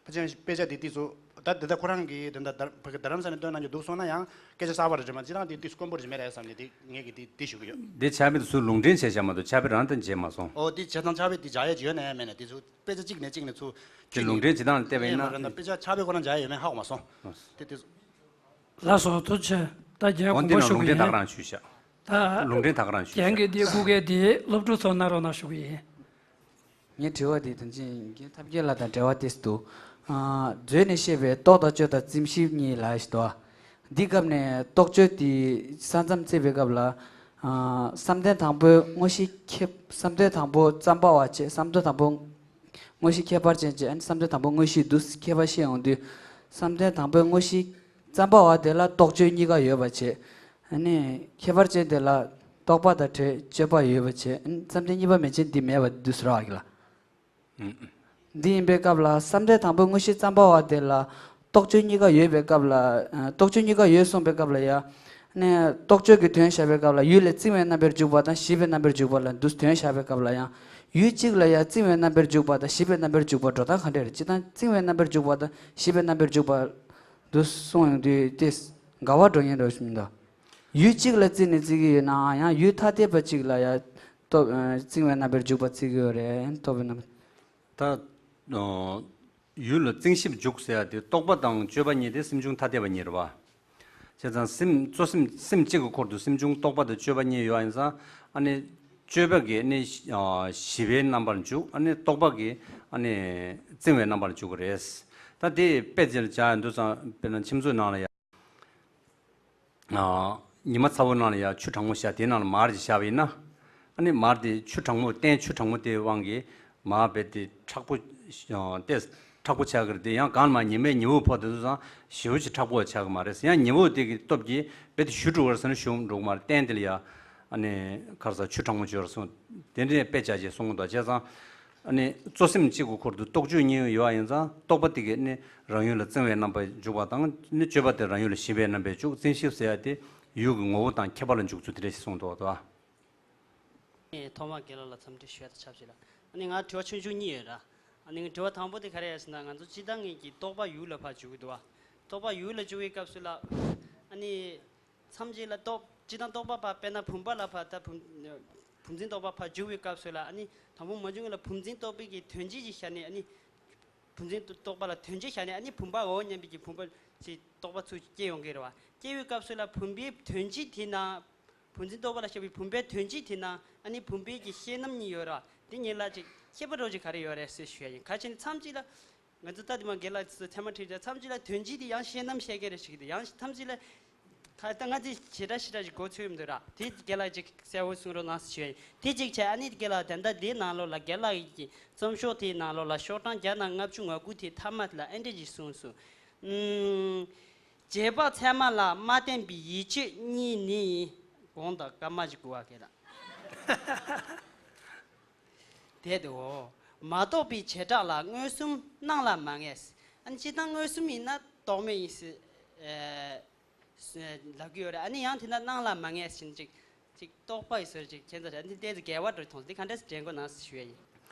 ཕལ་ཆེར་དཔེ་ཆ་དེ་ཏིས་སུ་ད་དེ་ད་ཁོ་རང་གིས་དེ་འདྲ་རྡ་རམ་ས་ནས་བཏོན་གནང་རྒྱུ་འདུག་སོང་ན་ཡང་སྐད་ཆ་གསར་པ་རེད་མ་གཏོགས་ད་དེ་ཏིས་དཀོན་པོ་རེད་མེད་རེད་བསམ་ནས་དེ་ངས་ཀྱིས་དེ་དེ་ཞུ་གི་ཡོད། དེ་ཕྱྭ་པས་སུ་ལུང་འདྲེན་བྱས་བཞག་མ་གཏོགས་ཕྱྭ་པས་རང་དང་མཇལ་མ་སོང་། ཨོ་དེ་བྱས་ཙང་ཕྱྭ་པས་དེ་མཇལ་ཡས་ཅིག་ཡོད་ན་ཡང་མེད་ན་དེ་ཚོ་དཔེ་ཆ་གཅིག་ནས་གཅིག་ནས་ཚུར་དེ་ལུང་འདྲེན་བྱེད་སྟངས་ལ་བལྟས་པ་ཡིན་ན། རེད་ད་དཔེ་ཆ་ཕྱྭ་པས་ཁོ་རང་མཇལ་ཡས་ཡོད་མེད་ཧ་གོ་མ་སོང་། དེ་དེ་ཚོ། ལགས་སོ། ཐུགས་རྗེ་ཆེ། ད་རྒན་དགོངས་པ་འདི་ནང་ཞུ་ལུང་གི་འདྲེན་ད་ཡིན། ག་རང་ཞུས་ཤག་ད་ལུང་འདྲེན་ད་ག་རང་ཞུས་རྒན་ཤག་གྱིས་འདི་སྐུ་སྒེར་འདི་སློབ་ཕྲུག་ཚོར་གནང་རོགས་གནང་ཞུ་གི་ཡིན། ངའི་དྲི་བ་འདི་ད་ཅི་རྒན་ཐབས་མཁས་ལགས་དང་འབྲེལ་བ་ཏོག་ཙམ་འདུག་ཨ། མཛོད་ནས་བཤད་པའི་རྟོག་དང་དཔྱོད་དང་རྩིས་ཞིབ་གཉིས་ལ་ཞིག་འདུག་འདི་སྐབས་ནས་རྟོག་དཔྱོད་དེ་ས་མཚམས་བརྩིས་པའི་སྐབས་ལ། ཨ། བསམ་གཏན་དང་པོའི་དངོས་གཞི་ཁྱད། བསམ་གཏན་དང་པོ་རྩོམ་པ་པ་བྱས། བསམ་གཏན་དང་པོ་དངོས་གཞི་ཁྱད་པར་ཅན་བྱས། ཨ་ནི་བསམ་གཏན་དང་པོ་དངོས་གཞི་འདུག་ཁྱད་པར་བཤད་ཡོང་དུས། བསམ་གཏན་དང་པོའི་དངོས་གཞི་རྩོམ་པ་པ་དེ་ལ་རྟོག་དཔྱོད་གཉིས་ཀ་ཡོད་པ་བྱས། ཨ་ནི་ཁྱད་པར་ཅན་དེ་ལ་རྟོག་པ་དང་བྲལ་དཔྱོད་པ་ཡོད་པ་བྱས། ཨ་ནི་བསམ་གཏན་གཉིས་པ་མེད་ཅན་འདི་མེད་པ་འདུག་ཟེར་བ་གི་ལ། འདི་ཡིན་པའི་སྐབས་ལ་བསམ་གཏན་དང་པོའི་དངོས་གཞི་རྩོམ་པ་པ་དེ་ལ་རྟོག་དཔྱོད་གཉིས་ཀ་ཡོད་པའི་སྐབས་ལ། ཨ། རྟོག་དཔྱོད་གཉིས་ཀ་ཡོད་གསུངས་པའི་སྐབས་ལ་ཡ། ནས་རྟོག་དཔྱོད་ཀྱི་དོན་བཞག་པའི་སྐབས་ལ་ཡུལ་ལས་བརྩིང་བའི་རྣམ་པར་འཇུག་པ་དང་ཞིབ་པའི་རྣམ་པར་འཇུག་པ་ལ་འདུག་དོན་བཞག་པའི་སྐབས་ལ་ཡང་ཡུལ་གཅིག་ལ་ཡ་བརྩིང་བའི་རྣམ་པར་འཇུག་པ་དང་ཞིབ་པའི་རྣམ་པར་འཇུག་པ་འགྲོ་སྟངས་ག་འདྲ་རེད། སྤྱིར་བཏང་བརྩིང་བའི་རྣམ་པར་འཇུག་པ་དང་ཞིབ་པའི་རྣམ་པར་འཇུག་པ་འདུག་གསུངས་ཡོང་དུས་དེ་འགལ་བ་འགྲོ་ཉེན་འགྲོ་བཞིན་འདུག་ཡུལ་གཅིག་ལ་བརྩིས་ནས་བརྩི་གི་ཡོད་ནའང་ཡང་ཡུལ་ཐ་དད་པ་གཅིག་ལ་ཡ་སྟོབས། ཨ། བརྩིང་བའི་རྣམ་པར་འཇུག་པ་བརྩི་གི་ཡོད་རེད། སྟོབས་པའི་རྣམ། ད། ཨ། ཡུལ་ལ་བརྩིང་ཞིབ་འཇུག་ཟེར་ཡ་དེ་རྟོག་པ་དང་དཔྱོད་པ་གཉིས་དེ་སེམས་བྱུང་ཐ་དད་པ་གཉིས་རེད་བ། བྱས་ཙང་སེམས་གཙོ་སེམས་སེམས་གཅིག་གི་འཁོར་དུ་སེམས་བྱུང་རྟོག་པ་དང་དཔྱོད་པ་གཉིས་ཡོད་པ་ཡིན་ཙང་། ཨ་ནི་དཔྱོད་པ་གིས་ནི་ཞི་བའི་རྣམ་པར་འཇུག་ཨ་ནི་རྟོག་པ་གིས་ཨ་ནི་བརྩིང་བའི་རྣམ་པར་འཇུག་གི་རེད། ད་དེ་དཔེ་ཅིག་ལ་སྦྱར་ཡ་འདུག་ཙང་དཔེར་ན་ཁྱིམ་མཚེས་ནང་ལ་ཡ། ཉི་མ་ཚ་བོ་ནང་ལ་ཡ་ཆུ་གྲང་མོ་བཞག་དེའི་ནང་ལ་མར་ཅིག་བཞག་པ་ཡིན་ན། ཨ་ནི་མར་དེ་ཆུ་གྲང་མོ་སྟེང་ཆུ་གྲང་མོ་དེའི་དབང་གིས་མར་རྦད་དེ་མཁྲེགས་པོ་ཏོག་ཙམ་ མཁྲེགས་པོ་ཆགས་ཀྱི་རེད་དེ། ཡང་གང་ལ་མ་ཉི་མའི་ཉི་འོད་ཕོག་དེ་ཚོ་ཙང་ཞེ་པོ་ཅིག་མཁྲེགས་པོ་ཆགས་ཀྱི་མ་རེད། ཡང་ཉི་འོད་དེ་གི་སྟོབས་ཀྱིས་རྦད་དེ་ཞུ་འགྲོ་བར་སོང་ན་ཞུ་འགྲོ་གི་མ་རེད། སྟེང་དེ་ལ་ཡ་ཨ་ནི་ག་རེ་ཟ་ཆུ་གྲང་མོ་བྱོས་ར་སོང་། དེ་འདྲའི་དཔེ་བྱ་ཞེས་གསུང་གི་འདུག་བྱས་ཙང་ཨ་ནི་གཙོ་སེམས་གཅིག་གི་འཁོར་དུ་རྟོག་དཔྱོད་གཉིས་ཡོད་པ་ཡིན་ཙང་རྟོག་པ་དེ་གིས་ནི་རང་ཡུལ་ལ་བརྩེ་བའི་རྣམ་པ་འཇུག་པ་དང་ནི་དཔྱོད་པ་དེ་རང་ཡུལ་ལ་ཞེན་པའི་རྣམ་པས་འཇུག་བརྩོན་ཤེས་ཟེར་ཡ་དེ་ཡུལ་གྱི་ངོ་བོ་དང་ཁྱད་པར་ལ་འཇུག་ཚུལ་དེ་འདྲ་ཞིག་གསུངས་འདུག་བ། ཐོག་མར་དགེ་ལགས་ལ་འཚམས་འདྲི་ཞུ་ཡ་དང་ཆབས་ཅིག་ལ། ཨ་ནི་ང་དྲི་བ་ཆུང་ཆུང་གཉིས་ཡོད་ར། ཨ་ནི་དྲི་བ་དང་པོ་དེ་ག་རེ་ཡིན་ཟེར་ན། ང་ཚོ་སྤྱིར་བཏང་ངེད་ཀྱི་རྟོག་པ་ཡུལ་ལ་ཕར་འཇུག་གི་འདུག་བ། རྟོག་པ་ཡུལ་ལ་འཇུག་པའི་སྐབས་སུ་ལ། ཨ་ནི། མཚམས་ཅིག་ལ་རྟོག་སྤྱིར་བཏང་རྟོག་པ་ཕར་དཔེར་ན་བུམ་པ་ལ་ཕར་ད་བུམ། བུམ་འཛིན་རྟོག་པ་ཕར་འཇུག་པའི་སྐབས་སུ་ལ་ཨ་ནི་དང་པོ་མ་འཇུག་སྔོན་ལ་བུམ་འཛིན་རྟོག་པའི་གི་དོན་སྤྱི་ཅིག་བཞག་ནས། ཨ་ནི་བུམ་འཛིན་རྟོག་པ་ལ་དོན་སྤྱི་བཞག་ནས། ཨ་ནི་བུམ་པའོ་སྙམ་པའི་གི་བུམ་པ་ཅིག་རྟོག་པ་ཚུར་སྐྱེ་ཡོང་གི་རེད་བ། སྐྱེ་བའི་སྐབས་སུ་ལ་བུམ་པའི་དོན་སྤྱི་དེ་ན། བུམ་འཛིན་རྟོག་པ་ལ་བཞག་པའི་བུམ་པའི་དོན་སྤྱི་དེ་ན་ཨ་ནི་བུམ་པའི་གི་ཤེས་རྣམ་གཉིས་ཡོད་ར། དེ་གཉིས་ལ་ཅིག་ཁྱད་པར་རོ་ཅིག་ག་རེ་ཡོད་རེད་ཟེར་ཞུ་ཡ་ཡིན། ག་ཅི་ནི་མཚམས་ཅིག་ལ། ང་ཚོ་ད་དེ་མ་དགེ་ལགས་ཚོ་ཚད་མ་ཁྲིད་བྱ་མཚམས་ཅིག་ལ་དོན་སྤྱི་དེ་ཡང་ཤེས་རྣམ་བཤད་མཁན་རེ་ཞིག་དེ་ཡང་མཚམས་ཅིག་ལ། ད་ལྟ་ང་ཚོས་བྱེ་བྲག་ཞེ་དྲག་ཅིག་གོ་ཚོད་མི་འདུག་ར། དེ་དགེ་ལགས་ཅིག་གསལ་བོ་གསུང་རོགས་གནང་ཞུ་ཡ་ཡིན། དེ་གཅིག་བྱས། ཨ་ནི་དགེ་ལགས་ད་ལྟ་དེའི་ནང་ལོགས་ལ་དགེ་ལགས་ཀྱི་རྩོམ་ཤོག་དེའི་ནང་ལོགས་ལ་ཤོག་གྲངས་བརྒྱ་དང་ལྔ་བཅུ་ང་དགུ་དེའི་མཐའ་མ་དེ་ལ་ཨེ་འདྲ་ཅིག་གསུངས་སོང་། ཨུམ། རྗེས་དཔག་ཚད་མ་ལ་མ་བརྟེན་པའི་ཡིད་དཔྱོད་གཉིས་ནི། གོང་དང་སྐར་མ་ཅིག་དགུ་བ་གལ་ལ། དེ་དེའོ། མ་རྟོགས་པའི་བྱེ་བྲག་ལ་མངོན་སུམ་སྣང་ལ་མ་ངེས། ཨ་ནི་སྤྱིར་བཏང་མངོན་སུམ་ཡིན་ན་རྟོག་མེད་ཡིན་ཟེར། ཨེ། ལབ་ཀྱི་ཡོད་རེད། ཨ་ནི་ཡང་དེ་ན་སྣང་ལ་མ་ངེས་ཟེར་ཅིག་ཅིག་རྟོག་པ་ཡི་ཟེར་ཅིག་ཁྱད་མཚར་རེད། ཨ་ནི་དེ་ཚོ་འགལ་བ་འགྲོ་མཐོང་། དེ་ག་འདྲས་སེ་འདྲེན་དགོས་ན་ཞུ་ཡ་ཡིན།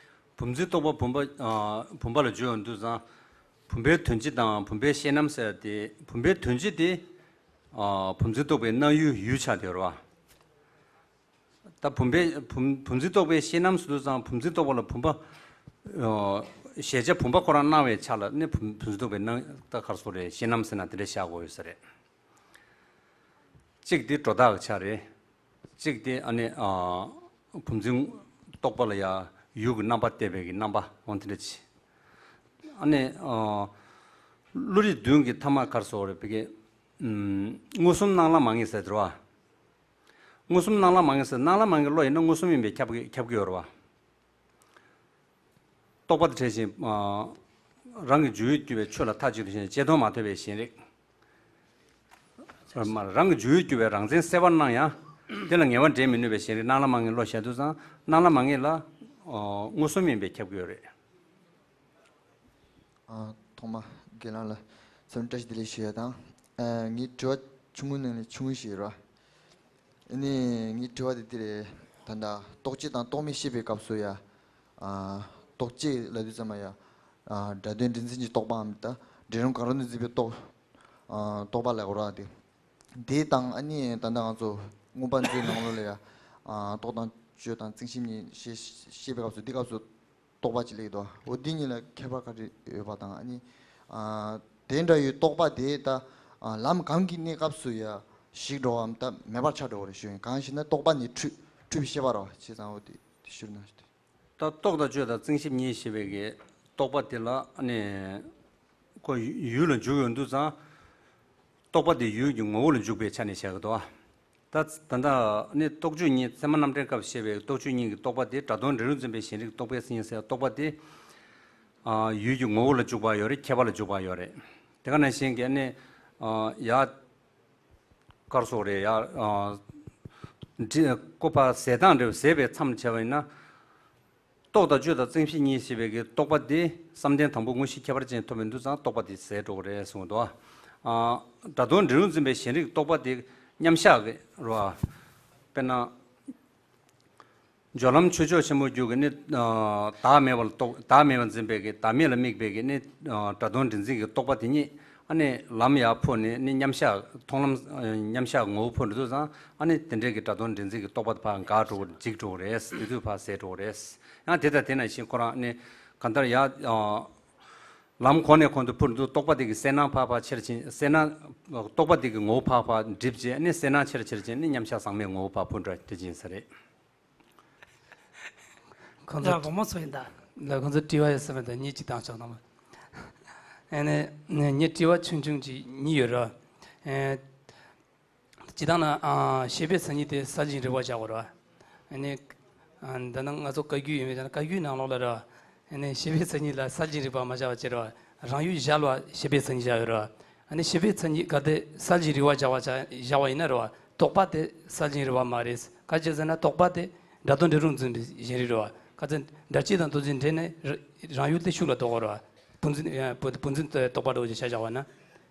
བུམ་འཛིན་རྟོག་པ་བུམ་པ། ཨ། བུམ་པ་ལ་འཇུག་ཡོང་དུས་ཙང་། བུམ་པའི་དོན་སྤྱི་དང་བུམ་པའི་ཤེས་རྣམ་ཟེར་ཏེ། བུམ་པའི་དོན་སྤྱི་དེ། ཨ། བུམ་འཛིན་རྟོག་པའི་སྣང་ཡུལ་ཡུལ་ཆགས་བསྡད་ཡོད་རེད་བ། ད་བུམ་པའི་བུམ་བུམ་འཛིན་རྟོག་པའི་ཤེས་རྣམ་ཟེར་དུས་ཙང་བུམ་འཛིན་རྟོག་པ་ལ་བུམ་པ། ཨོ། གཞལ་བྱ་བུམ་པ་ཁོ་རང་སྣང་བའི་ཆ་ལ་ནི་བུམ་བུམ་འཛིན་རྟོག་པའི་སྣང་། ད་ག་རེ་ཟེར་དགོས་རེད། ཤེས་རྣམ་ཟེར་ན་དེ་འདྲ་བཞག་དགོས་ཡོད་ས་རེད། གཅིག་དེ་སྒྲོ་བཏགས་ཀྱི་ཆ་རེད། གཅིག་དེ་ཨ་ནི། ཨ། བུམ་འཛིན་རྟོག་པ་ལ་ཡ་ཡུལ་གྱི་རྣམ་པ་བལྟས་པའི་གི་རྣམ་པ་འོ་དེ་འདྲ་ཅིག་ཨ་ནི། ཨ། བློ་རིག་བདུན་གྱི་ཐ་མ་ག་རེ་ཟེར་དགོས་རེད། བི་གེ་ཨུམ། མངོན་སུམ་སྣང་ལ་མ་ངེས་ཟེར་དེ་རེད་བ། མངོན་སུམ་སྣང་ལ་མ་ངེས་ཟེར། སྣང་ལ་མ་ངེས་བློ་ཡིན་ན་མངོན་སུམ་ཡིན་པས་ཁྱབ་ཀྱི་ཁྱབ་ཀྱི་ཡོད་རེད་བ། རྟོག་པ་དེ་བྲལ་ཞིང་། ཨ། རང་གི་འཇུག་ཡུལ་གྱུར་པའི་ཆོས་ལ་མཐའ་གཅིག་ཏུ་ཞེན། བྱེད་དོན་མ་ཐོས་པའི་ཞེན་རིག་རང་གི་འཇུག་ཡུལ་གྱུར་པའི་རང་མཚན་གསལ་བར་སྣང་ཡང་། དེ་ལ་ངེས་པ་འདྲེན་མི་ནུས་པའི་ཞེན་རིག་སྣང་ལ་མ་ངེས་བློ་བཤད་དུས་ཙང་སྣང་ལ་མ་ངེས་ལ། ཨ། མངོན་སུམ་ཡིན་པས་ཁྱབ་ཀྱི་ཡོད་རེད། ཨ། ཐོག་མ་དགེ་ལགས་ལ་འཚམས་འདྲི་བཀྲ་ཤིས་བདེ་ལེགས་ཞུ་ཡ་དང་། ཨ། ངའི་དྲི་བ་ཆུང་ངུའི་ནང་ནས་ཆུང་ངུ་ཞིག་རེད། ཨ་ནི་ངའི་དྲི་བ་དེ་འདི་རེད། ད་ལྟ་རྟོག་བཅས་དང་རྟོག་མེད་བཤད་པའི་སྐབས་སུ་ཡ། ཨ། རྟོག་བཅས་ལབ་དུས་ཙམ་པ་ཡ། ཨ། སྒྲ་དོན་འདྲེས་འཛིན་གྱི་རྟོག་པའམ་ད་འབྲས་རང་གང་རུང་དུ་འཛིན་པའི་རྟོག་ཨ། རྟོག་པ་ལབ་དགོས་རེད་དེ། དེ་དང་ཨ་ནི་ད་ལྟ་ང་ཚོ་མངོན་པ་མཛོད་ནང་ལོགས་ལ་ཡ། ཨ། རྟོག་དང་དཔྱོད་དང་བརྩོན་ཤེས་གཉིས་བཤད་བཤད་པའི་སྐབས་སུ། འདི་སྐབས་སུ་རྟོག་པ་ཅིག་སླེབས་འདུག་འོ་འདི་གཉིས་ལ་ཁྱད་པར་ག་རེ་ཡོད་པ་དང་། ཨ་ནི། ཨ། དེ་འདྲ་ཡོད་རྟོག་པ་དེ་ད། ཨ། ལམ་གང་གི་གནས་སྐབས་སུ་ཡ་ཞིག་འགྲོ་བའམ་ད་མེད་པར་ཆགས་འགྲོ་བ་རེད་ཞུ་ཡིན། གང་ཞེ་ན་རྟོག་པ་ནི་འཁྲུལ་འཁྲུལ་པའི་ཤེས་པ་རེད་བ། བྱས་ཙང་འོ་དེ་དེ་ཞུ་ན་ཞུ་དེ། ད་རྟོག་དང་དཔྱོད་དང་བརྩོན་ཤེས་གཉིས་ཞེས་པའི་གི་རྟོག་པ་དེ་ལ་ཨ་ནི་ཁོ་ཡུལ་ལ་འཇུག་ཡོང་དུས་ཙང་། རྟོག་པ་དེ་ཡུལ་གྱི་ངོ་བོ་ལ་འཇུག་པའི་ཆ་ནས་བཤད་ཀྱི་འདུག་ད་ད་ལྟ་ནི་རྟོག་དཔྱོད་གཉིས། ཚད་མ་རྣམ་འགྲེལ་སྐབས་བཤད་པའི་རྟོག་དཔྱོད་གཉིས་ཀྱི་རྟོག་པ་དེ་སྒྲ་དོན་འབྲས་རང་འཛིན་པའི་ཞེན་རིག་རྟོག་པའི་མཚན་ཉིད་ཟེར་རྟོག་པ་དེ། ཨ། ཡུལ་གྱི་ངོ་བོ་ལ་འཇུག་པ་ཡོད་རེད། ཁྱད་པར་ལ་འཇུག་པ་ཡོད་རེད། དེ་ག་ནང་བཞིན་གྱི་ནི། ཨ། ཡ། ག་རེ་ཟེར་དགོས་རེད་ཡ། ཨ། འདྲི་བཀོད་པ་ཟད་སྟངས་འདྲ་བོ་ཟད་པའི་མཚམས་བྱས་པ་ཡིན་ན། རྟོག་དང་དཔྱོད་དང་བརྩོན་ཤེས་གཉིས་ཞེས་པའི་གི་རྟོག་པ་དེ་བསམ་གཏན་དང་པོ་དངོས་གཞི་ཁྱད་པར་ཅན་ཐོབ་པའི་དུས་ཙང་རྟོག་པ་དེ་ཟད་འགྲོ་གི་རེད་གསུངས་འདུག་ཨ། སྒྲ་དོན་འབྲས་རང་འཛིན་པའི་ཞེན་རིག་རྟོག་པ་དེ་མཉམ་གཞག་གི་རེད་བ། དཔེར་ན། སྦྱོར་ལམ་ཆོས་མཆོག་ཆེན་པོ་རྒྱུད་ཀྱི་ནི། ཨ། བདག་མེད་པ་ལ་རྟོག་བདག་མེད་པར་འཛིན་པའི་གི་བདག་མེད་ལ་དམིགས་པའི་གི་ནི། ཨ། སྒྲ་དོན་འབྲས་རང་འཛིན་གྱི་རྟོག་པ་དེ་ཉིད། ཨ་ནི་ལམ་ཡར་འཕོས་ནས་ནི་མཉམ་གཞག་མཐོང་ལམ། ཨ། མཉམ་གཞག་ངོ་བོ་འཕོ་འགྲོ་དུས་ཙང་། ཨ་ནི་དེ་འདྲའི་གི་སྒྲ་དོན་འབྲས་རང་འཛིན་གྱི་རྟོག་པ་དེ་ཕར་འགག་འགྲོ་གི་འཇིག་འགྲོ་གི་རེད། དེ་དུས་ཕར་ཟད་འགྲོ་གི་རེད། ཡང་དེ་དང་དེ་ནང་བཞིན་ཁོ་རང་ནི་གང་ལྟར་ཡ། ཨ། ལམ་གོང་ནས་གོང་དུ་འཕོ་འགྲོ་དུས་རྟོག་པ་དེ་གི་གསལ་སྣང་ཕར་ཕར་ཆེར་ཕྱིན། གསལ་སྣང་། རྟོག་པ་དེ་གི་ངོ་བོ་ཕར་ཕར་འགྲིབ་བྱས། ཨ་ནི་གསལ་སྣང་ཆེར་ཆེར་ཕྱིན་ནི་མཉམ་གཞག་ཟག་མེད་ངོ་བོ་ཕར་འཕོ་འགྲོ་དེ་ཅིག་ཡིན་ས་རེད། ཁོང་ཚོ། ཡ། བུ་མོ་ཚོ་ཡིན་ད། ལ་ཁོང་ཚོ་དྲི་བ་ཡོད་ས་མེད་ད། ངས་ཅིག་བཏང་ཆོག་ནམ། ཨ་ནི་ངས་དྲི་བ་ཆུང་ཆུང་ཅིག་གཉིས་ཡོད་ར། ཨེ། སྤྱིར་བཏང་ན། ཨ། ཤེས་པའི་མཚན་ཉིད་དེ་གསལ་བྱེད་རིག་པ་བཞག་དགོས་ར། ཨ་ནི། ཨ། འདི་ན་ང་ཚོ་བཀའ་བརྒྱུད་ཡིན་པས་ན་བཀའ་བརྒྱུད་ནང་ལོགས་ལ་ར། ཨ་ནི་ཤེས་པའི་མཚན་ཉིད་ལ་གསལ་བྱེད་རིག་པ་མ་བཞག་པ་བྱས་ར། རང་ཡུལ་གཞལ་བ་ཤེས་པའི་མཚན་ཉིད་བཞག་ཡོད་རེད་བ། ཨ་ནི་ཤེས་པའི་མཚན་ཉིད་གལ་ཏེ་གསལ་བྱེད་རིག་པ་བཞག་པ་ཆ་བཞག་པ་ཡིན་ན་རེད་བ། རྟོག་པ་དེ་གསལ་བྱེད་རིག་པ་མ་རེད། ག་ཅི་ཟེར་ན་རྟོག་པ་དེ་སྒྲ་དོན་འབྲས་རུང་འཛིན་པའི་གཞན་རིག་རེད་བ། ག་ཚོད་སྒྲ་སྤྱི་དང་མཐུན་ཚུལ་འབྲེལ་ནས་ར་རང་ཡུལ་དེ་ཤུགས་ལ་རྟོགས་པ་རེད་བ། བུམ་འཛིན་ཨ་བུ་བུམ་འཛིན་རྟོག་པ་འདྲ་བོ་ཅིག་བྱ་བཞག་པ་ན།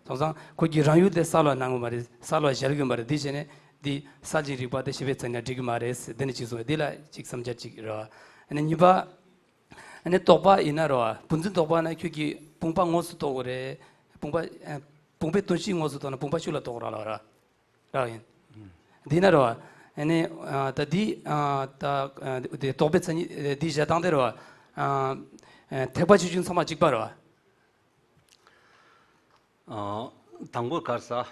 དེང་སང་ཁོ་གིས་རང་ཡུལ་དེ་གསལ་བར་སྣང་གི་མ་རེད། གསལ་བར་གཞལ་གྱི་མ་རེད། འདི་བྱས་ནས་འདི་གསལ་བྱེད་རིག་པ་དེ་ཤེས་པའི་མཚན་ཉིད་འགྲིག་གི་མ་རེད། འདི་ནི་གཅིག་གསུངས། འདི་ལ་གཅིག་བསམ་འཆར་གཅིག་རེད་བ། ཨ་ནི་གཉིས་པ། ཨ་ནི་རྟོག་པ་ཡིན་ན་རེད་བ། བུམ་འཛིན་རྟོག་པ་ན་ཁྱོད་ཀྱིས་བུམ་པ་དངོས་སུ་རྟོགས་དགོས་རེད། བུམ་པ་ཨ་བུམ་པའི་དོན་སྤྱི་དངོས་སུ་རྟོགས་ན་བུམ་པ་ཤུགས་ལ་རྟོགས་ར་ལ་ར་ར་ཡིན། འདི་ན་རེད་བ། ཨ་ནི་ཨ་ད་འདི་ཨ་ད་ཨ་དེ་རྟོག་པའི་མཚན་ཉིད་ཨ་འདི་བཞག་སྟངས་དེ་རེད་བ། ཨ་ཨ་ཐེག་པ་ཆེ་ཆུང་ཚང་མ་གཅིག་པ་རེད་བ། ཨ་དང་པོ་ག་རེ་ཟ།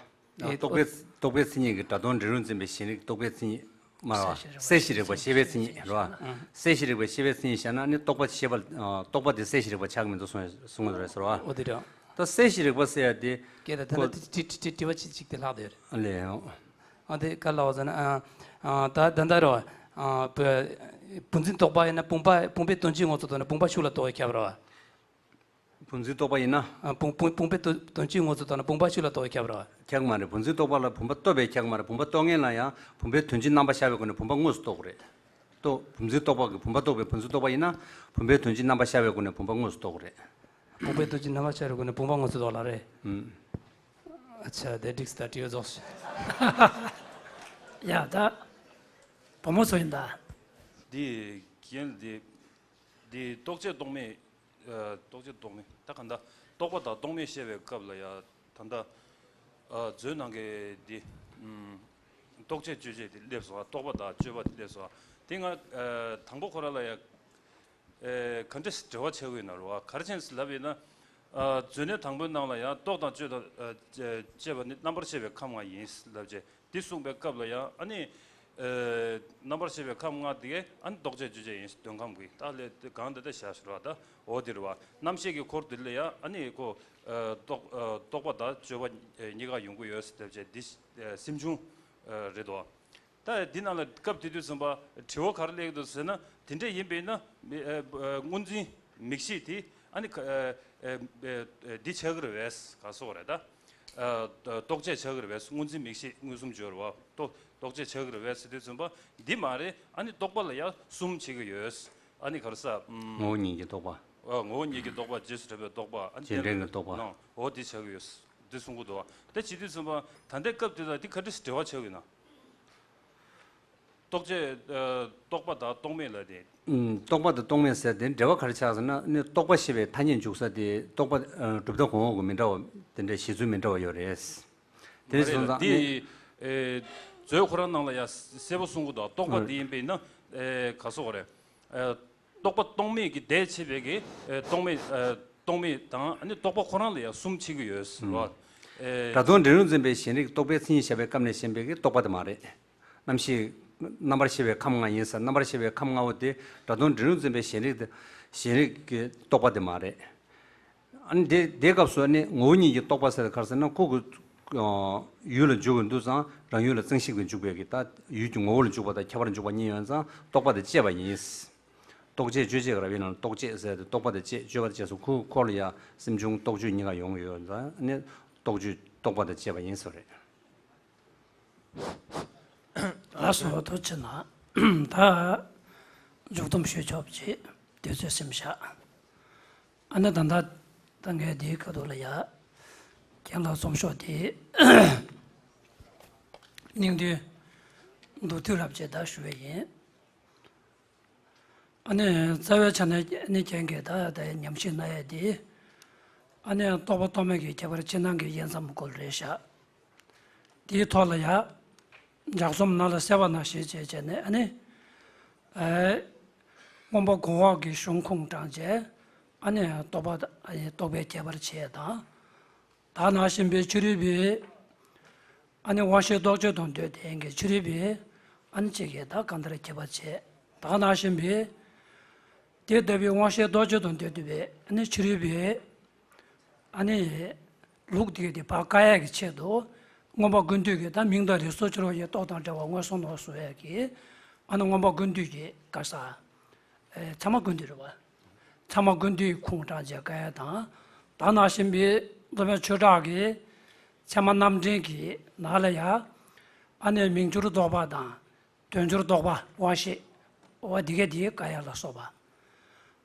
ཨེ་རྟོག་པའི་རྟོག་པའི་མཚན་ཉིད་ཀྱི་སྒྲ་དོན་འབྲས་རུང་འཛིན་པའི་ཞེན་རིག་རྟོག་པའི་མཚན་ཉིད་མ་རེད་བ། གསལ་བྱེད་རིག་པ་ཤེས་པའི་མཚན་ཉིད་རེད་བ། གསལ་བྱེད་རིག་པ་ཤེས་པའི་མཚན་ཉིད་བཞག་ན་ནི་རྟོག་པ་ཤེས་པ་ཨ་རྟོག་པ་དེ་གསལ་བྱེད་རིག་པ་ཆགས་མི་འདུག་གསུངས་གསུངས་པ་རེད་ཟེར་བ། འོ་དེ་རེད། ད་གསལ་བྱེད་རིག་པ་ཟེར་ཡ་དེ་སྐད་དང་ད་ལྟ་དྲི་དྲི་དྲི་དྲི་བ་ཅིག་ཅིག་དེ་ལྷག་བསྡད་ཡོད་རེད། ཨ་ལས། ཨ་དེ་ག་ལ་བ་ཟེར་ན་ཨ་ཨ་ད་ད་ད་རེད་བ། ཨ་བུ་བུམ་འཛིན་རྟོག་པ་ཡིན་ན་བུམ་པ་བུམ་པའི་དོན་སྤྱི་དངོས་སུ་རྟོགས་ན་བུམ་པ་ཤུགས་ལ་རྟོགས་པས་ཁྱབ་རེད་བ། བུམ་འཛིན་རྟོག་པ་ཡིན་ན། ཨ་བུམ་བུམ་བུམ་པའི་དོན་དོན་སྤྱི་དངོས་སུ་རྟོགས་ན་བུམ་པ་ཤུགས་ལ་རྟོགས་པས་ཁྱབ་རེད་བ། ཁྱབ་མ་རེད། བུམ་འཛིན་རྟོག་པ་ལ་བུམ་པ་རྟོགས་པས་ཁྱབ་མ་རེད། བུམ་པ་རྟོགས་མཁན་ལ་ཡང་བུམ་པའི་དོན་སྤྱི་རྣམ་པར་ཤར་བའི་སྒོ་ནས་བུམ་པ་དངོས་སུ་རྟོགས་དགོས་རེད། རྟོག་བུམ་འཛིན་རྟོག་པ་གིས་བུམ་པ་རྟོགས་པའི་བུམ་འཛིན་རྟོག་པ་ཡིན་ན་བུམ་པའི་དོན་སྤྱི་རྣམ་པར་ཤར་བའི་སྒོ་ནས་བུམ་པ་དངོས་སུ་རྟོགས་དགོས་རེད། བུམ་པའི་དོན་སྤྱི་རྣམ་པར་ཤར་བའི་སྒོ་ནས་བུམ་པ་དངོས་སུ་རྟོགས་ལ་རེད། ཨུམ། ཨ་ཆ་དེ་འགྲིག་སྟ་དྲི་བ་རྫོགས་སོང་། ཡ་ད། བུ་མོ་ཚོ་ཡིན་ད། འདི་རྒན་འདི། འདི་རྟོག་བཅས་རྟོག་མེད། ཨ་རྟོག་བཅས་རྟོག་མེད་ད་ག་འདྲ། རྟོག་པ་དང་རྟོག་མེད་བཤད་པའི་སྐབས་ལ་ཡ། ད་ལྟ། ཨ་མཛོད་ནང་གི་འདི། ཨུམ། རྟོག་བཅས་དཔྱོད་བཅས་དེ་སླེབས་སོང་། རྟོག་པ་དང་དཔྱོད་པ་དེ་སླེབས་སོང་། དེ་ང་ཨ་དང་པོ་ཁོ་རང་ལ་ཡ། ཨེ་ག་འདྲ་འབྲེལ་བ་ཆགས་ཀྱི་ཡོད་ན་རེད་བ། ག་རེ་བྱས་ནས་ལབ་ཡིན་ན། ཨ་མཛོད་གནས་དང་པོའི་ནང་ལ་ཡང་རྟོག་དང་དཔྱོད་དང་ཨ་བཅས་པ་ནི་རྣམ་པར་ཤེས་པའི་ཁམས་ལྔ་ཡིན་ལབ་བྱས་འདི་གསུངས་པའི་སྐབས་ལ་ཡང་ཨ་ནི། ཨེ་རྣམ་པར་ཤེས་པའི་ཁམས་ལྔ་དེ་གས་ཨ་ནི་རྟོག་བཅས་དཔྱོད་བཅས་ཡིན། དོན་ཁམས་ཀྱི་ད་ལས་དེ་གང་འདི་ལྟ་བཞག་ཞུ་ར་ད་འོ་དེ་རེད་བ། རྣམ་ཤེས་ཀྱི་འཁོར་དེ་ལ་ཡང་ཨ་ནི་ཁོ་ཨ་རྟོག་ཨ་རྟོག་པ་དང་དཔྱོད་པ་ཨེ་གཉིས་ཀ་ཡོང་གི་ཡོད་ལབ་བྱས་འདི་ཨེ་སེམས་བྱུང་ཨེ་རེད་དོ། ད་འདི་ནང་ལ་སྐབས་དེ་དུས་ཙམ་པ་དྲི་བ་ག་རེ་སླེབས་འདུག་ཟེར་ན། དེ་འདྲ་ཡིན་པས་ན་མི་ཨ་ཨ་སྔོ་འཛིན་མིག་ཤེས་དེ་ཨ་ནི་ཁ་ཨ་ཨ་ཨ་འདི་ཆགས་ཀྱི་རེད་བས། ག་སོགས་རེད་ད། ཨ་རྟོག་བཅས་ཆགས་ཀྱི་རེད་བས། སྔོ་འཛིན་མིག་ཤེས་མངོན་སུམ་སྦྱོར་བ་རྟོག་རྟོག་བཅས་ཆགས་ཀྱི་རེད་བས་ཟེར་དུས་ཙམ་པ་འདི་མ་རེད། ཨ་ནི་རྟོག་པ་ལ་ཡང་གསུམ་ཕྱེ་གི་ཡོད། ཨ་ནི་ག་རེ་ཟ། ཨམ། ངོ་བོ་ཉིད་ཀྱི་རྟོག་པ། ཨ་ངོ་བོ་ཉིད་ཀྱི་རྟོག་པ། རྗེས་སུ་དྲན་པའི་རྟོག་པ། ཨ་ནི་རྗེས་དྲན་གྱི་རྟོག་པ། ནང་འོ་འདི་ཆགས་ཀྱི་ཡོད། འདི་གསུང་གི་འདུག་བ། ད་བྱེད་དུས་ཙམ་པ་ད་ལྟའི་སྐབས་དེ་དང་འདི་ག་འདྲ་ཞིག་འབྲེལ་བ་ཆགས་ཀྱི་ཡོད་ན། རྟོག་བཅས་ཨ་རྟོག་པ་དང་རྟོག་མེད་ལ་དེ། ཨུམ། རྟོག་པ་དང་རྟོག་མེད་ཟེར་དེ་འབྲེལ་བ་ག་རེ་ཆགས་ཟེར་ན་ནི་རྟོག་པ་ཞེས་པའི་ཐ་སྙད་འཇུག་ས་དེ་རྟོག་པ་ཨ་གྲུབ་མཐའ་གོང་འོག་གི་མི་འདྲ་བ་དེ་འདྲའི་བཞེད་ཚུལ་མི་འདྲ་བ་ཡོད་རེད། དེ་མ་རེད་སོང་ལ་ཙང་འདི་ནི་ཨེ་མཛོད་ཁོ་རང་ནང་ལ་ཡང་གསལ་པོ་གསུང་གི་འདུག་རྟོག་པ་ཨ་དེ་ཡིན་པས་ན་ཨེ་ག་སོགས་རེད། ཨེ་རྟོག་པ་རྟོག་མེད་ཀྱི་ཟླས་ཕྱེ་བའི་གི་ཨེ་རྟོག་མེད་ཨེ་རྟོག་མེད་དང་ཨ་ནི་རྟོག་པ་ཁོ་རང་ལ་ཡང་གསུམ་ཕྱེ་གི་ཡོད་ཟེར་བ། ཨེ་སྒྲ་དོན་འབྲས་རུང་འཛིན་པའི་ཞེན་རིག་རྟོག་པའི་མཚན་ཉིད་བཞག་པའི་སྐབས་ནས་ཞེན་པའི་གི་རྟོག་པ་དེ་མ་རེད། རྣམ་ཤེས་རྣམ་པར་ཤེས་པའི་ཁམས་ལྔ་ཡིན་ཟེར། རྣམ་པར་ཤེས་པའི་ཁམས་ལྔ་པོ་དེ་སྒྲ་དོན་འབྲས་རུང་འཛིན་པའི་ཞེན་རིག་དེ་ཞེན་རིག་གི་རྟོག་པ་དེ་མ་རེད། ཨ་ནི་དེ་དེའི་སྐབས་སུ་ཨ་ནི་ངོ་བོ་ཉིད་ཀྱི་རྟོག་པ་ཟེར་ག་རེ་ཟེར་ན་ཁོ་གི་ཡུལ་ལ་འཇུག་གི་འདུག་ཙང་རང་ཡུལ་ལ་བཙན་ཞིག་གིས་འཇུག་པའི་གི་ད་ཡུལ་གྱི་ངོ་བོ་ལ་འཇུག་པ་དང་ཁྱད་པར་འཇུག་པ་གཉིས་ཡོད་ཙང་རྟོག་པ་དེ་བཅས་པ་ཡིན། རྟོག་བཅས་དཔྱོད་བཅས་ཀྱི་ར་བའི་ནང་ལ་རྟོག་བཅས་ཟེར་ཏེ་རྟོག་པ་དང་བཅས་དཔྱོད་པ་དང་བཅས་སོ་ཁོ་ཁོ་ལ་ཡང་སེམས་བྱུང་རྟོག་དཔྱོད་གཉིས་ཀ་ཡོང་གི་ཡོད་ཙང་ཨ་ནི་རྟོག་དཔྱོད་རྟོག་པ་དང་བཅས་པ་ཡིན་ཟེར་བ་རེད། ལགས་སོ། ཐུགས་རྗེ་གནང་། ད་མཇུག་སྡོམ་ཞུ་ཆོག་ཅིག་དུས་ཚོད་ཟིན་བཞག་ཨ་ནི་ད་ལྟ་ད་ངས་འདིའི་ཁ་ཐུག་ལ་ཡ་རྒན་ལགས་རྩོམ་ཤོག་དེ་སྙིང་བསྡུས་མདོར་བསྡུས་རབ་བྱས་ད་ཞུ་བ་ཡིན། ཨ་ནི་རྩ་བའི་ཆ་ནས་ཨ་ནི་རྒན་གྱིས་ད་ལྟ་ཉམས་ཞིབ་གནང་ཡས་དེ་ཨ་ནི་རྟོག་པ་རྟོག་མེད་ཀྱི་ཁྱད་པར་ཕྱི་ནང་གི་དབྱེ་མཚམས་སྐོར་རེད་ཤག་དེའི་ཐོག་ལ་ཡ་ལྗགས་རྩོམ་ནང་ལ་གསལ་བ་ནང་བཞིན་བྱས་བྱས་ནས་ཨ་ནི་ཨེ་མངོན་པ་གོང་འོག་གི་གཞུང་ཁུངས་དྲངས་བྱས་ཨ་ནི་རྟོག་པ་ཨ་ནི་རྟོག་པའི་ཁྱད་པར་བྱས་དང་། ད་ནང་བཞིན་པའི་ཕྱི་རོལ་པའི་ཨ་ནི་དབང་ཤེས་རྟོག་དཔྱོད་དང་འདོད་དེ་གི་ཕྱི་རོལ་པའི་ཨ་ནི་གཅིག་གིས་ད་གང་ལྟར་ཁྱད་པར་བྱེད། ད་ནང་བཞིན་པའི་དེ་ལྟ་བུའི་དབང་ཤེས་རྟོག་དཔྱོད་དང་འདོད་དེ་བའི་ཨ་ནི་ཕྱི་རོལ་པའི་ཨ་ནི་ལུགས་དེ་གི་དེ་བར་བཀག་ཡག་གི་ཆེད་དུ་མངོན་པ་ཀུན་བཏུས་ཀྱི་ད་མིང་དང་རིགས་སུ་སྦྱོར་བ་ཡི་རྟོག་དང་བྲལ་བ་མངོན་སུམ་དུ་གསུངས་ཡག་གི་ཨ་ནི་མངོན་པ་ཀུན་བཏུས་ཀྱི་ག་ས། ཨེ་ཚད་མ་ཀུན་བཏུས་རེད་བ། ཚད་མ་ཀུན་བཏུས་ཁུངས་དྲངས་བྱས་བཀག་ཡག་དང་ ད་ནང་བཞིན་པའི་མདོ་སྨད་ཆོས་གྲགས་ཀྱི་ཚད་མ་རྣམ་འདྲེན་གྱི་ནང་ལ་ཡང་། ཨ་ནི་མིང་སྦྱོར་ལྡོག་པ་དང་། དོན་སྦྱོར་ལྡོག་པ་དབང་ཤེས། འོ་འདི་གས་འདི་བཀག་ཡ་ལ་སོགས་པ།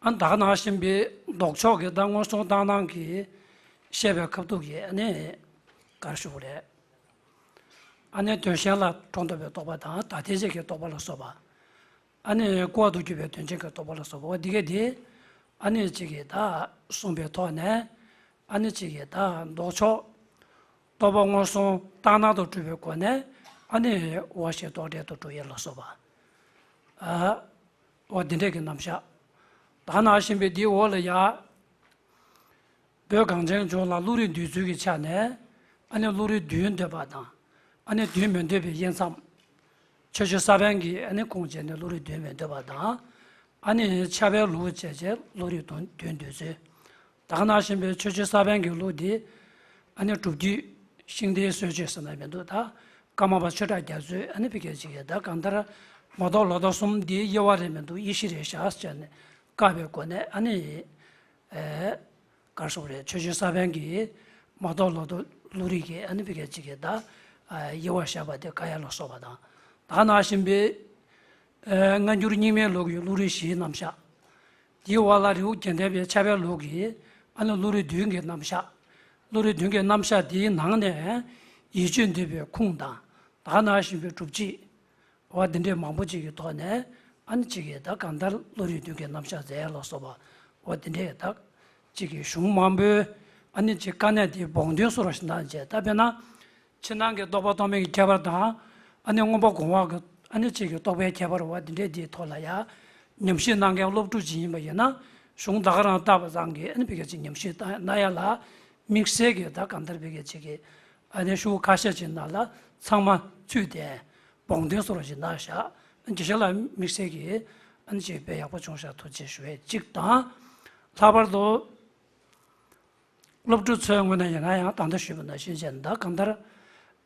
ཨ་ནི་ད་ག་ནང་བཞིན་པའི་ལྡོག་ཕྱོགས་ཀྱི་ད་མངོན་སུམ་བཏང་སྟངས་ཀྱི་བཤད་པའི་ཁ་ཐུག་གི་ཨ་ནི་ག་རེ་ཞུ་དགོས་རེད། ཨ་ནི་དོན་གཞན་ལ་སྒྲོ་འདོགས་པའི་རྟོག་པ་དང་། ད་ལྟའི་ཆོས་ཀྱི་རྟོག་པ་ལ་སོགས་པ། ཨ་ནི་ཀུན་ཏུ་གྱུར་པའི་དོན་ཅན་གྱི་རྟོག་པ་ལ་སོགས་པ། འོ་འདི་གས་འདི་ཨ་ནི་གཅིག་གིས་ད་གསུངས་པའི་ཐོག་ནས། ཨ་ནི་གཅིག་གིས་ད་ལྡོག་ཕྱོགས་རྟོག་པ་མངོན་སུམ་བཏང་སྣང་དུ་གྲུབ་པའི་སྒོ་ནས། ཨ་ནི་དབང་ཤེས་རྟོག་བྲལ་དུ་འགྲོ་ཡས་ལ་སོགས་པ། ཨ། འོ་འདི་འདྲས་ཀྱི་རྣམ་གཞག། ད་ནང་བཞིན་པའི་འདིའི་འོག་ལ་ཡ། བོད་གངས་ཅན་ལྗོངས་ལ་བློ་རིག་འདུས་ཚུལ་གྱི་ཆ་ནས། ཨ་ནི་བློ་རིག་འདུས་འདོད་པ་དང་། ཨ་ནི་འདུས་མི་འདོད་པའི་དབྱེ་མཚམས། ཆོས་སྤྱོད་ས་བོན་གྱི་ཨ་ནི་ཁུངས་བྱས་ནས་བློ་རིག་འདུས་མི་འདོད་པ་དང་། ཨ་ནི་ཕྱྭ་པའི་ལུགས་བྱས་བྱས་བློ་རིག་འདུས་འདོད་ཚུལ། ད་ག་ནང་བཞིན་པའི་ཆོས་སྤྱོད་ས་བོན་གྱི་ལུགས་འདི། ཨ་ནི་སྒྲུབ་བརྒྱུད་ཤིང་རྟའི་སྲོལ་འབྱེད་ཟེར་ན་མི་འདུག་ད་ཀརྨ་པ་ཆོས་གྲགས་རྒྱ་མཚོས་ཨ་ནི་བི་ཀའི་ཅིག་གི་ད་གང་ལྟར་མ་རྟོགས་ལོག་རྟོག་གསུམ་འདིའི་དབྱེ་བ་རེད་མི་འདུག་ཡེ་ཤེས་རེད་བཞག་ཟེར་ནས་བཀག་པའི་སྒོ་ནས། ཨ་ནི་ཨེ་ག་རེ་ཟེར་དགོས་རེད། ཆོས་སྤྱོད་ས་བོན་གྱི་མ་རྟོགས་ལོག་རྟོག་བློ་རིག་གི་ཨ་ནི་བི་ཀའི་ཅིག་གི་ད་དབྱེ་བ་བཞག་པ་དེ་བཀག་ཡ་ལ་སོགས་པ་དང་། ད་ག་ནང་བཞིན་པའི་ཨེ་སྔ་འགྱུར་རྙིང་མའི་ལུགས་ཀྱི་བློ་རིག་བཞིའི་རྣམ་གཞག། དེའི་འོག་ལ་རི་བོ་དགེ་ལྡན་པའི་ཕྱྭ་པའི་ལུགས་ཀྱི་ཨ་ནི་བློ་རིག་བདུན་གྱི་རྣམ་གཞག། བློ་རིག་བདུན་གྱི་རྣམ་གཞག་དེའི་ནང་ནས་ཡིད་དཔྱོད་འདུས་པའི་ཁུངས་དང་། ད་ག་ནང་བཞིན་པའི་སྒྲུབ་བྱེད། འོ་འདི་འདྲའི་མང་པོ་ཅིག་གི་ཐོག་ནས། ཨ་ནི་གཅིག་གིས་ད་གང་ལྟར་བློ་རིག་བདུན་གྱི་རྣམ་གཞག་མཛད་ལ་སོགས་པ། འོ་འདི་འདྲའི་ད་གཅིག་གིས་གཞུང་མང་པོའི་ཨ་ནི་གཅིག་དཀའ་གནད་དེ་སྦོམ་དོན་སོགས་ལ་བཞག་ན་བྱས། ད་དཔེར་ན། ཕྱི་ནང་གི་རྟོག་པ་སྟོང་མིན་གྱི་ཁྱད་པར་དང་། ཨ་ནི་མངོན་པ་སྒོམ་པ་གི་ཨ་ནི་གཅིག་གི་རྟོག་པའི་ཁྱད་པར། འོ་འདི་འདྲའི་འདིའི་ཐོག་ལ་ཡ། ཉམས་ཞིབ་གནང་མཁན་སློབ་ཕྲུག་ཅིག་ཡིན་པ་ཡིན་ན། གཞུང་ད་ག་རང་བལྟས་པ་ཙམ་གྱིས་ཨ་ནི་བི་ཀའི་ཅིག་ཉམས་ཞིབ་བཏང་གནང་ཡ་ལ། དམིགས་བསལ་གྱི་ད་གང་ལྟར་བི་ཀའི་ཅིག་གི་ཨ་ནི་ཤོག་བུ་ཁ་ཤས་ཅིག་ནང་ལ་ཚང་མ་ཚུད་དེ། སྦོམ་དོན་སོགས་ལ་བཞག་ན་བཞག། རྒྱས་བཤད་ལ་དམིགས་བསལ་གྱི་ཨ་ནི་ཅིག་དཔེ་ཡག་པོ་བྱུང་ཤག་ཐུགས་རྗེ་ཆེ་ཞུ་བའི་གཅིག་དང་། ལྷག་པར་དུ་སློབ་ཕྲུག་ཚོའི་ངོས་ནས་ཡིན་ན་ཡང་། ད་ལྟ་ཞུས་པ་ནང་བཞིན་བྱས་ན། ད་གང་ལྟར་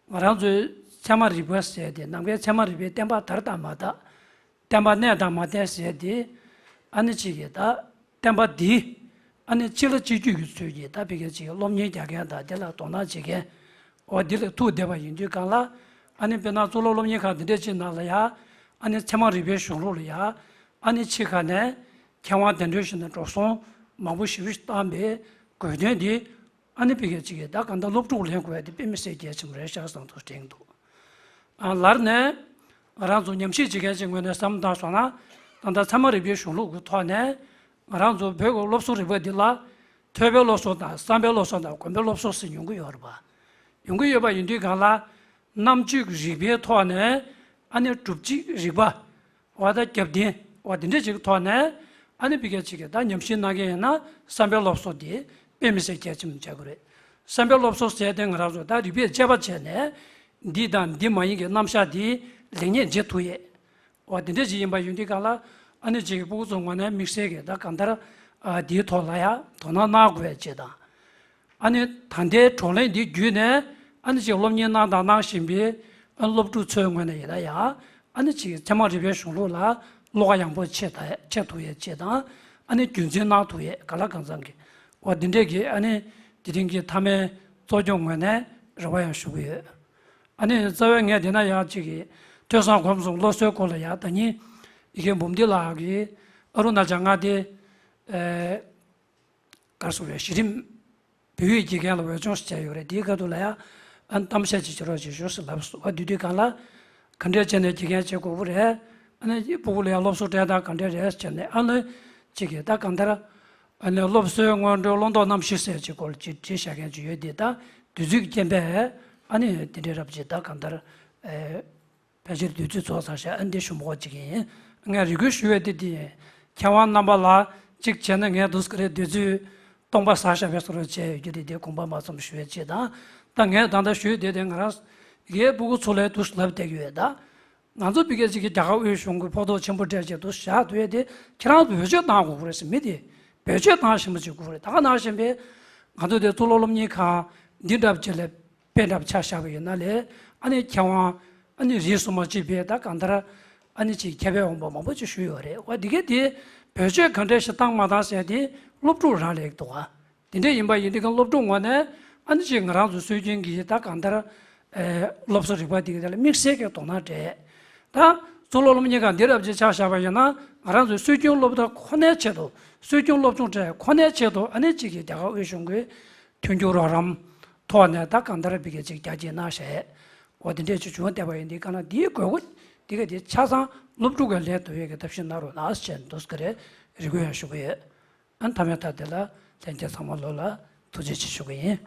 ང་རང་ཚོའི་ཚད་མ་རིག་པ་ཟེར་དེ། ནམ་མཁའི་ཚད་མ་རིག་པའི་བསྟན་པ་དར་དང་མ་དར། བསྟན་པ་གནས་དང་མ་གནས་ཟེར་དེ། ཨ་ནི་གཅིག་གིས་ད་བསྟན་པ་འདི་ཨ་ནི་གཅིག་ལ་གཅིག་བརྒྱུད་ཀྱི་ཚུལ་གྱིས་ད་བི་ཀའི་ཅིག་སློབ་གཉེར་རྒྱག་མཁན་དང་། དེ་ལ་དོ་སྣང་བྱེད་མཁན། འོ་འདི་ལ་ཐུག་བསྡད་པ་ཡིན་དུས་སྒང་ལ། ཨ་ནི་དཔེར་ན་གཙུག་ལག་སློབ་གཉེར་ཁང་འདི་འདྲ་ཅིག་ནང་ལ་ཡ། ཨ་ནི་ཚད་མ་རིག་པའི་གཞུང་ལུགས་ལ་ཡ། ཨ་ནི་ཕྱི་ཁ་ནས་མཁས་དབང་གདན་འདྲེན་ཞུས་ནས་འགྲོ་སོང་མང་པོ་ཞེ་པོ་ཞིག་བཏང་པའི་དགོས་དོན་འདི། ཨ་ནི་བི་ཀའི་ཅིག་གིས་ད་གང་ལྟར་སློབ་ཕྲུག་ལེན་དགོས་ཡ་དེ་དཔེ་མི་སྲིད་གལ་ཆེན་པོ་རེད་ཤག་བསམ་དུ་དྲན་འདུག་ཨ། ལར་ནས་ང་རང་ཚོ་ཉམས་ཞིབ་བྱེད་མཁན་ཅིག་ངོས་ནས་བསམ་བཏང་སོང་ན། ད་ལྟ་ཚད་མ་རིག་པའི་གཞུང་ལུགས་ཀྱི་ཐོག་ནས་ང་རང་ཚོ་བོད་ཀྱི་སློབ་གསོ་རིག་པ་འདི་ལ། ཐོས་པའི་སློབ་གསོ་དང་། བསམ་པའི་སློབ་གསོ་དང་། སྒོམ་པའི་སློབ་གསོ་ཟེར་ཡོང་གི་ཡོད་རེད་པ། ཡོང་གི་ཡོད་པ་ཡིན་དུས་སྒང་ལ། རྣམ་དཔྱོད་རིག་པའི་ཐོག་ནས་ཨ་ནི་སྒྲུབ་བྱེད་རིག་པ། འོ་ད་རྒྱབ་རྟེན། འོ་དེ་འདྲ་ཅིག་གི་ཐོག་ནས་ཨ་ནི་བི་ཀའི་ཅིག་གིས་ད་ཉམས་ཞིབ་གནང་མཁན་ཡིན་ན། བསམ་པའི་སློབ་གསོ་དེ་དཔེ་མི་སྲིད་གལ་ཆེན་པོ་ཆགས་ཀྱི་རེད། བསམ་པའི་སློབ་གསོ་ཟེར་དེ་ང་རང་ཚོ་ད་རིག་པས་དཔྱད་པ་བྱས་ནས། འདི་དང་འདི་མ་ཡིན་གྱི་རྣམ་གཞག་དེ་ལེགས་ཉེས་འབྱེད་ཐུབ་ཡས། འོ་དེ་འདྲ་ཅིག་ཡིན་པ་ཡིན་དུས་སྒང་ལ། ཨ་ནི་ཅིག་གི་སྤུ་གུ་ཚོ་ངོས་ནས་དམིགས་བསལ་གྱི་ད་གང་ལྟར་ཨ་འདིའི་ཐོག་ལ་ཡ་དོ་སྣང་གནང་དགོས་པའི་ཅིག་དང་། ཨ་ནི་ད་ལྟའི་བགྲོ་གླེང་འདི་བརྒྱུད་ནས། ཨ་ནི་ཅིག་སློབ་གཉེར་གནང་དང་གནང་བཞིན་པའི་ཨ་སློབ་ཕྲུག་ཚོའི་ངོས་ནས་ཡིན་ན་ཡང་། ཨ་ནི་ཅིག་ཚད་མ་རིག་པའི་གཞུང་ལུགས་ལ་བློ་ཁ་ཡངས་པོ་ཕྱེ་ད་ཕྱེ་ཐུབ་ཡས་ཅིག་དང་། ཨ་ནི་རྒྱུན་འཛིན་གནང་ཐུབ་ཡས་གང་ལ་གང་འཚམ་གྱི། འོ་འདི་འདྲས་ཀྱི་ཨ་ནི་དེ་རིང་གི་མཐའ་མའི་གཙོ་སྐྱོང་ངོས་ནས་རེ་བ་ཡང་ཞུ་གི་ཡོད། ཨ་ནི་རྩ་བའི་ངས་དེ་ན་ཡང་ཅིག་གི་ཐོས་བསམ་སྒོམ་གསུམ་སློབ་གསོའི་སྐོར་ལ་ཡང་། ད་ནི་ཡི་གེ་འབུམ་སྡེ་ལགས་ཀྱིས་ཨ་རུ་ན་ཅལ་མངའ་སྡེ། ཨེ། ག་རེ་ཟེར་དགོས་རེད། གཞི་རིམ་བོད་ཡིག་དགེ་རྒན་ལ་འོས་སྦྱོང་ཞིག་བྱས་ཡོད་རེད། དེའི་ཁ་ཐུག་ལ་ཡང་། ཨ་ནི་གཏམ་བཤད་ཅིག་བྱེད་རོགས་བྱེད་ཞུ་ཟེར་ལབ་སོང་། ཨ་དེ་དུས་སྒང་ལ། ག་འདྲས་བྱས་ནས་དགེ་རྒན་བྱེད་དགོས་ཀྱི་རེད། ཨ་ནི་སྤུ་གུ་ལ་ཡང་སློབ་གསོ་སྤྲད་སྟངས་ག་འདྲས་རེད་ཟེར་ནས། ཨ་ནི་ཅིག་གིས་ད་གང་ལྟར། ཨ་ནི་སློབ་གསོའི་སྔོན་འགྲོའི་བློ་ལྡོག་རྣམ་བཞི་ཟེར་ཅིག་སྐོར་ཅིག་བྲིས་བཞག་མཁན་ཅིག་ཡོད་དེ། ད་དུས་ཚོད་ཀྱི་རྐྱེན་པས་ཨ་ནི་དེ་འདྲས་རབ་ཅིག་ད་གང་ལྟར། ཨེ། ཕལ་ཆེར་དུས་ཚོད་རྫོགས་ཚར་ཤག་ཨ་འདི་ཞུ་མ་དགོས་ཅིག་ཡིན། ངས་རེ་སྐུལ་ཞུ་བའི་དེ་འདི་ཡིན། མཁས་དབང་རྣམ་པ་ལ་གཅིག་བྱས་ན། ངས་འདུག་སེ་ག་རེ་དུས་ཚོད་སྟོང་པ་ཟ་བཞག་པའི་བཟོ་འདྲ་བྱས་ཡོད་རྒྱུ་དེ། དེ་དགོངས་པ་མ་ཚོམ་ཞུ་བའི་ཆེད་དང་། ད་ངས་ད་ལྟ་ཞུ་ཡས་དེ་དེ་ང་རང་ངའི་སྤུ་གུ་ཚོ་ལ་འདུག་སེ་ལབ་བསྡད་ཀྱི་ཡོད། ད་ང་ཚོ་བི་ཀའི་ཅིག་གི་རྒྱ་གར་དབུས་གཞུང་གི་ཕོ་ཐོག་ཆེན་པོ་སྤྲད་བྱས་འདུག་བཞག་འདུག་ཡས་དེ། ཁྱེད་རང་ཚོ་བེད་སྤྱོད་གཏང་དགོས་ཀྱི་རེད་ཟེར། མི་དེ་བེད་སྤྱོད་གཏང་ཤེས་པ་ཅིག་དགོས་ཀྱི་རེད། ད་ག་ནང་བཞིན་པའི་ང་ཚོ་དེ་གཙུག་ལག་སློབ་གཉེར་ཁང་འདི་འདྲ་བྱས་ལ་དཔེ་འདྲ་ཆ་བཞག་པ་ཡིན་ན་ལས། ཨ་ནི་མཁས་དབང་ཨ་ནི་རིས་སུ་མ་ཆད་པའི་ད་གང་ལྟར་ཨ་ནི་ཅིག་མཁས་པའི་དབང་པོ་མང་པོ་ཅིག་བཞུགས་ཡོད་རེད། འོ་འདི་གས་དེ་བེད་སྤྱོད་ག་འདྲས་ཤིག་བཏང་མ་བཏང་ཟེར་དེ་སློབ་ཕྲུག་རང་ལ་ཡོད་འདུག་ག་དེ་འདྲ་ཡིན་པ་ཡིན་དུས་ཀྱང་སློབ་ཕྲུག་ངོས་ནས་ཨ་ནི་ཅིག་ང་རང་ཚོ་སྲོལ་རྒྱུན་གྱི་ད་གང་ལྟར་ཨེ་སློབ་གསོ་རིག་པ་འདི་ག་དེ་ལ་དམིགས་བསལ་གྱི་དོ་སྣང་སྤྲད། ད་གཙུག་ལག་སློབ་གཉེར་ཁང་འདི་རབ་ཅིག་ཆ་བཞག་པ་ཡིན་ན་ང་རང་ཚོའི་སྲོལ་རྒྱུན་སློབ་གྲྭ་ཁོ་ནའི་ཆེད་དུ་སྲོལ་རྒྱུན་སློབ་སྦྱོང་སྤྲད་ཁོ་ནའི་ཆེད་དུ་ཨ་ནི་ཅིག་གི་རྒྱ་གར་དབུས་གཞུང་གི་མཐུན་འགྱུར་རོགས་རམ་ཐོག་ནས་ད་གང་ལྟར་བི་གེ་ཅིག་རྒྱ་སྐྱེད་གནང་ཞེས། འོ་དེ་འདྲས་ཅིག་བྱུང་བསྡད་པ་ཡིན་དུས་གང་ལ་འདིའི་དགོས་མཁོ་འདི་ག་དེ་ཆ་ཚང་སློབ་ཕྲུག་གི་ལས་བསྡུ་བའི་གི་ཐབས་ཤེས་གནང་རོགས་གནང་ཞེས་འདུག་གི་རེད། རེ་སྐུལ་ཡང་ཞུ་གི་ཡོད། ཨ་ནི་མཐའ་མའི་མཐའ་དེ་ལ་ལྷན་རྒྱས་ཚང་མ་ལོ་ལ་ཐུགས་རྗེ་ཆེ་ཞུ་གི་ཡིན།